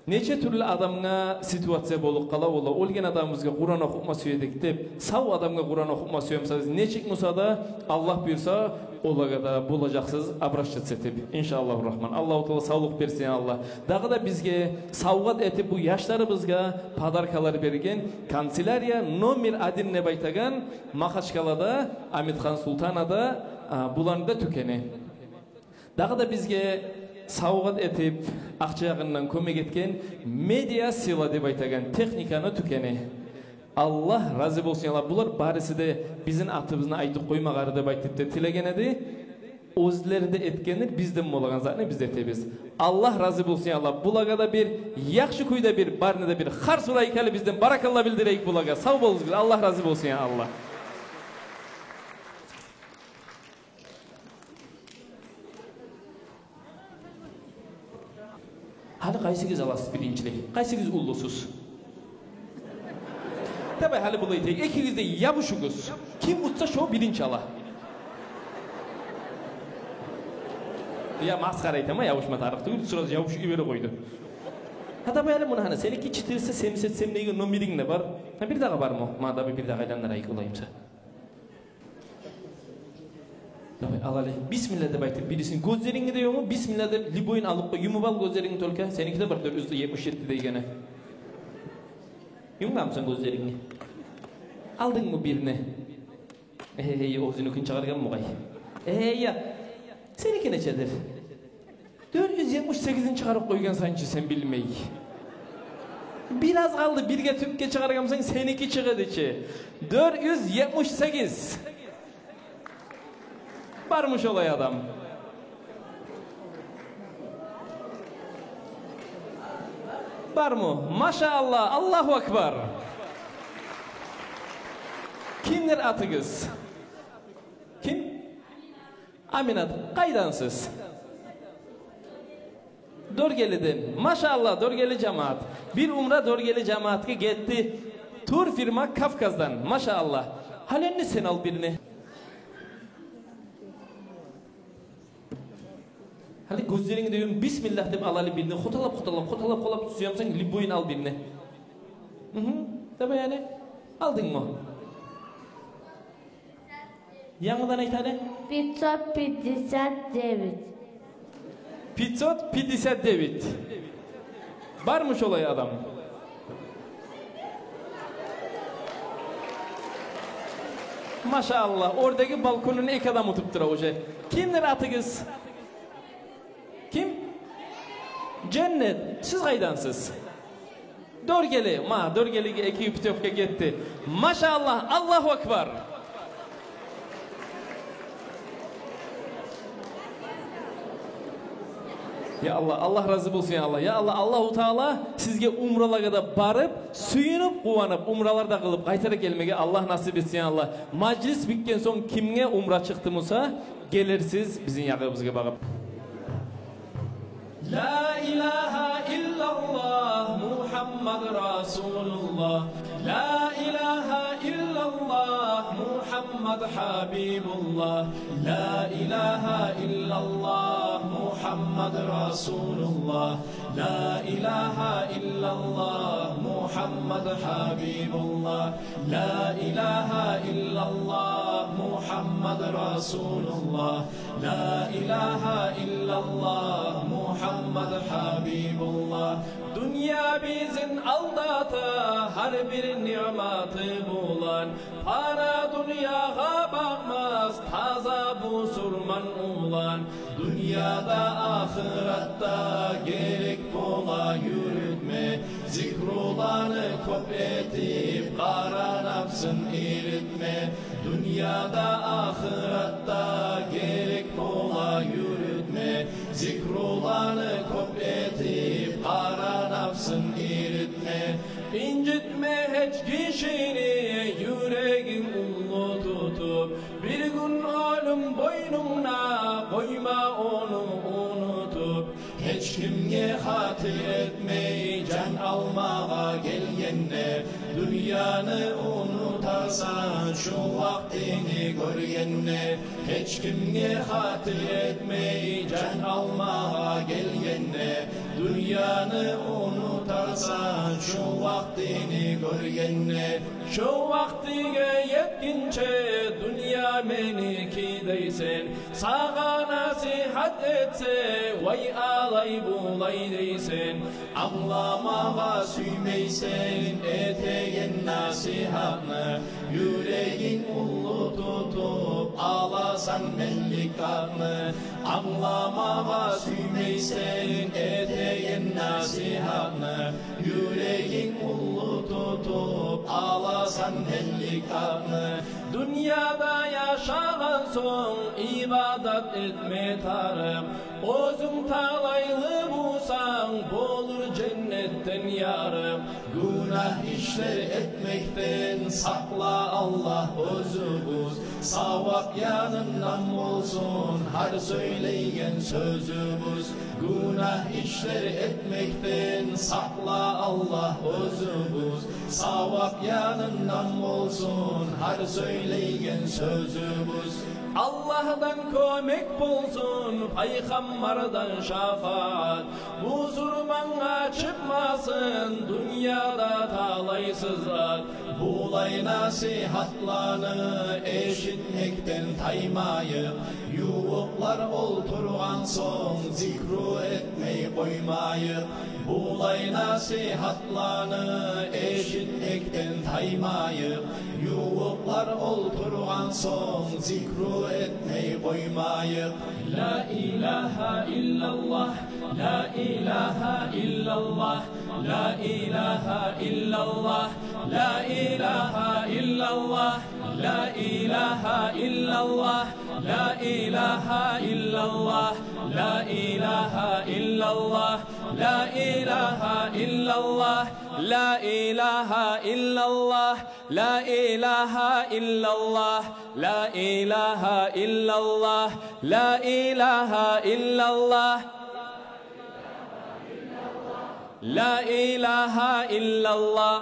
Нече тюрлю адамгъа ситуация болуп къала, ола оьлген адамыбызгъа Къуран охутма сюедик деп, сав адамгъа Къуран охутма сюемсиз, нечик буса да, Аллагь буюрса, олагъа да болажакъсыз обращаться этип, иншааллагьу рахман. Аллагьу Таала савлукъ берсин, я Аллагь. Дагъы да бизге савгъат этип бу яшларыбызгъа подаркалар берген канцелярия номер один деп айтагъан Махачкъалада, Амитхан Султанада, а, буланы да тюкени. Дагъы да бизге савгъат этип, акъча ягъындан кёмек этген Медиа Сила деп айтагъан техниканы тюкени. Аллагь рази болсун, я Аллагь. Булар бариси де бизин атыбызны айтып къоймагъары деп айтып да тилеген эди. Оьзлери де этгенлер, бизден болагъан затны биз де этебиз. Аллагь рази болсун, я Аллагь. Булагъа да бир яхшы кюйде бир, барына да бир харс урайыкъ гьали, бизден баракалла билдирейик булагъа. Сав болугъуз, Аллагь рази болсун, я Аллагь. Гьали къайсыгъыз аласыз биринчилей? Къайсыгъыз уллусуз? Давай, гьали булай этейик. Экигиз де ябушугъуз. Ким утса, шо биринчи ала. Я, масхара этемен, ябушма тарыкъ тюгюл, сразу ябушуп йибере къойду. Гьа, давай, гьали муна, гьана, сеники четыреста семьдесят семь деген номеринг де бар. Гьа, бир дагъы бармы? Ма, давай, бир дагъы айландырайыкъ, олай буса. Давай, ал гьали. Бисмилла деп айтып, бирисин, гёзлеринги де юмуп, бисмилла деп, любойун алып къой, юмуп ал гёзлеринги только. Сеники де бар, дёрт юз етмиш етти дегени. Юмгъанмысан гёзлеринги? Алдынгмы бирини? Эй, оьзюнюкюн чыгъаргъан бугъай. Эй, я. Сеники нечедир? Дёрт юз етмиш сегизин чыгъарып къойгъансан чы сен билмей. Бир аз къалды, бирге тюпге чыгъаргъансан, сеники чыгъады чы. Дёрт юз етмиш сегиз. Бармы шолай адам? Бармы? Машааллагь, Аллагьу акбар. Кимдир атыгъыз? Ким? Аминат, къайдансыз? Доргелиден. Машааллагь, Доргели жамаат. Бир умра Доргели жамаатгъа гетди. Турфирма Кавказдан. Машааллагь. Гьали энни сен ал бирини. Гьали гёзлеринги де юмуп, бисмиллагь деп ал гьали бирини. Хоталап, хоталап, хоталап, хоталап, сюемсен, любойун ал бирини. Мгм. Давай, гьали. Алдынгмы? Янгыдан айт гьали. Пятьсот пятьдесят девять. Пятьсот пятьдесят девять. Бармы шолай адам? Машааллагь, оьрдеги балконун эки адам утуп тура уже. Кимдир атыгъыз? Ким? Женнет, сиз къайдансыз? Доргели, ма, Доргелиге эки путёвка гетди. Машааллагь, Аллагьу акбар. Я Аллагь, Аллагь рази болсун, я Аллагь. Я Аллагь, Аллагьу Таала сизге умралагъа да барып, сююнюп, къуванып, умралар да къылып, къайтарып гелмеге Аллагь насип этсин, я Аллагь. Мажлис битген сонг кимге умра чыкъды буса, гелерсиз бизин ягъыбызгъа багъып. لا إله إلا الله محمد رسول الله. لا إله إلا الله محمد حبيب الله. لا إله إلا الله محمد رسول الله. لا إله إلا الله محمد حبيب الله. لا إله إلا الله محمد رسول الله. لا إله إلا الله محمد حبيب الله. Дюнья бизин алдата гьар бир ниъматы булан. Пара дюньягъа бакъмас таза бусурман улан. Дюньяда, ахыратда герек бола юрютме, зикруланы кёп этип, къара напсын иритме. Дюньяда, ахыратда герек бола юрютме, зикруланы кёп этип, къара напсын иритме. Инжитме гьеч гишини, юрегинг уллу тутуп, бир гюн оьлюм бойнунгда, къойма ону унутуп. Гьеч кимге хатир этмей жан алмагъа гелгенде, дюньяны унутасан шу вакътини гёргенде. Гьеч кимге хатир этмей жан алмагъа гелгенде, дюньяны унутасан Барса, шу вакътини гёргенде, шу вакътиге етгинче дюнья меники дейсен. Сагъа насигьат этсе, вай алай-булай дейсен. Англамагъа сюймейсен этеген насигьатны, юрегинг уллу тутуп аласан менлик гьакъны. Англамагъа сюймейсен этеген насигьатны, юрегинг уллу тутуп аласан менлик гьакъны. Дюньяда яшагъан сонг ибадат этме тарыкъ, оьзюнг талайлы бусанг, болур женнетден ярыкъ. Гюнагь ишлер этмекден сакъла, Аллагь, оьзюбюз. Савап янындан болсун гьар сёйлейген сёзюбюз. Гюнагь ишлер этмекден сакъла, Аллагь, оьзюбюз. Савап янындан болсун гьар сёйлейген сёзюбюз. Аллагьдан кёмек болсун, пайхаммардан шафаат. Бусурмангъа чыкъмасын дюньяда талайсыз ат. Булай насигьатланы эшитмекден таймайыкъ. Ювукълар олтургъан сонг зикру этмей къоймайыкъ. Булай насигьатланы эшитмекден таймайыкъ. Ювукълар олтургъан сонг зикру этмей къоймайыкъ. لا إله إلا الله، لا إله إلا الله، لا إله إلا الله، لا إله إلا الله، لا إله إلا الله، لا إله إلا الله، لا إله إلا الله، لا إله إلا الله، لا إله إلا الله، لا إله إلا الله، لا إله إلا الله، لا إله إلا الله، لا إله إلا الله،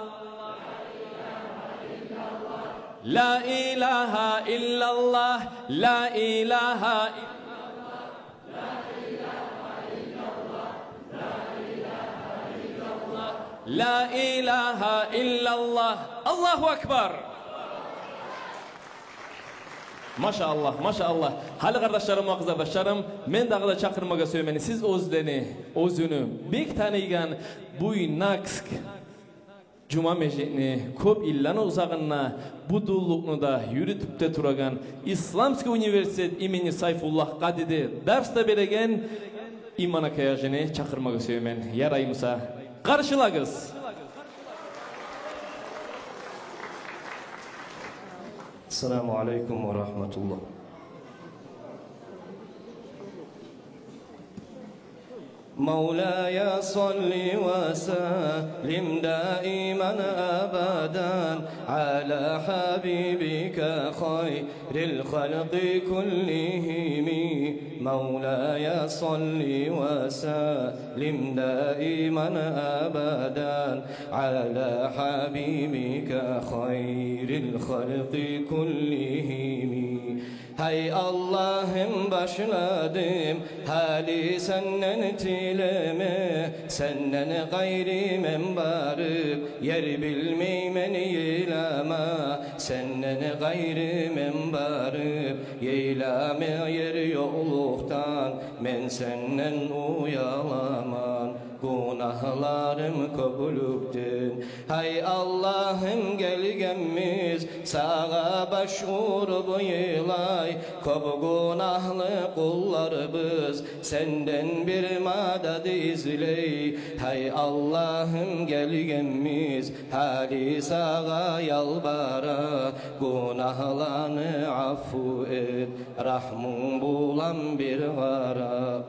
لا إله إلا الله، لا إله لا إله إلا الله. الله أكبر. Машаллагь, машаллагь. Гьали, къардашларым ва къызардашларым, мен дагъы да чакъырмагъа сюемен сиз оьзлени, оьзюню бек таныйгъан Буйнакск жума межитни, кёп йылланы узагъында бу дуллукъну да юрютюп де турагъан, Исламский университет имени Сайфуллагь Къадиде дарс да береген Иман Акаяжини чакъырмагъа сюемен. Яраймыса, къаршылагъыз. السلام عليكم ورحمة الله. مولاي صل وسلم دائما أبدا على حبيبك خير الخلق كلهم. مولاي صل وسلم دائما أبدا على حبيبك خير الخلق كلهم. Гьей Аллагьым, башладым гьали сенден тилеме, сенден къайры мен барып ер билмеймен йылама. Сенден къайры мен барып йылама ер ёкълукъдан, мен сенден уяламан. Гюнагьларым кёплюкден. Гьей Аллагьым, гелгенбиз сагъа баш уруп йылай, кёп гюнагьлы къулларыбыз сенден бир мадат излей. Гьей Аллагьым, гелгенбиз гьали сагъа ялбара, гюнагьланы афу эт, рагьмунг булан бир къара.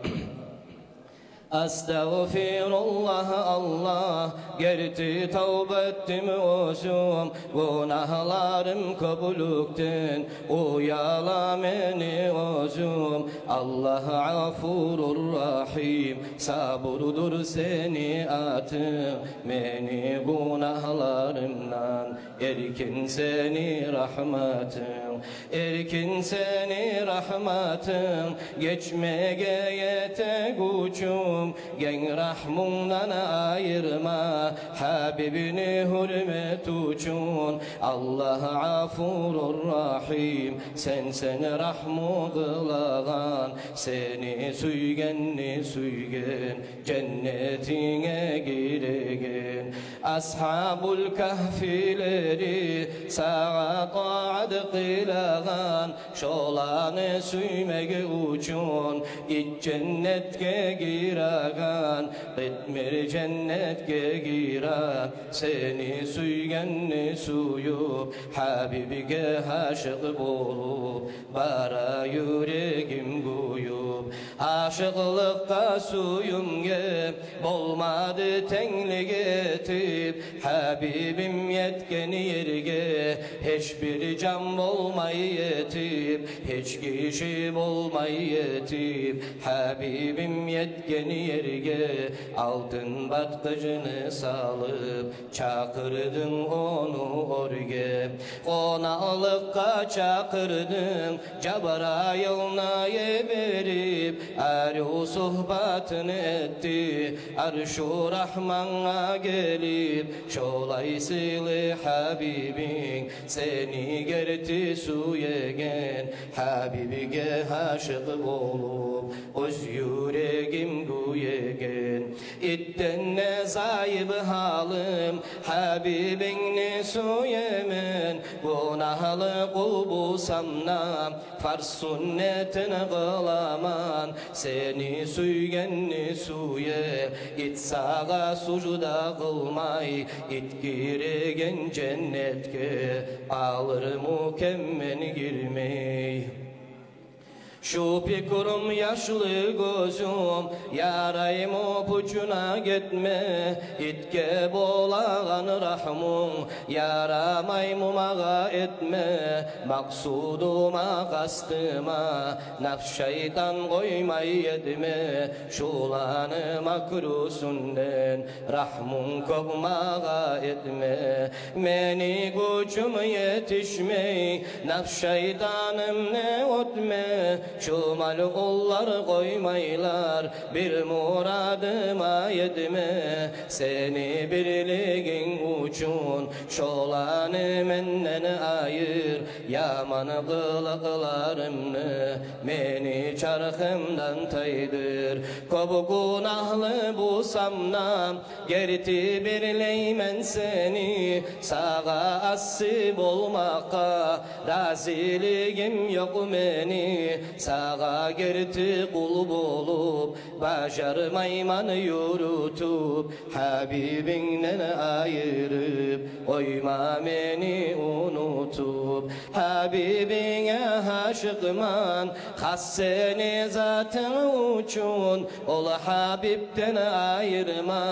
Астагъфируллагь, Аллагь, герти тавба этдим оьзюм, гюнагьларым кёплюкден уяла мени оьзюм. Аллагь Гъафурур Рагьим, сабурдур сени атынг, мени гюнагьларымдан эркин сени рагьматынг, эркин сени рагьматынг, гечмеге ете гючюм. Генг рагьмунгдан айырма Гьабибни гьюрмет учун. Аллагь Гъафурур Рагьим, сенсен рагьму къылагъан, сени сюйгенни сюйген, женнетинге гиреген. Асгьабул Кагьфилери сагъа таат къылагъан, шоланы сюймеги учун ит женнетге гиреген, къытмир женнетге гиреген. Сени сюйгенни сююп, Гьабибге гьашыкъ болуп, бара юрегим гююп. Гьашыкълыкъгъа сююмге болмады тенглик этип, Гьабибим етген ерге гьеч бир жан болмай етип, гьеч гиши болмай етип. Гьабибим етген ерге алтын баткъыжны салып, чакъырдынг ону оьрге. Къонакълыкъгъа чакъырдынг Жабрайылны йиберип, арив сугьбатын этди Аршу Рагьмангъа гелип. Шолай сыйлы Гьабибинг сени герти сюеген, Гьабибге гьашыкъ болуп, оьз юрегим гюеген. Итден де зайып гьалым, Гьабибингни сюемен. Гюнагьлы къул бусам да, фарз сюннетин къыламан. Сени сюйгенни сюе ит, сагъа сужда къылмай, ит гиреген женнетге къалырму экен мен гирмей? Шу пикрум, яшлы гёзюм, ярайму пучуна гетме? Итге болагъан рагьмунг ярамайму магъа этме? Макъсудума, къастыма нафс шайтан къоймай этме. Шуланы макрусунден рагьмунг кёп магъа этме. Мени гючюм етишмей, нафс шайтанымны оьтме. Шу малъунлар къоймайлар бир мурадыма етме. Сени бирлигинг учун шоланы менден айыр. Яман къылыкъларымны мени чархымдан тайдыр. Кёп гюнагьлы бусам да, герти бирлеймен сени. Сагъа асси болмакъгъа разилигим ёкъ мени. Сагъа герти къул болуп бажармайман юрютюп, Гьабибингден айырып, къойма мени унутуп. Гьабибинге гьашыкъман хас сени затынг учун, ол Гьабибден айырма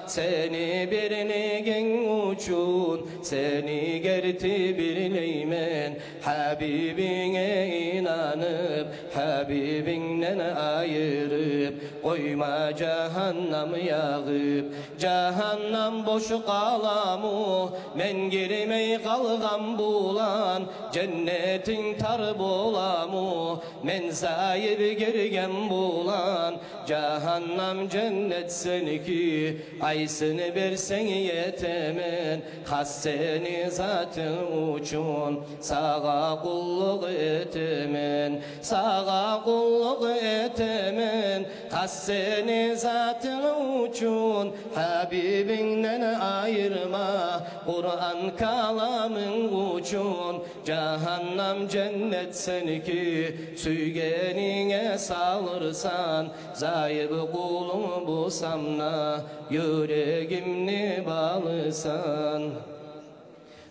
сени бирлигинг учун. Сени герти бирлеймен, Гьабибинге инанып, Гьабибингден айырып, къойма жагьаннам ягъып. Жагьаннам бош къаламу мен гирмей къалгъан булан? Женнетинг тар боламу мен зайып гирген булан? Жагьаннам, женнет сеники, къайсын берсенг етемен. Хас сени затынг учун сагъа къуллукъ этемен, сагъа къуллукъ этемен. Хас сени затынг учун Гьабибингден айырма, Къуран каламынг учун. Жагьаннам, женнет сеники, сюйгенинге салырсан. Зайып къулунг бусам да, юрегимни балысан.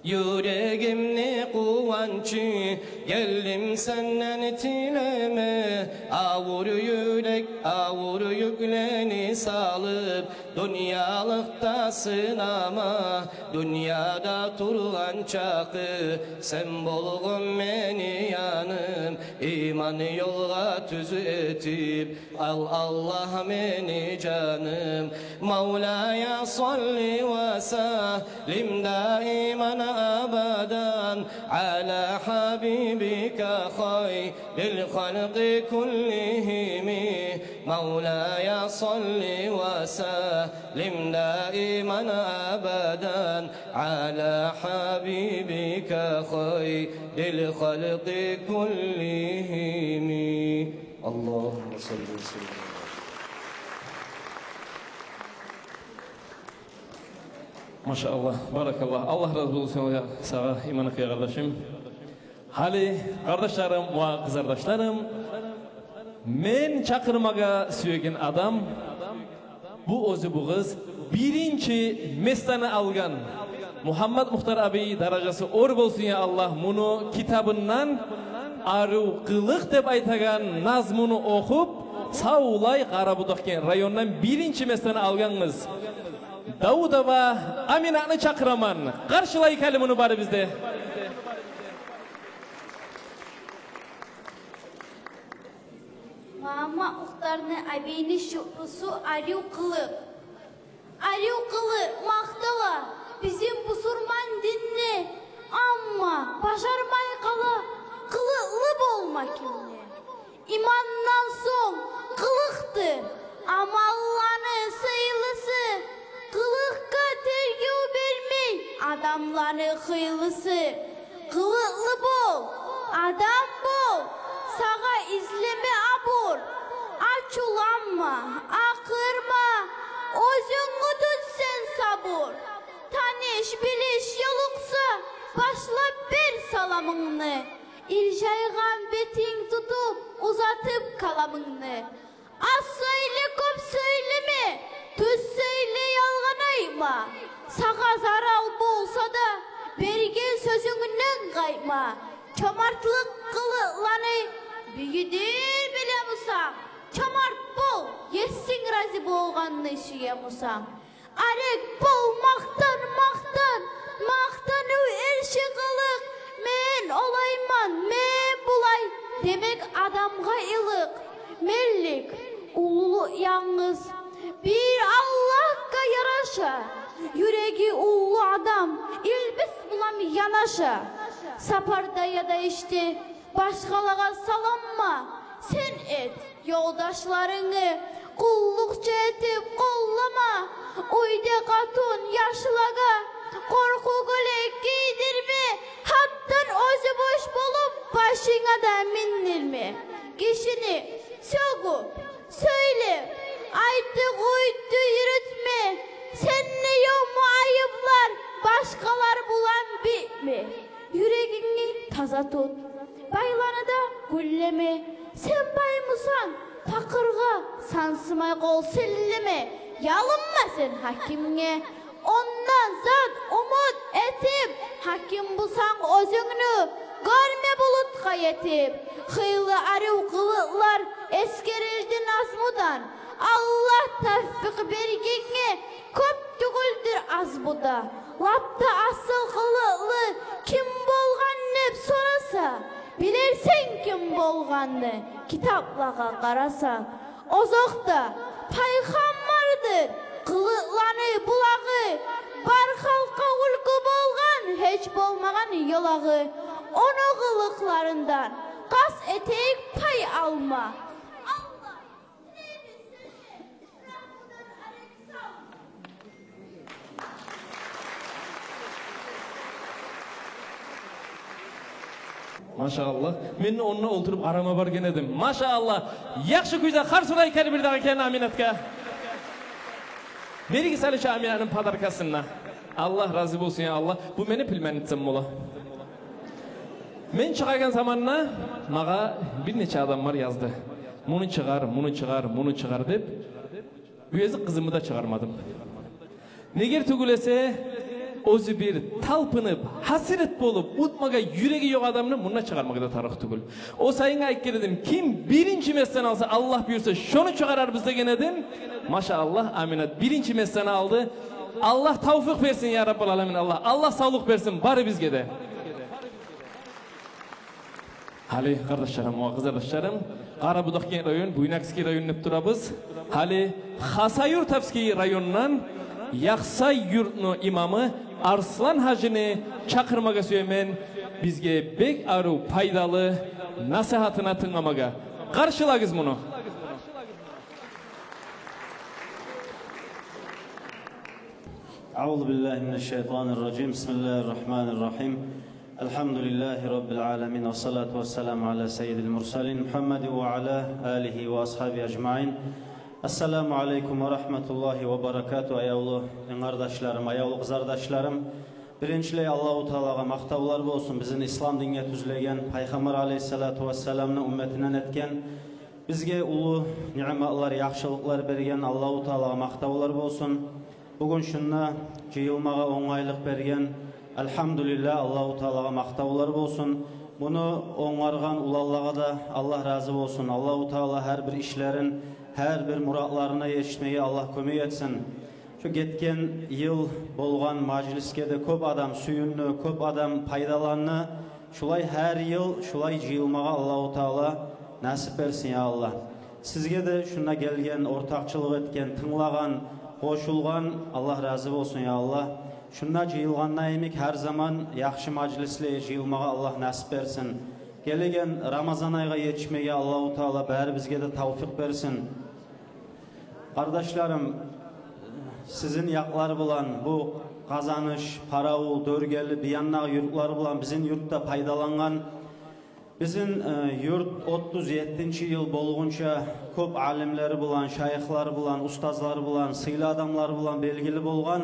Юрегимни къуванчы, гелдим сенден тилеме. Авур юрек авур юклени салып, Дюньялыкъда сынама, дюньяда тургъан чакъы, сен болгъун мени яным, иман ёлгъа тюз этип ал, Аллагь, мени жаным. مولاي صل وسلم دائما أبدا على حبيبك خير الخلق كلهم. مولاي صل وسلم دائما أبدا على حبيبك خير الخلق كلهم. اللهم صل وسلم. Машаллагь, баракаллагь. Аллагь рази болсун сагъа, Иманакъай къардашым. Гьали, къардашларым ва къызардашларым, мен чакъырмагъа сюеген адам, бу оьзю бу къыз биринчи местаны алгъан. Мугьаммат Мухтар абий, даражасы оьр болсун, я Аллагь, муну китабындан «Арив къылыкъ» деп айтагъан назмуну охуп, савлай Къарабудагъгент райондан биринчи местаны алгъан къыз. Даудова Аминатны чакъыраман. Къаршылайыкъ гьали муну барыбыз да. Мугьаммат Мухтарны абийни шиърусу «Арив къылыкъ». Арив къылыкъ макътала бизин бусурман динни, амма бажармай къала къылыкълы болма кимни. Имандан сонг къылыкъдыр амалланы сыйлысы, къылыкъгъа тергев бермей адамланы хыйлысы. Къылыкълы бол, адам бол, сагъа излеме абур. Ачувланма, акъырма, оьзюнге тут сен сабур. Таныш-билиш ёлукъса, башлап бер саламынгны. Иржайгъан бетинг тутуп, узатып каламынгны. Аз сёйле, кёп сёйлеме, тюз сёйле, ялгъан айтма. Сагъа зарал болса да, берген сёзюнгден къайтма. Чомартлыкъ къылыкъланы бийидир биле бусанг, чомарт бол, Есинг рази болгъанны сюе бусанг. Арек бол макътан, макътан, макътаныв эрши къылыкъ. Мен олайман, мен булай демек адамгъа ылыкъ. Менлик, уллулукъ янгыз бир Аллагьгъа яраша. Юреги уллу адам илбис булан янаша. Сапарда яда ишде башгъалагъа саланма, сен эт ёлдашларынгны къуллукъчу этип къоллама. Уьйде къатын-яшлагъа къоркъув гёлек гийдирме, гьатдан оьзю бош болуп, башынга да миндирме. Гишини сёгюп, сёйлеп, айтды-къуйтду юрютме. Сенде ёкъму айыплар, башгъалар булан битме. Юрегингни таза тут, байланы да гюллеме. Сен бай бусанг, пакъыргъа сансымай къол силлеме. Ялынма сен гьакимге, ондан зат умут этип. Гьаким бусанг оьзюнгню гёрме булутгъа етип. Хыйлы арив къылыкълар эсгерилди назмуда. Аллагь тавфикъ бергенге кёп тюгюлдюр аз бу да. Лап да асыл къылыкълы ким болгъан деп сораса, билерсен ким болгъанны китаплагъа къарасанг. Озокъда, пайхаммардыр къылыкъланы булагъы, бар халкъгъа уьлгю болгъан гьеч болмагъан ёлагъы. Ону къылыкъларындан къаст этейик пай алма. Машаллагь. Мен онда олтуруп арама баргъан эдим. Машаллагь. Яхшы кюйде къарсы урайыкъ гьали бирдагъы келин Аминатгъа. Беригиз гьали шу Аминатны подаркасын да. Аллагь рази болсун, я Аллагь. Бу мени племянницам бола. Мен чыгъагъан заманда магъа бир нече адамлар язды. Муну чыгъар, муну чыгъар, муну чыгъар деп. Бу гезик къызымны да чыгъармадым. Неге тюгюл эсе, оьзю бир талпынып, гьасирет болуп, утмагъа юреги ёкъ адамны мунда чыгъармагъа да тарыкъ тюгюл. О саягъа айтып геледим, ким биринчи местени алса, Аллагь буюрса, шону чыгъарарбыз деген эдим. Машааллагь, Аминат биринчи местени алды. Аллагь тавфикъ берсин, я Раббал аламин, Аллагь. Аллагь савлукъ берсин барыбызгъа да. Гьали, къардашларым ва къызардашларым, Къарабудагъгент район, Буйнакский район деп турабыз. Гьали Хасавюртовский райондан Яхсай юртну имамы Арслан гьажини чакъырмагъа сюемен, бизге бек арив пайдалы насигьатына тынгламагъа. Къаршылагъыз муну. أعوذ بالله من الشيطان الرجيم. بسم الله الرحمن الرحيم. الحمد لله رب العالمين، والصلاة والسلام على سيد المرسلين محمد وعلى آله وأصحابه أجمعين. السلام عليكم ورحمة الله وبركاته. Аявлу дин къардашларым, аявлу къызардашларым, биринчилей Аллагьу Таалагъа макътавлар болсун, бизин ислам динге тюзлеген, Пайхаммар алейгьиссалату вассаламны умметинден этген, бизге уллу ниъматлар, яхшылыкълар берген Аллагьу Таалагъа макътавлар болсун. Бугюн шунда жыйылмагъа онгайлыкъ берген, альгьамдулиллагь, Аллагьу Таалагъа макътавлар болсун. Муну онгаргъан уланлагъа да Аллагь рази болсун. Аллагьу Таала гьар бир ишлерин, гьар бир муратларына етишмеге Аллагь кёмек этсин. Шу гетген йыл болгъан мажлисге де кёп адам сююндю, кёп адам пайдаланды. Шулай гьар йыл шулай жыйылмагъа Аллагьу Таала насип берсин, я Аллагь. Сизге де, шунда гелген, ортакъчылыкъ этген, тынглагъан, къошулгъан, Аллагь рази болсун, я Аллагь. Шунда жыйылгъанда йимик гьар заман яхшы мажлислеге жыйылмагъа Аллагь насип берсин. Гелеген Рамазан айгъа етишмеге Аллагьу Таала барыбызгъа да тавфикъ берсин. Къардашларым, сизин якълар булан, бу Къазаныш, Паравул, Доргели, бу яндагъы юртлар булан бизин юрт да пайдалангъан. Бизин, э, юрт отуз еттинчи йыл болгъунча кёп алимлери булан, шайыхлары булан, устазлары булан, сыйлы адамлары булан белгили болгъан.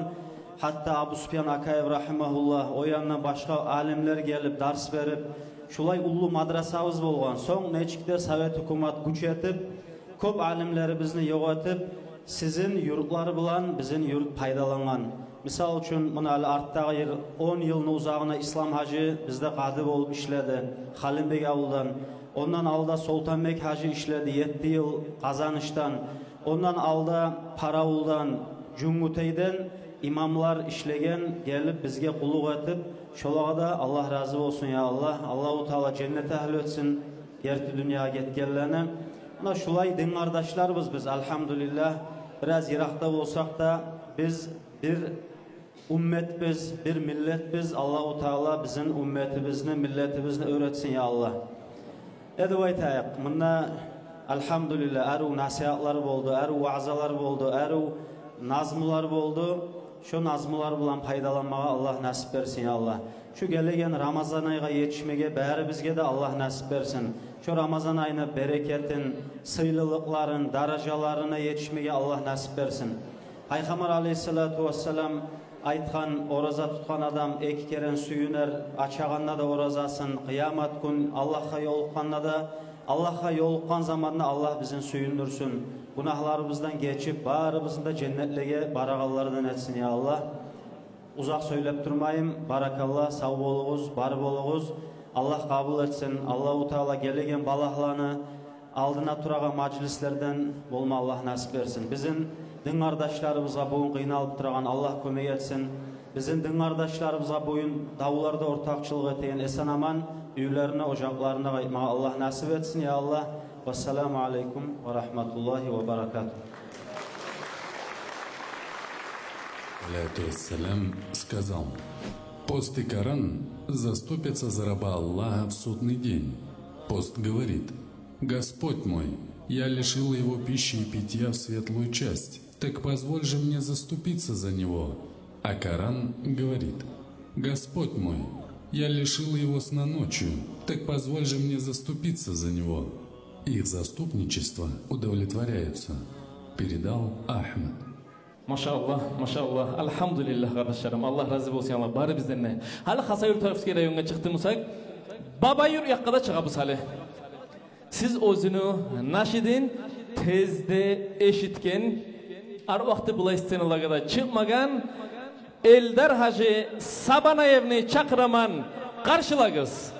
Гьатта Абусупиян Акаев рагьимагьуллагь, о яндан башгъа алимлер гелип, дарс берип, шулай уллу мадрасабыз болгъан. Сонг нечик де совет гьукумат гюч этип, кёп алимлерибизни ёкъ этип, сизин юртлар булан бизин юрт пайдалангъан. Мисал учун, муна гьали артдагъы йыл, он йылны узагъына Ислам гьажи бизде къади болуп ишледи Халимбекавулдан. Ондан алда Солтанбек гьажи ишледи етти йыл Къазанышдан. Ондан алда Паравулдан, Жюнгютейден имамлар ишлеген, гелип бизге къуллукъ этип, шолагъа да Аллагь рази болсун, я Аллагь. Аллагьу Таала женнет агьлю этсин герти дюньягъа гетгенлени. Муна шулай дин къардашларбыз биз, альгьамдулиллагь. Бираз йыракъда болсакъ да, биз бир умметбиз, бир миллетбиз. Аллагьу Таала бизин умметибизни, миллетибизни оьр этсин, я Аллагь. Эди, айтайыкъ, мунда, альгьамдулиллагь, арив насигьатлар болду, арив ваъзалар болду, арив назмулар болду. Шо назмулар булан пайдаланмагъа Аллагь насип берсин, я Аллагь. Шу гелеген Рамазан айгъа етишмеге барыбызгъа да Аллагь насип берсин. Шо Рамазан айны берекетин, сыйлылыкъларын, даражаларына етишмеге Аллагь насип берсин. Пайхаммар алейгьиссалату вассалам айтгъан: «Ораза тутгъан адам эки керен сююнер, ачагъанда да оразасын, къыямат гюн Аллагьгъа ёлукъгъанда да, Аллагьгъа ёлукъгъан заманда Аллагь бизин сююндюрсюн, гюнагьларыбыздан гечип, барыбызны да женнетлеге барагъанлардан этсин, я Аллагь». Узакъ сёйлеп турмайым. Баракалла, сав болугъуз, бар болугъуз. Аллагь къабул этсин. Аллагьу Таала гелеген балагьланы алдына турагъан мажлислерден болма Аллагь насип берсин. Бизин дин къардашларыбызгъа, бугюн къыйналып турагъан, Аллагь кёмек этсин. Бизин дин къардашларыбызгъа, бугюн давларда ортакъчылыкъ этеген, эсен-аман уьйлерине, ожакъларына къайтмагъа Аллагь насип этсин, я Аллагь. Вассаламу алейкум ва рагьматуллагьи ва баракатугь. Алейкум салам, сказал: «Пост и Коран заступятся за раба Аллаха в судный день». Пост говорит: «Господь мой, я лишил его пищи и питья в светлую часть, так позволь же мне заступиться за него». А Коран говорит: «Господь мой, я лишил его сна ночью, так позволь же мне заступиться за него». Их заступничество удовлетворяется. Передал Ахмад. Машааллагь, машааллагь, альгьамдулиллагь, къардашларым. Аллагь рази болсун, Аллагь, барыбыздан да. Гьали Хасавюртовский районгъа чыкъдыкъ бусакъ, Бабаюрт якъгъа да чыгъабыз гьали. Сиз оьзюню нашидин тезде эшитген, гьар вакъти булай сценалагъа да чыкъмагъан, Эльдар-гьажи Сабанаевни чакъыраман, къаршылагъыз.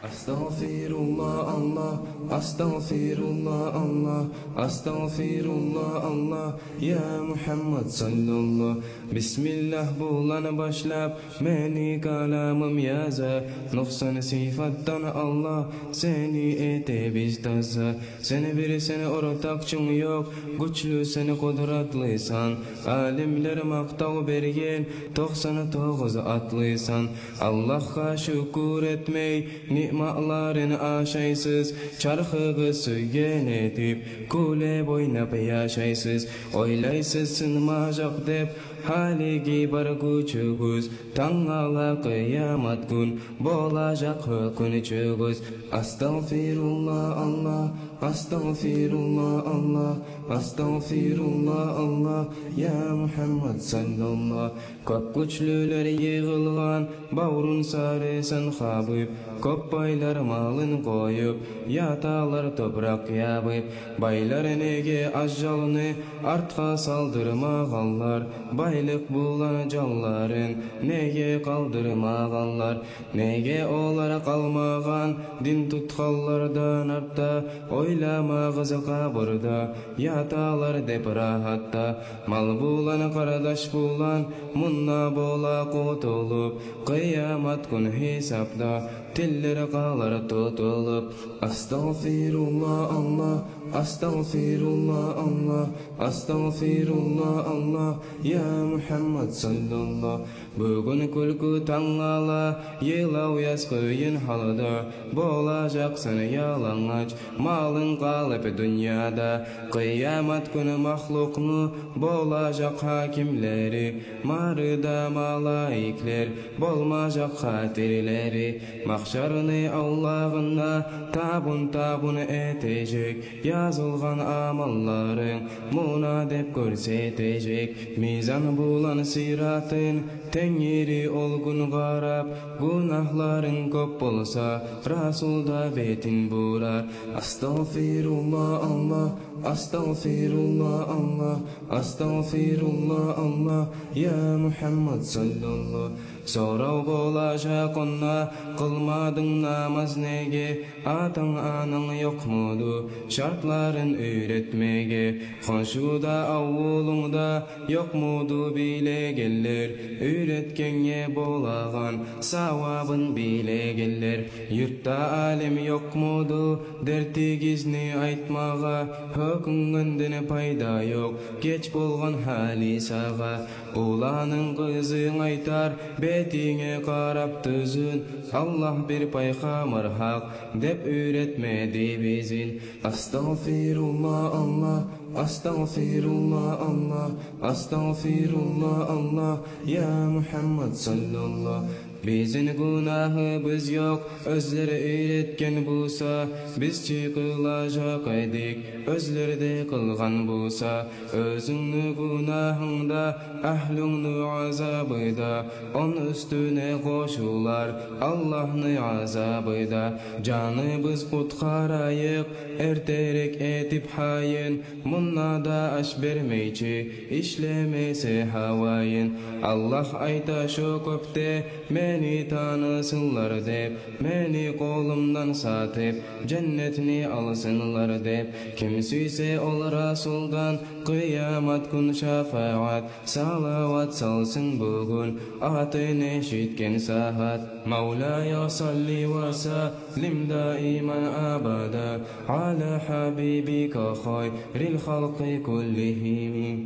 Астагъфируллагь, Аллагь, астагъфируллагь, Аллагь, астагъфируллагь, Аллагь, я Мухаммад саллаллагь. Бисмиллагь булан башлап, мени каламым яза, нукъсан сыйфатдан, Аллагь, сени этебиз таза. Сени бир, сени ортакъчынг ёкъ, гючлю сени, къудратлысан. Алимлер макътав берген, токъсан тогъуз атлысан. Аллагьгъа шюкюр этмей, ниъматларын ашайсыз. Чархыгъыз сюйген этип, кюлеп-ойнап яшайсыз. Ойлайсыз, сынмажакъ деп гьалиги бар гючюгюз. Тангала къыямат гюн болажакъ гьёкюнчюгюз. Астагъфируллагь, Аллагь, астагъфируллагь, Аллагь, астагъфируллагь, Аллагь, я Мухаммад саллаллагь. Кёп гючлюлер йыгъылгъан, баврун сарысан хабып, кёп байлар малын къоюп, яталар топуракъ ябып. Байлар неге ажалны артгъа салдырмагъанлар, байлыкъ булан жанларын неге къалдырмагъанлар? Неге олар къалмагъан дин тутгъанлардан артда? Ойламагъыз, къабурда яталар деп рагьатда. Мал булан, къардаш булан мунда бола къутулуп, къыямат гюн гьисапда тиллер къалар тутулуп. Астагъфируллагь, Аллагь, астагъфируллагь, Аллагь, астагъфируллагь, Аллагь, я Мухаммад саллаллагь. Бугюн кюлкю, тангала йылав, яз къыйын гьалда, болажакъсан ялангач, малынг къалып дюньяда. Къыямат гюн махлукъну болажакъ гьакимлери, мары да малайиклер, болмажакъ хатирлери. Магьшарны авлагъында табун-табун этежек, язылгъан амалларынг муна деп гёрсетежек. Мизан булан сыратны Тенгири ол гюн къарап, гюнагьларынг кёп болса, Расул да бетин бурар. Астагъфируллагь, Аллагь, астагъфируллагь, Аллагь, астагъфируллагь, Аллагь, я Мухаммад саллаллагь. Сорав болажакъ онда: къылмадынг намаз неге? Атанг-ананг ёкъмуду шартларын уьйретмеге? Хоншуда, авулунгда ёкъмуду билегенлер, уьйретгенге болагъан савабын билегенлер? Юртда алим ёкъмуду дертигизни айтмагъа? Гьёкюнгенден пайда ёкъ, геч болгъан гьали сагъа. Уланынг, къызынг айтар бетинге къарап тюзюн: Аллагь бир, пайхаммар гьакъ деп уьйретмеди бизин. Астагъфируллагь, Аллагь, астагъфируллагь, Аллагь, астагъфируллагь, Аллагь, я Мухаммад саллаллагь. Бизин гюнагьыбыз ёкъ, оьзлер уьйретген буса, биз чи къылажакъ эдик, оьзлер де къылгъан буса. Оьзюнгню гюнагьынг да, агьлюнгню азабы да, ону уьстюне къошулар Аллагьны азабы да. Жаныбыз къутгъарайыкъ эртерек этип гьайын, мунда да аш бермей чи ишлемесе гьавайын. Аллагь айта шо кёпде: мени танысынлар деп, мени къолумдан сатып, женнетни алсынлар деп. Ким сюйсе ол Расулдан къыямат гюн шафагьат, салават салсын бугюн атын эшитген сагьат. مولاي صل وسلم دائما أبدا على حبيبك خير الخلق كلهم.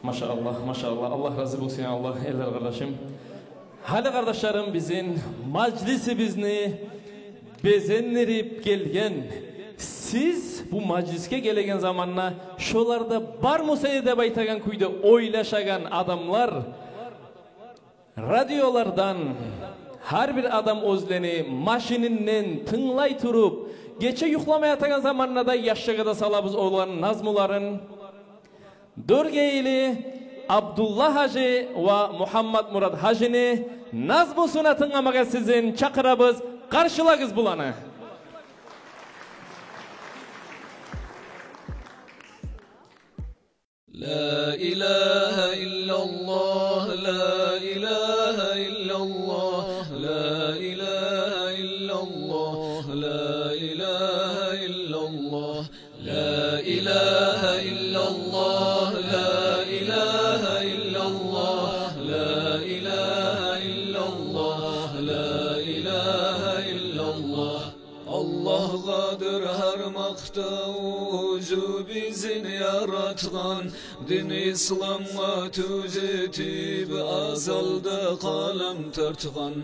Машааллагь, машааллагь. Аллагь рази болсун, Аллагь, Эльдар къардашым. Гьали, къардашларым, бизин мажлисибизни безендирип гелген, сиз бу мажлисге гелеген заманда шоларда бармуса эди деп айтагъан кюйде ойлашагъан адамлар, радиолардан, гьар бир адам оьзлени машининден тынглай туруп, гече юхламай ятагъан заманда да яшлагъа да салабыз оланы назмуларын. Доргейли Абдулла гьажи ва Мухаммадмурат гьажини назмусуна тынгламагъа сизин чакъырабыз, къаршылагъыз буланы. لا إله إلا الله، لا إله إلا الله، لا إله إلا الله، لا إله إلا الله. لا إله إلا الله، لا إله إلا الله، لا إله إلا الله، لا إله إلا الله. Аллагьгъадыр гьар макътав, оьзю бизин яратгъан, дин исламгъа тюзетип, азалда къалам тартгъан.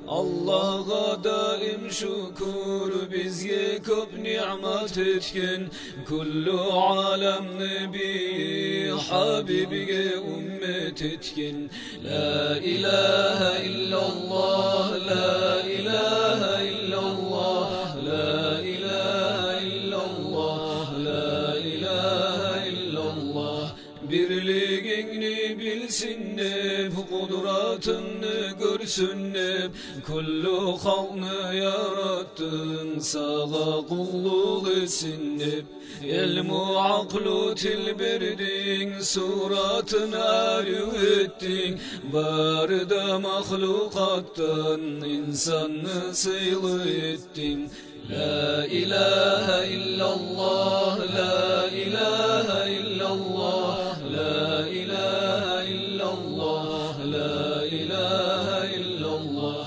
Аллагьгъа даим шюкюр, бизге кёп ниъмат этген, кюллю аламны бийи Гьабибге уммат этген. لا إله إلا الله، لا إله إلا الله، لا إله إلا الله، لا إله إلا الله. Бирлигингни билсин деп, къудратынгны гёрсюн деп, кюллю халкъны яратдынг, сагъа къуллукъ этсин деп. Илму, акълу, тил бердинг, суратынгны арив этдинг, бары да махлукъатдан инсанны сыйлы этдинг. لا إله إلا الله، لا إله إلا الله، لا إله إلا الله، لا إله إلا الله.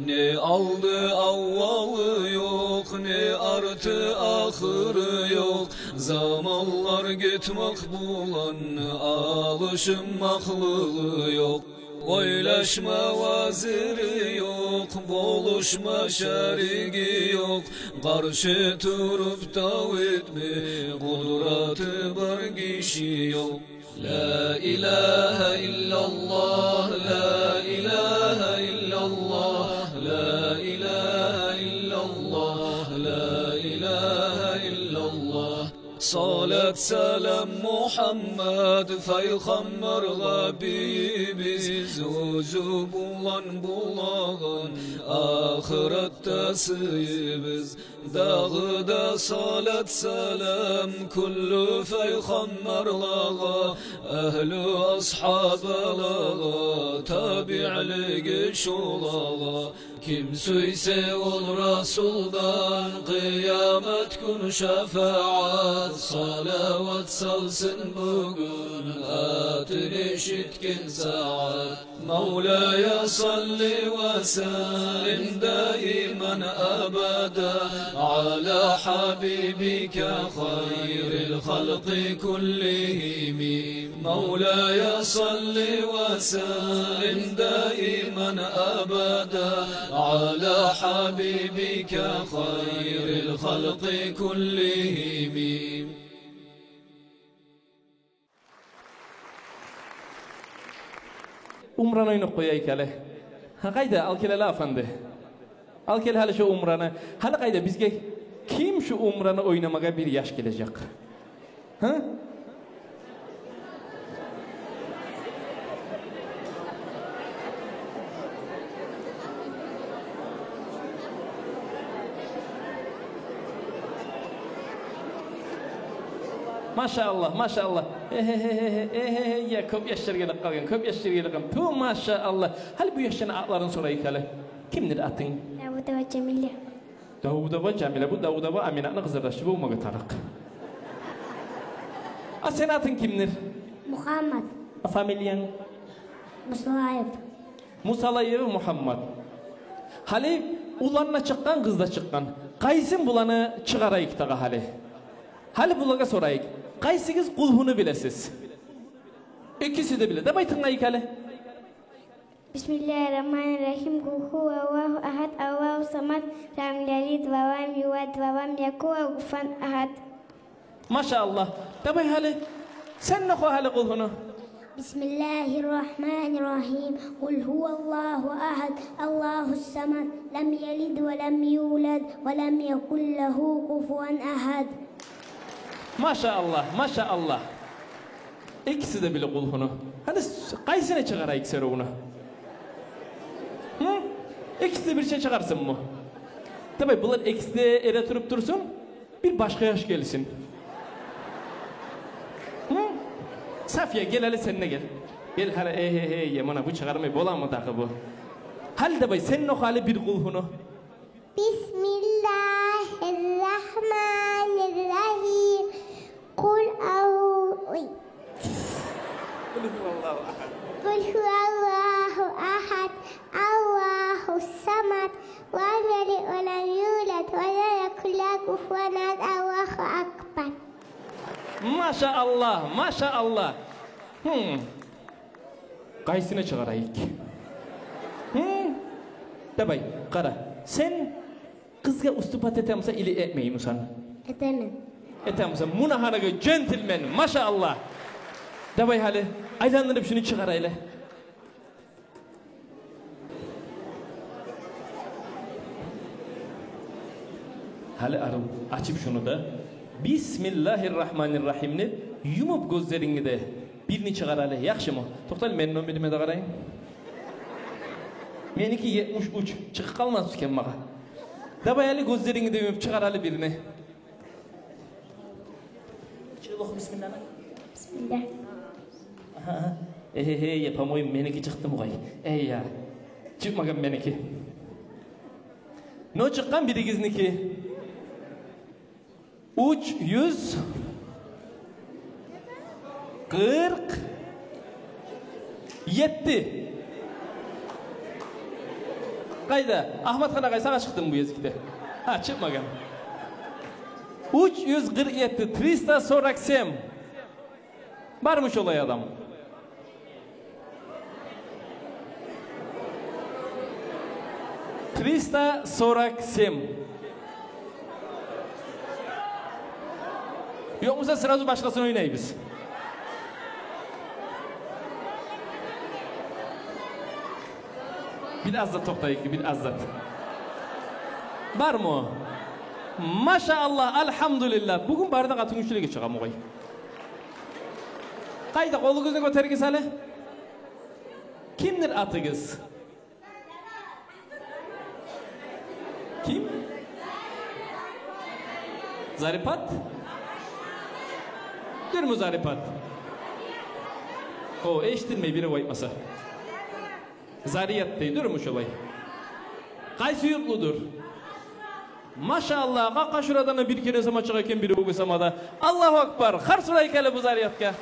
Не алды-аввалы ёкъ, не арты-ахыры ёкъ, заманлар гетмакъ булан алышынмакълыгъы ёкъ. Ойлашма вазири ёкъ, болушма шариги ёкъ, къаршы туруп дав этме къудраты бар гиши ёкъ. لا إله إلا الله، لا إله إلا الله، لا إله إلا الله، لا إله إلا الله. Салат, салам Мугьаммад пайхаммаргъа бийибиз, оьзю булан болагъан ахыратда сыйыбыз. Дагъы да салат, салам кюллю пайхаммарлагъа, агьлю асгьабалагъа, табиълеге, шолагъа. Ким сюйсе ол Расулдан къыямат гюн шафагьат, салават салсын бугюн атын эшитген сагьат. مولاي صل وسلم دائما أبدا على حبيبك خير الخلق كلهم. مولاي صل وسلم دائما أبدا على حبيبك خير الخلق كلهم. Умраны ойнап къояйыкъ гьали. Гьа, къайда, ал гел гьали, афанди. Ал гел гьали шо умраны. Гьали къайда, бизге ким шо умраны ойнамагъа бир яш гележек? Гьа? Машааллагь, машааллагь. Эхе-хе-хе-хе, эхе-хе, я, кёп яшлар гелип къалгъан, кёп яшлар гелип къалгъан. Тю, машааллагь. Гьали бу яшланы атларын сорайыкъ гьали. Кимдир атынг? Давудова Жамиля. Давудова Жамиля, бу Давудова Аминатны къызардашы болмагъа тарыкъ. А сени атынг кимдир? Мухаммад. А фамилиянг? Мусалаев. Мусалаев Мухаммад. Гьали улан да чыкъгъан, къыз да чыкъгъан. Къайсын буланы чыгъарайыкъ дагъы гьали? Гьали булагъа сорайыкъ. Къайсыгъыз Къулгьуну билесиз? Экиси де биле. Давай тынглайыкъ гьали. بسم الله الرحمن الرحيم. قل هو الله أحد، الله الصمد، لم يلد ولم يولد ولم يكن له كفوا أحد. Машааллагь. Давай гьали, сен де оху гьали Къулгьуну. بسم الله الرحمن الرحيم. قل هو الله أحد، الله الصمد، لم يلد ولم يولد ولم يكن له كفوا أحد. Машааллагь, машааллагь. Экиси де биле Къулгьуну. Гьали с-, къайсыны чыгъарайыкъ сорувну? Гьы? Экиси де бирче чыгъарсынмы? Давай, булар экиси де эретуруп турсун. Бир башгъа яш гелсин. Гьы? Сафия, гел гьали, сен де гел. Гел гьали, э-э-э, муна бу чыгъармай боламы дагъы бу? Гьали, давай, сен де оху гьали бир Къулгьуну. بسم الله الرحمن الرحيم. قل أعوذ، قل هو الله أحد. قل هو الله أحد. الله الصمد. لم يلد ولم يولد ولم يكن له كفوا أحد. الله أكبر. Машааллагь, машааллагь. Гьм. Къайсыны чыгъарайыкъ? Гьм? Давай, къара. Сен къызгъа уступать этемисен или этмеймисен? Этемен. Этемисен. Муна гьанагъы джентльмен, машааллагь. Давай гьали, айландырып шуну чыгъарайлы. Гьали арив ачып шуну да. Бисмиллагьир рагьманир рагьим деп, юмуп гёзлерингни де, бирни чыгъар гьали, яхшымы? Токъта, мен номериме де къарайым. Меники етмиш уьч, чыгъып къалмас экен магъа. Давай гьали, гёзлерингни де юмуп чыгъар гьали бирни. Чыгъып оху бисмиллагьны. Бисмиллагь. Агьа, агьа. Э-э-э, я, по-моему, меники чыкъды бугъай. Эй, я. Чыкъмагъан меники. Но чыкъгъан биригизники. Уьч юз къыркъ етти. Къайда? Агьматхан агъай, сагъа чыкъдымы бу гезикде? Гьа, чыкъмагъан. Уьч юз къыркъ етти, триста сорок семь. Бармы шолай адам? Триста сорок семь. Ёкъ буса, сразу башгъасын ойнайбыз. Бир аз зат токътайыкъ, бир аз зат. Бармы? Машааллагь, альгьамдулиллагь. Бугюн бары да къатынгючлюлеге чыгъа бугъай. Къайда, къолугъузну гётеригиз гьали. Кимдир атыгъыз? Ким? Зарипат? Дюрмю Зарипат? О, эшитилмей, бирев айтмаса. Зарият дей, дюрмю шолай? Къайсы юртлудур? Машааллагь, къакъа шурадан да бир керен сама чыгъа экен, бир угъу сама да. Аллагьу акбар, харс урайыкъ гьали бу Зариятгъа.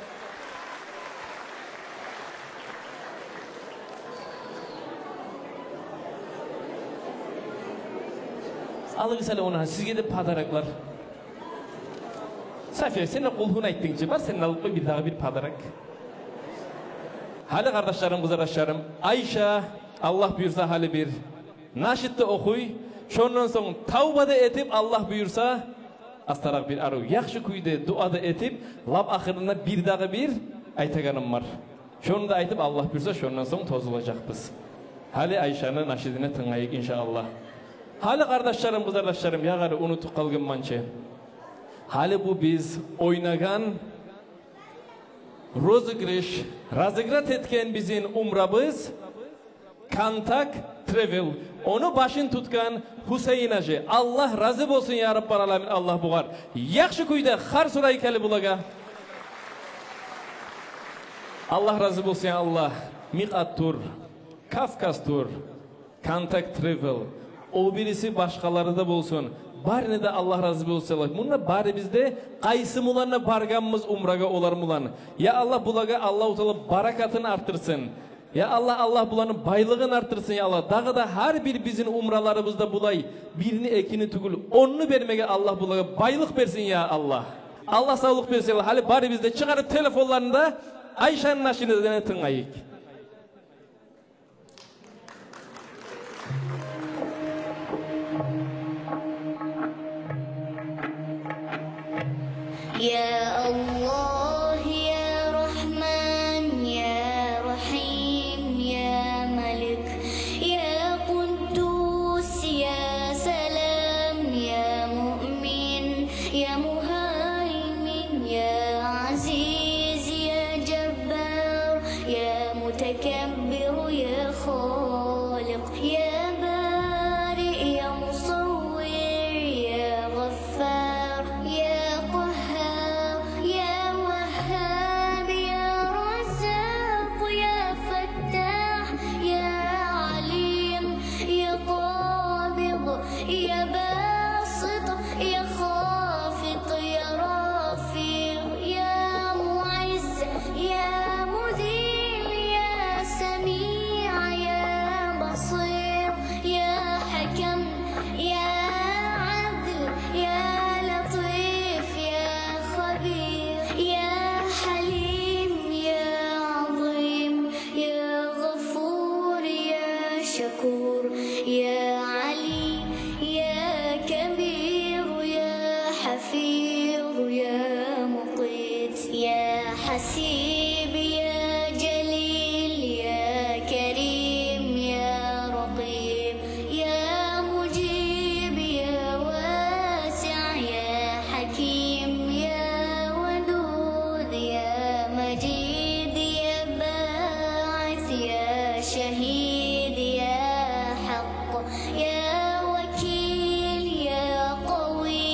Алыгъыз гьали ону, сизге де подароклар. Сафия, сен де Къулгьуну айтдынг чы, бар, сен де алып къой бир дагъы бир подарок. Гьали, къардашларым, къызардашларым, Айша, Аллагь буюрса, гьали бир нашид де охуй. Шондан сонг тавба да этип, Аллагь буюрса, астаракъ бир арив, яхшы кюйде дуа да этип, лап ахырында бир дагъы бир айтагъаным бар. Шону да айтып, Аллагь буюрса, шондан сонг тозулажакъбыз. Гьали Айшаны нашидине тынглайыкъ, иншааллагь. Гьали, къардашларым, къызардашларым, ягъары унутуп къалгъанман чы. Гьали бу биз ойнагъан розыгрыш, разыграть этген бизин умрабыз Контакт Тревел. Ону башын тутгъан Гьусейн гьажи. Аллагь рази болсун, я Раббал аламин, Аллагь бугъар яхшы кюйде харс урайыкъ гьали булагъа. Аллагь рази болсун, я Аллагь. Микъат тур, Кавказ тур, Контакт Тревел, о бириси башгъалары да болсун. Барыны да Аллагь рази болсун. Мунда барыбыз да къайсы булан да баргъанбыз умрагъа олар булан. Я Аллагь, булагъа Аллагьу Таала баракатын артдырсын. Я Аллагь, Аллагь буланы байлыгъын артдырсын, я Аллагь. Дагъы да гьар бир бизин умраларыбызда булай бирни, экини тюгюл, онну бермеге Аллагь булагъа байлыкъ берсин, я Аллагь. Аллагь савлукъ берсин. Гьали барыбыз да чыгъарып телефонларын да, Айшаны нашидине тынглайыкъ. يا الله، يا رحمن، يا رحيم، يا ملك، يا قدوس، يا سلام، يا مؤمن، يا مهيمن، يا عزيز، يا جبار، يا متكبر، يا خالق، يا بارئ، يا مصور، يا غفار، يا قهار، يا وهاب، يا يا جليل، يا كريم، يا رقيب، يا مجيب، يا واسع، يا حكيم، يا ودود، يا مجيد، يا باعث، يا شهيد، يا حق، يا وكيل، يا قوي،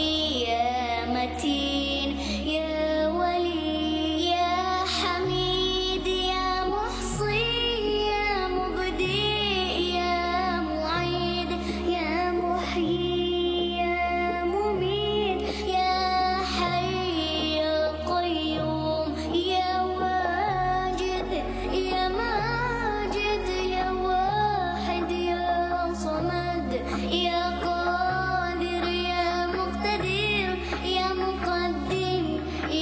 يا متين، يا ولي، يا حميد، يا محصي، يا مبدئ، يا معيد، يا محيي، يا مميت، يا حي، يا قيوم، يا واجد، يا ماجد، يا واحد، يا صمد، يا قادر، يا مقتدر، يا مقدم،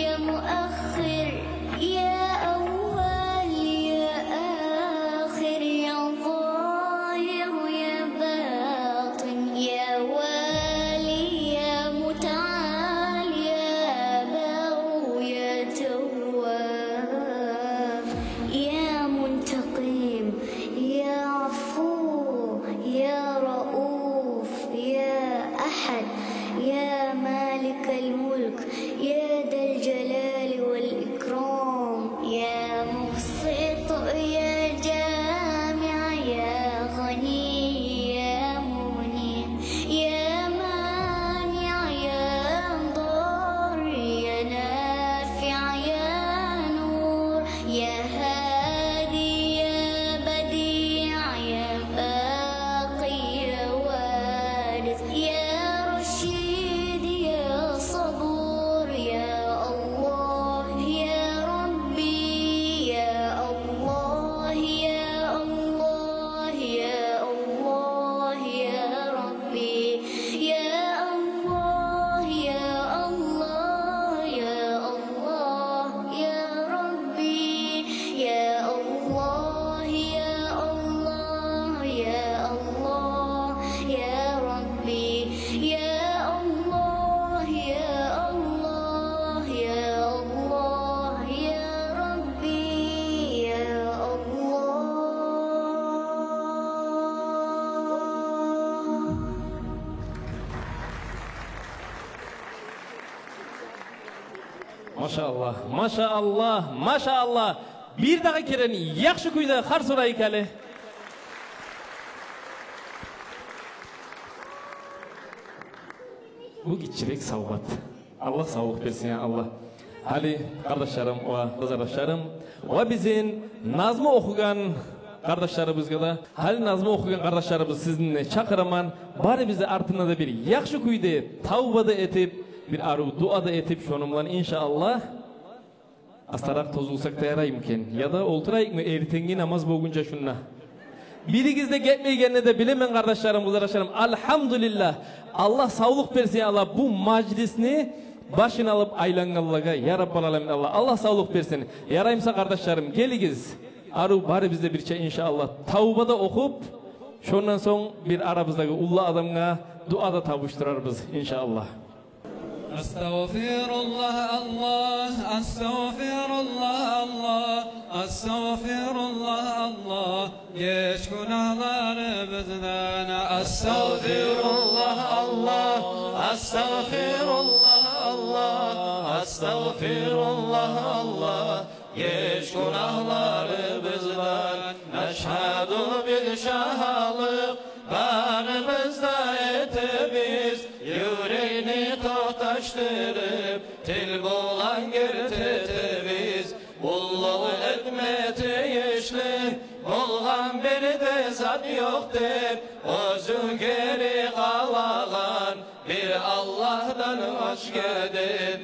يا مؤخر، يا أول، يا آخر، يا ظاهر، يا باطن، يا والي، يا متعال، يا بر، يا تواب، يا منتقم، يا عفو، يا رؤوف، يا أحد، يا مالك الملك، يا ذا الجلال والإكرام، يا مبسط، يا جامع، يا غني، يا مغني، يا مانع، يا ضار، يا نافع، يا نور، يا هادي، يا بديع، يا باقي، يا وارث، يا رشيد، يا صبور، يا الله، يا ربي، يا الله، يا الله، يا الله، يا ربي، يا الله، يا الله، يا الله، يا ربي، يا الله، يا الله، يا الله، يا ربي، يا الله، يا الله، يا الله، يا ربي، يا الله. Машааллагь, машааллагь, машааллагь. Бир дагъы керен яхшы кюйде харс урайыкъ гьали. Бу гиччирек савгъат. Аллагь савлукъ берсин, я Аллагь. Гьали, къардашларым ва къызардашларым, ва бизин назму охугъан къардашларыбызгъа да, гьали назму охугъан къардашларыбыз, сизин де чакъыраман, барыбыз да артына да бир яхшы кюйде тавба да этип, бир арив дуа да этип, шону булан, иншааллагь, астаракъ тозулсакъ да яраймы экен? Яда олтурайыкъмы эртенги намаз болгъунча шунда? Биригиз де гетмейгенни де билемен, къардашларым, къызардашларым. Альгьамдулиллагь. Аллагь савлукъ берсин, Аллагь, бу мажлисни башын алып айлангъанлагъа, я Раббал аламин, Аллагь. Аллагь савлукъ берсин. Яраймыса, къардашларым, гелигиз. Арив, барыбыз да бирче, иншааллагь, тавба да охуп, шондан сонг бир арабыздагъы уллу адамгъа дуа да тапшурарбыз, иншааллагь. Астагъфируллагь, Аллагь, астагъфируллагь, Аллагь, астагъфируллагь, Аллагь. Геч гюнагьларыбыздан. Астагъфируллагь, Аллагь, астагъфируллагь, Аллагь, астагъфируллагь, Аллагь. Геч гюнагьларыбыздан. Нашгьаду, биз шагьатлыкъ барыбыз да этебиз, юрекни токъташдырып, тил булан герти этебиз. Къуллукъ этме тийишли болгъан бир де зат ёкъ деп, оьзю гери къалагъан бир Аллагьдан башгъа деп.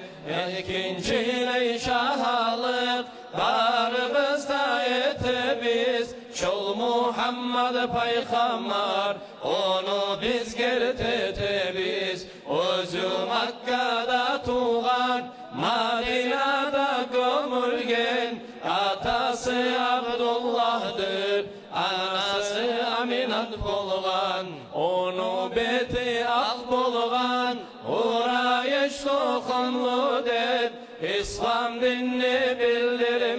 Экинчилей шагьатлыкъ барыбыз да этебиз, шол Мугьаммат пайхаммар, ону биз герти этебиз. Оьзю Маккада тувгъан, Мадинада гёмюлген, атасы Абдуллагьдыр, анасы Аминат болгъан. Ону бети акъ болгъан, Къурайыш тухумлу деп, ислам динни билдирген.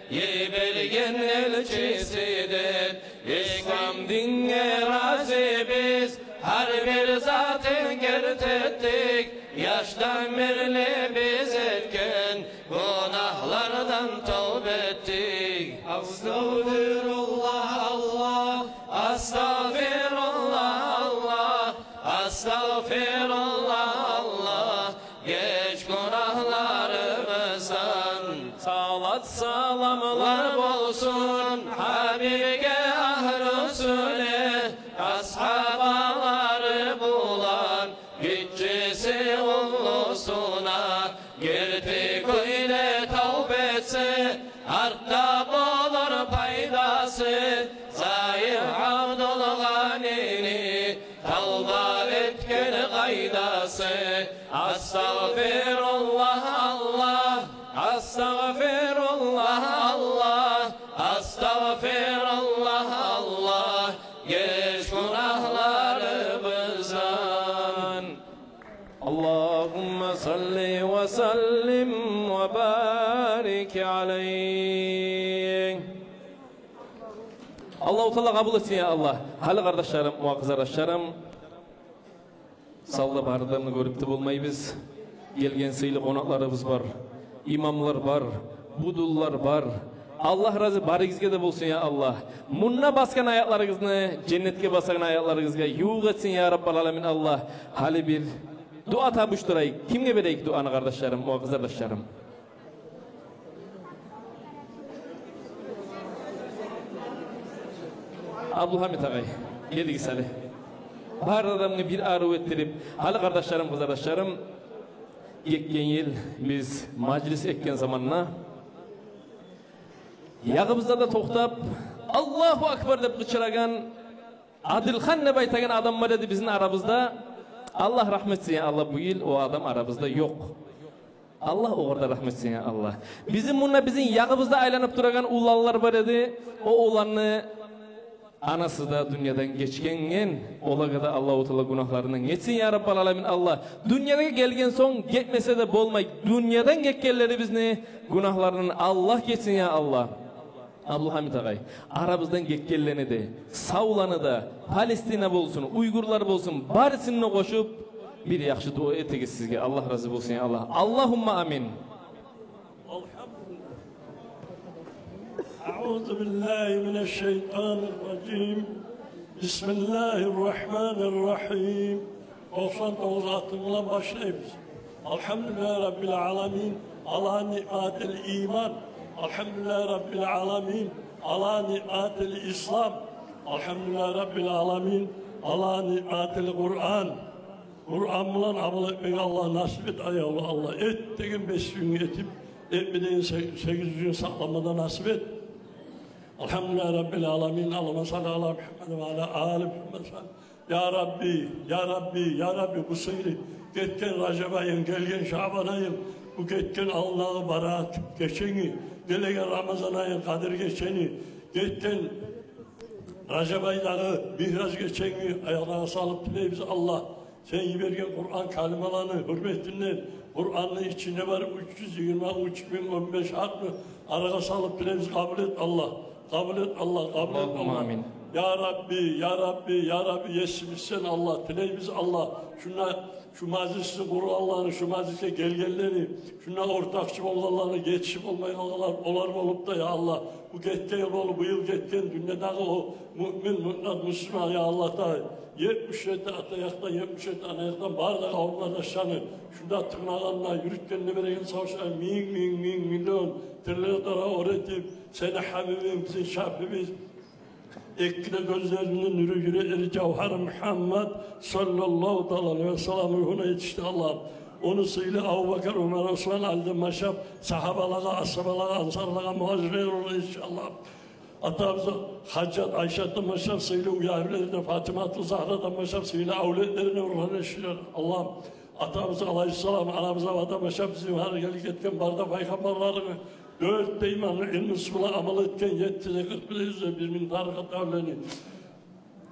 йиберген элчиси деп. Ислам динге разибиз, гьар бир затын герти этдик, яшдан берли биз этген гюнагьлардан тавба этдик. Астагъфируллагь, Аллагь, астагъфируллагь, Аллагь, астагъфируллагь, Аллагь, геч гюнагьларыбыздан. Салат-саламлар болсун гьабибге, агьлюсюне, асгьабалары булан, гиччиси-уллусуна. Герти кюйде тавба этсе, артда болур пайдасы. Зайып Абдулгъанини тавба этген къайдасы. Астагъфируллагь, Аллагь, астагъфируллагь, Аллагь, астагъфируллагь, Аллагь, геч гюнагьларыбыздан. Аллагьумма салли ва саллим ва барик алайгь. Аллагьу Таала къабул этсин, я Аллагь. Гьали, къардашларым ва къызардашларым, залда бары адамны гёрюп де болмайбыз. Гелген сыйлы къонакъларыбыз бар, имамлар бар, будунлар бар. Аллагь рази барыгъызгъа да болсун, я Аллагь. Мунда басгъан аякъларыгъызны женнетге басгъан аякъларыгъызгъа ювукъ этсин, я Раббал аламин, Аллагь. Гьали бир дуа тапшурайыкъ. Кимге берейик дуаны, къардашларым ва къызардашларым? Абдулгьамит агъай, гелигиз гьали. Бары адамны бир арив этдирип, гьали, къардашларым, къызардашларым, гетген йыл биз мажлис этген заманда ягъыбызда да токътап, «Аллагьу акбар» деп къычырагъан Адилхан деп айтагъан адам бар эди бизин арабызда. Аллагь рагьмат этсин, я Аллагь, бу йыл о адам арабызда ёкъ. Аллагь огъар да рагьмат этсин, я Аллагь. Бизин мунда, бизин ягъыбызда айланып турагъан уланлар бар эди. О уланны анасы да дюньядан гечген. Олагъа да Аллагьу Таала гюнагьларындан гечсин, я Раббал аламин, Аллагь. Дюньягъа гелген сонг гетмесе де болмай, дюньядан гетгенлерибизни гюнагьларындан Аллагь гечсин, я Аллагь. Абдулгьамит агъай, арабыздан гетгенлени де, савланы да, Палестина болсун, уйгурлар болсун, барысын да къошуп, бир яхшы дуа этегиз сизге. Аллагь рази болсун, я Аллагь. Аллагьумма амин. أعوذ بالله من الشيطان الرجيم. بسم الله الرحمن الرحيم. Токъсан тогъуз аты булан башлайбыз. الحمد لله رب العالمين على نعمة الإيمان. الحمد لله رب العالمين على نعمة الإسلام. الحمد لله رب العالمين على نعمة القرآن. Къуран булан амал этмеге Аллагь насип эт, аявлу Аллагь. Эт деген беш юз гюн этип, этме деген се-, сегиз юз гюн сакълама да насип эт. الحمد لله رب العالمين. اللهم صل على محمد وعلى آل محمد. Я Рабби, я Рабби, я Рабби, бу сыйлы гетген Ражаб айын, гелген Шабан айын, бу гетген алдындагъы Барат гечени, гелеген Рамазан айын, Къадир гечени, гетген Ражаб айдагъы Мигьраж гечени аягъына салып тилейбиз, Аллагь. Сен йиберген Къуран калималаны гьюрметинден, Къуранны ичинде бар уьч юз йигирма уьч минг он беш гьарпны арагъа салып тилейбиз, къабул эт, Аллагь. Къабул эт, Аллагь, къабул эт, Аллагь. Аллагьумма амин. Я Рабби, я Рабби, я Рабби, есибиз сен, Аллагь, тилейбиз, Аллагь. Шунда шу мажлисни къургъанланы, шу мажлисге гелгенлени, шунда ортакъчы болгъанланы, етишип болмай къалгъанлар, олар болуп да, я Аллагь, бу гетген йыл болуп, бу йыл гетген дюньядагъы о муъмин, муъминат, муслиман, я Аллагь, да етмиш етти ата якъдан, етмиш етти ана якъдан бары да къавумлардашланы шунда тынглагъанына, юрютгенине береген савуш, минг, минг, минг, миллион, триллион дара оьр этип, сени Гьабибинг, бизин Шапибиз, экки де гёзлерини нюрю, юреклери жавгьары Мугьаммад саллаллагьу таала алайгьи ва саллам ругьуна етишди, Аллагь. Ону сыйлы Абубакар, Умар, Осман, Алиден башлап, сагьабалагъа, асгьабалагъа, ансарлагъа, мугьажирлеге ругьуна етишди, Аллагь. Атабыз Гьажат, Айшатдан башлап, сыйлы уьягьлюлерине, Фатимату Загьрадан башлап, сыйлы авлетлерине ругьуна етишди, Аллагь. Атабыз алайгьиссалам, анабыз Гьавадан башлап, бизин гьар гелип гетген бары да пайхаммарларыны, дёрт де имамны илмусу булан амал этген, етти де, къыркъ бир де, юз де, бир минг тарикъат агьлюлени,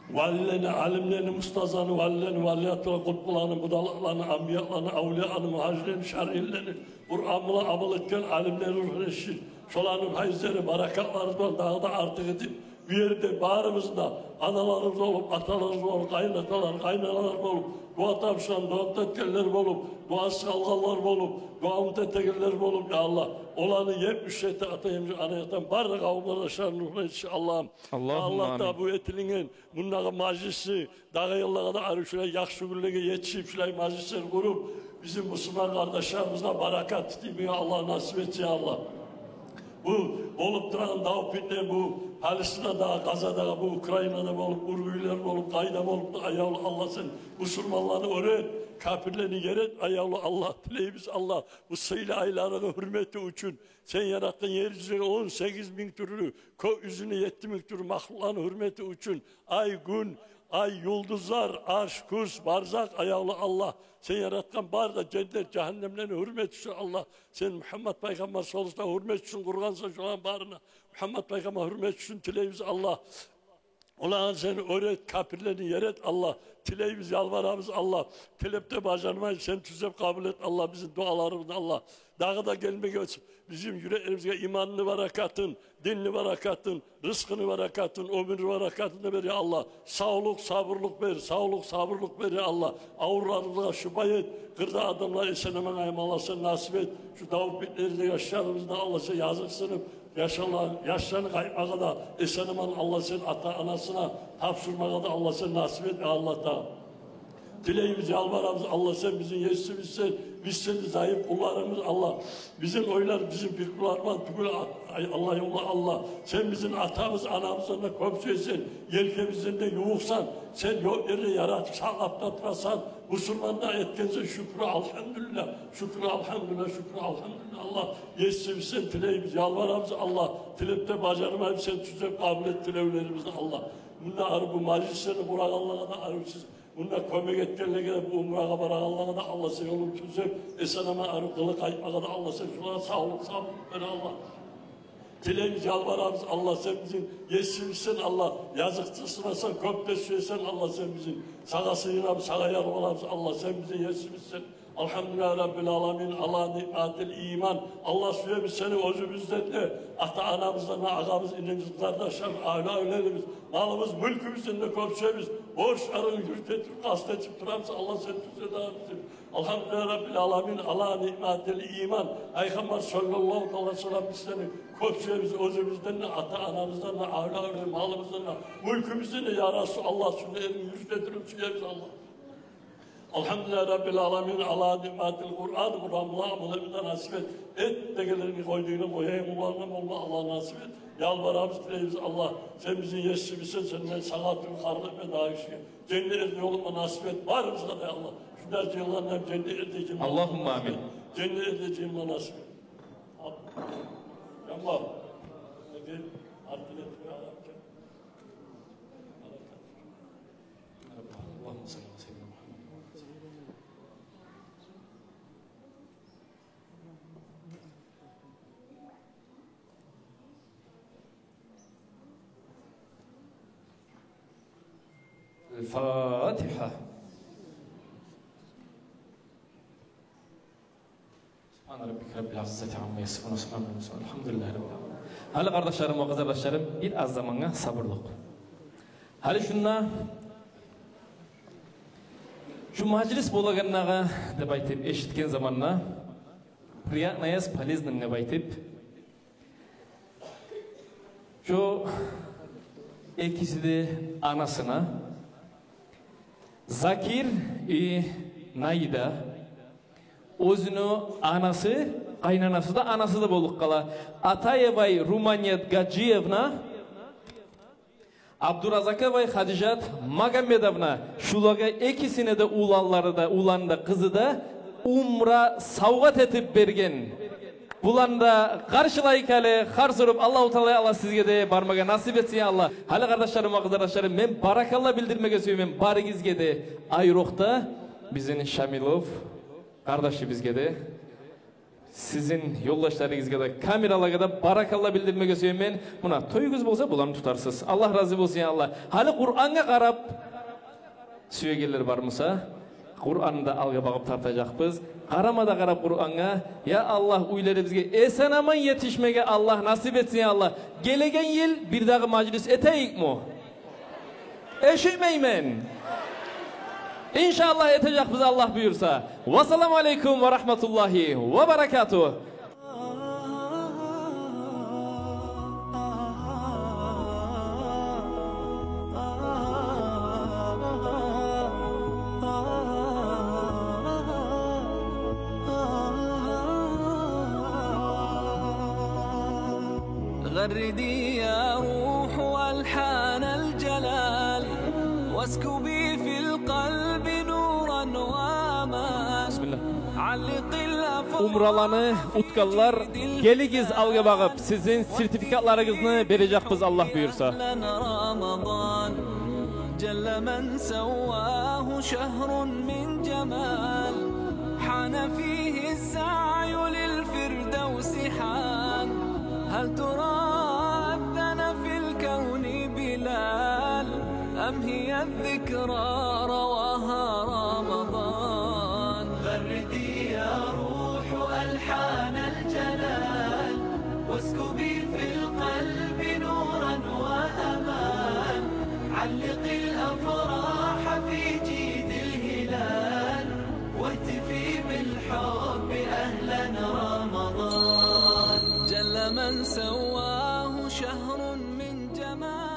валилени, алимлени, устазланы, валилени, валиятланы, къутбуланы, будалаланы, анбияланы, авлияланы, мугьажирлени, шаригьинлени, Къуран булан амал этген алимлени ругьуна етишди. Шоланы пайызлары, баракатлары булан дагъы да артыкъ этип, бу ерде барыбыз да, аналарыбыз болуп, аталарыбыз болуп, къайнаталар, къайнаналар болуп, дуа тапшургъан, дуа этгенлер болуп, дуасыз къалгъанлар болуп, дуа умут этегенлер болуп, я Аллагь, оланы етмиш етти ата-енни, ана-атаны, бары да къавум-къардашларыны рухуна етиш, Аллагьым. Аллагьумма амин. Я Аллагь, да бу этилинген мундагъы мажлисни дагъы йыллагъа да, арив шулай яхшы гюнлеге етишип, шулай мажлислер къуруп, бизин бусурман къардашларыбызгъа баракат тиймеге Аллагь насип этсин, я Аллагь. Бу болуп турагъан дав-питне, бу Палестинада, Газада, бу Украинада болуп, уьргюйлер болуп, къайда болуп да, аявлу Аллагь, сен бусурманланы оьр эт, капирлени ер эт, аявлу Аллагь. Тилейбиз, Аллагь, бу сыйлы айларыны гьюрмети учун, сен яратгъан ер юзюндеги он сегиз минг тюрлю, кёк юзюнде етти минг тюрлю махлукъланы гьюрмети учун, ай, гюн, ай, юлдузлар, арш, курс, барзакъ, аявлу Аллагь, сен яратгъан бары да женнет, жагьаннемлени гьюрмети учун, Аллагь, сен Мугьаммат пайхаммар саллаллагьу алайгьи ва салламны гьюрмети учун къургъансан шоланы барын да. Мугьаммат пайхаммар гьюрмети учун тилейбиз, Аллагь. Оланы сен оьр эт, капирлени ер эт, Аллагь. Тилейбиз, ялбарабыз, Аллагь. Тилеп де бажармайбыз, сен тюзеп къабул эт, Аллагь, бизин дуаларыбызны, Аллагь. Дагъы да гелмеге бизин юреклерибизге иманны баракатын, динни баракатын, рызкъыны баракатын, оьмюрню баракатын да бер, я Аллагь. Савлукъ, сабурлукъ бер, савлукъ, сабурлукъ бер, я Аллагь. Авурларыбызгъа шифа эт, къырда адамлар эсен-аман къайтмагъа Аллагь, сен насип эт. Шу дав-питнелерде яшларыбызны, Аллагь, сен языкъсынып, яшала-, яшланы къайтмагъа да эсен-аман, Аллагь, сен ата-анасына тапшурмагъа да, Аллагь, сен насип эт, я Аллагь Таала. Тилейбиз, ялбарабыз, Аллагь, сен бизин есибизсен, биз сени зайып къулларынгбыз, Аллагь. Бизин ойлар, бизин пикрулар булан тюгюл, ай, Аллагь, я Аллагь, Аллагь. Сен бизин атабыз, анабыздан да кёп сюесен, елкебизден де ювукъсан. Сен ёкъ ерде яратып, сакълап да турасан. Бусурман да этгенсен, шюкюр, алгьамдулиллагь, шюкюр, алгьамдулиллагь, шюкюр, алгьамдулиллагь, Аллагь. Есибизсен, тилейбиз, ялбарабыз, Аллагь. Тилеп де бажармайбыз, сен тюзеп къабул эт тилевлерибизни, Аллагь. Мунда арив бу мажлислени къурагъанлагъа да, арив сиз мунда кёмек этгенлеге де, бу умрагъа барагъанлагъа да, Аллагь, сен ёлун тюзеп, эсен-аман арив къылып къайтмагъа да, Аллагь, сен шулагъа савлукъ, сабурлукъ бер, Аллагь. Тилейбиз, ялбарабыз, Аллагь, сен бизин есибизсен, Аллагь, языкъсынасан, кёп де сюесен, Аллагь, сен бизин. Сагъа сыйынабыз, сагъа ялбарабыз, Аллагь, сен бизин есибизсен. Алгьамдулиллагьи раббил аламин, ала ниъматил иман. Аллагь, сюебиз сени оьзюбюзден де, ата-анабыздан да, агъабыз, инибиз, къызардашларыбыз, агьлю-авлелибиз, малыбыз, мюлкюбюзден де кёп сюебиз. Борчларынгны юрюте туруп, къаст этип турабыз, Аллагь, сен тюзет бизин. Алгьамдулиллагьи раббил аламин, ала ниъматил иман. Пайхаммар саллаллагьу алайгьи ва саллам, биз сени кёп сюебиз, оьзюбюзден де, ата-анабыздан да, агьлю-авлелибиз, малыбыздан да, мюлкюбюзден де, я Расул, Аллагь, сюннетинг юрюте туруп сюебиз, Аллагь. Алгьамдулиллагьи раббил аламин, ала ниъматил Къуран. Къуран булан амал этме насип эт. Эт дегенлерин къой дегенлер, къояйым, уланма болма, Аллагь, насип эт. Ялбарабыз, тилейбиз, Аллагь, сен бизин есибизсен, сенден сагъа тюгюл къаргъа этме дагъы гишиге. Женнет ерде ёлукъма насип эт барыбызгъа да, я Аллагь. Шунда жыйылгъан женнет ерде жыйылма, Аллагьумма амин, насип эт. Женнет ерде жыйылма насип эт. Аллагь. Артын этип, я Аллагь. اللهم صل على سيدنا محمد. الفاتحة. سبحان ربك رب العزة عما يصفون وسلام على المرسلين والحمد لله رب العالمين. Гьали, къардашларым ва къызардашларым, бир аз замангъа сабурлукъ. Гьали шунда шу мажлис болагъанлыгъы деп айтып эшитген заманда, приятно, полезно деп айтып, шу экиси де анасына, Закир и Наида, оьзюню анасы, къайнанасы да, анасы да болуп къала, Атаевай Руманият Гаджиевна, Абдуразаковай Хадижат Магомедовна, шулагъа экисине де уланлары да, улан да, къызы да умра савгъат этип берген. Буланы да къаршылайыкъ гьали, харс уруп. Аллагьу Таала, Аллагь сизге де бармагъа насип этсин, я Аллагь. Гьали, къардашларым ва къызардашларым, мен баракалла билдирмеге сюемен баригизге де, айрокъда бизин Шамилов къардашыбызгъа да, сизин ёлдашларыгъызгъа да, камералагъа да баракалла билдирмеге сюемен. Муна, тоюгъуз болса, буланы тутарсыз. Аллагь рази болсун, я Аллагь. Гьали Къурангъа къарап сюегенлер бар буса, Къуранны да алгъа багъып тартажакъбыз. Къарама да къарап Къурангъа. Я Аллагь, уьйлерибизге эсен-аман етишмеге Аллагь насип этсин, я Аллагь. Гелеген йыл бирдагъы мажлис этейикми? Эшитмеймен. Иншаллагь, этежекбиз, Аллагь буюрса. Вассаламу алейкум ва рагьматуллагьи ва баракатугь. غردي يا روح ألحان الجلال، واسكبي في القلب نورا وأمان. Бисмиллагь. Умраланы утгъанлар, гелигиз алгъа багъып, сизин сертификатларыгъызны бережекбиз, Аллагь буюрса. جل من سواه شهر من جمال، حان فيه السعي للفردوس حان. هل ترى أذن في الكون بلال، أم هي الذكرى رواها رمضان؟ غردي يا روح ألحان الجلال، واسكبي في القلب نورا وأمان. علقي الأفراح في جيد الهلال، واهتفي بالحب أهلا رمضان. جل من سواه شهر من جمال.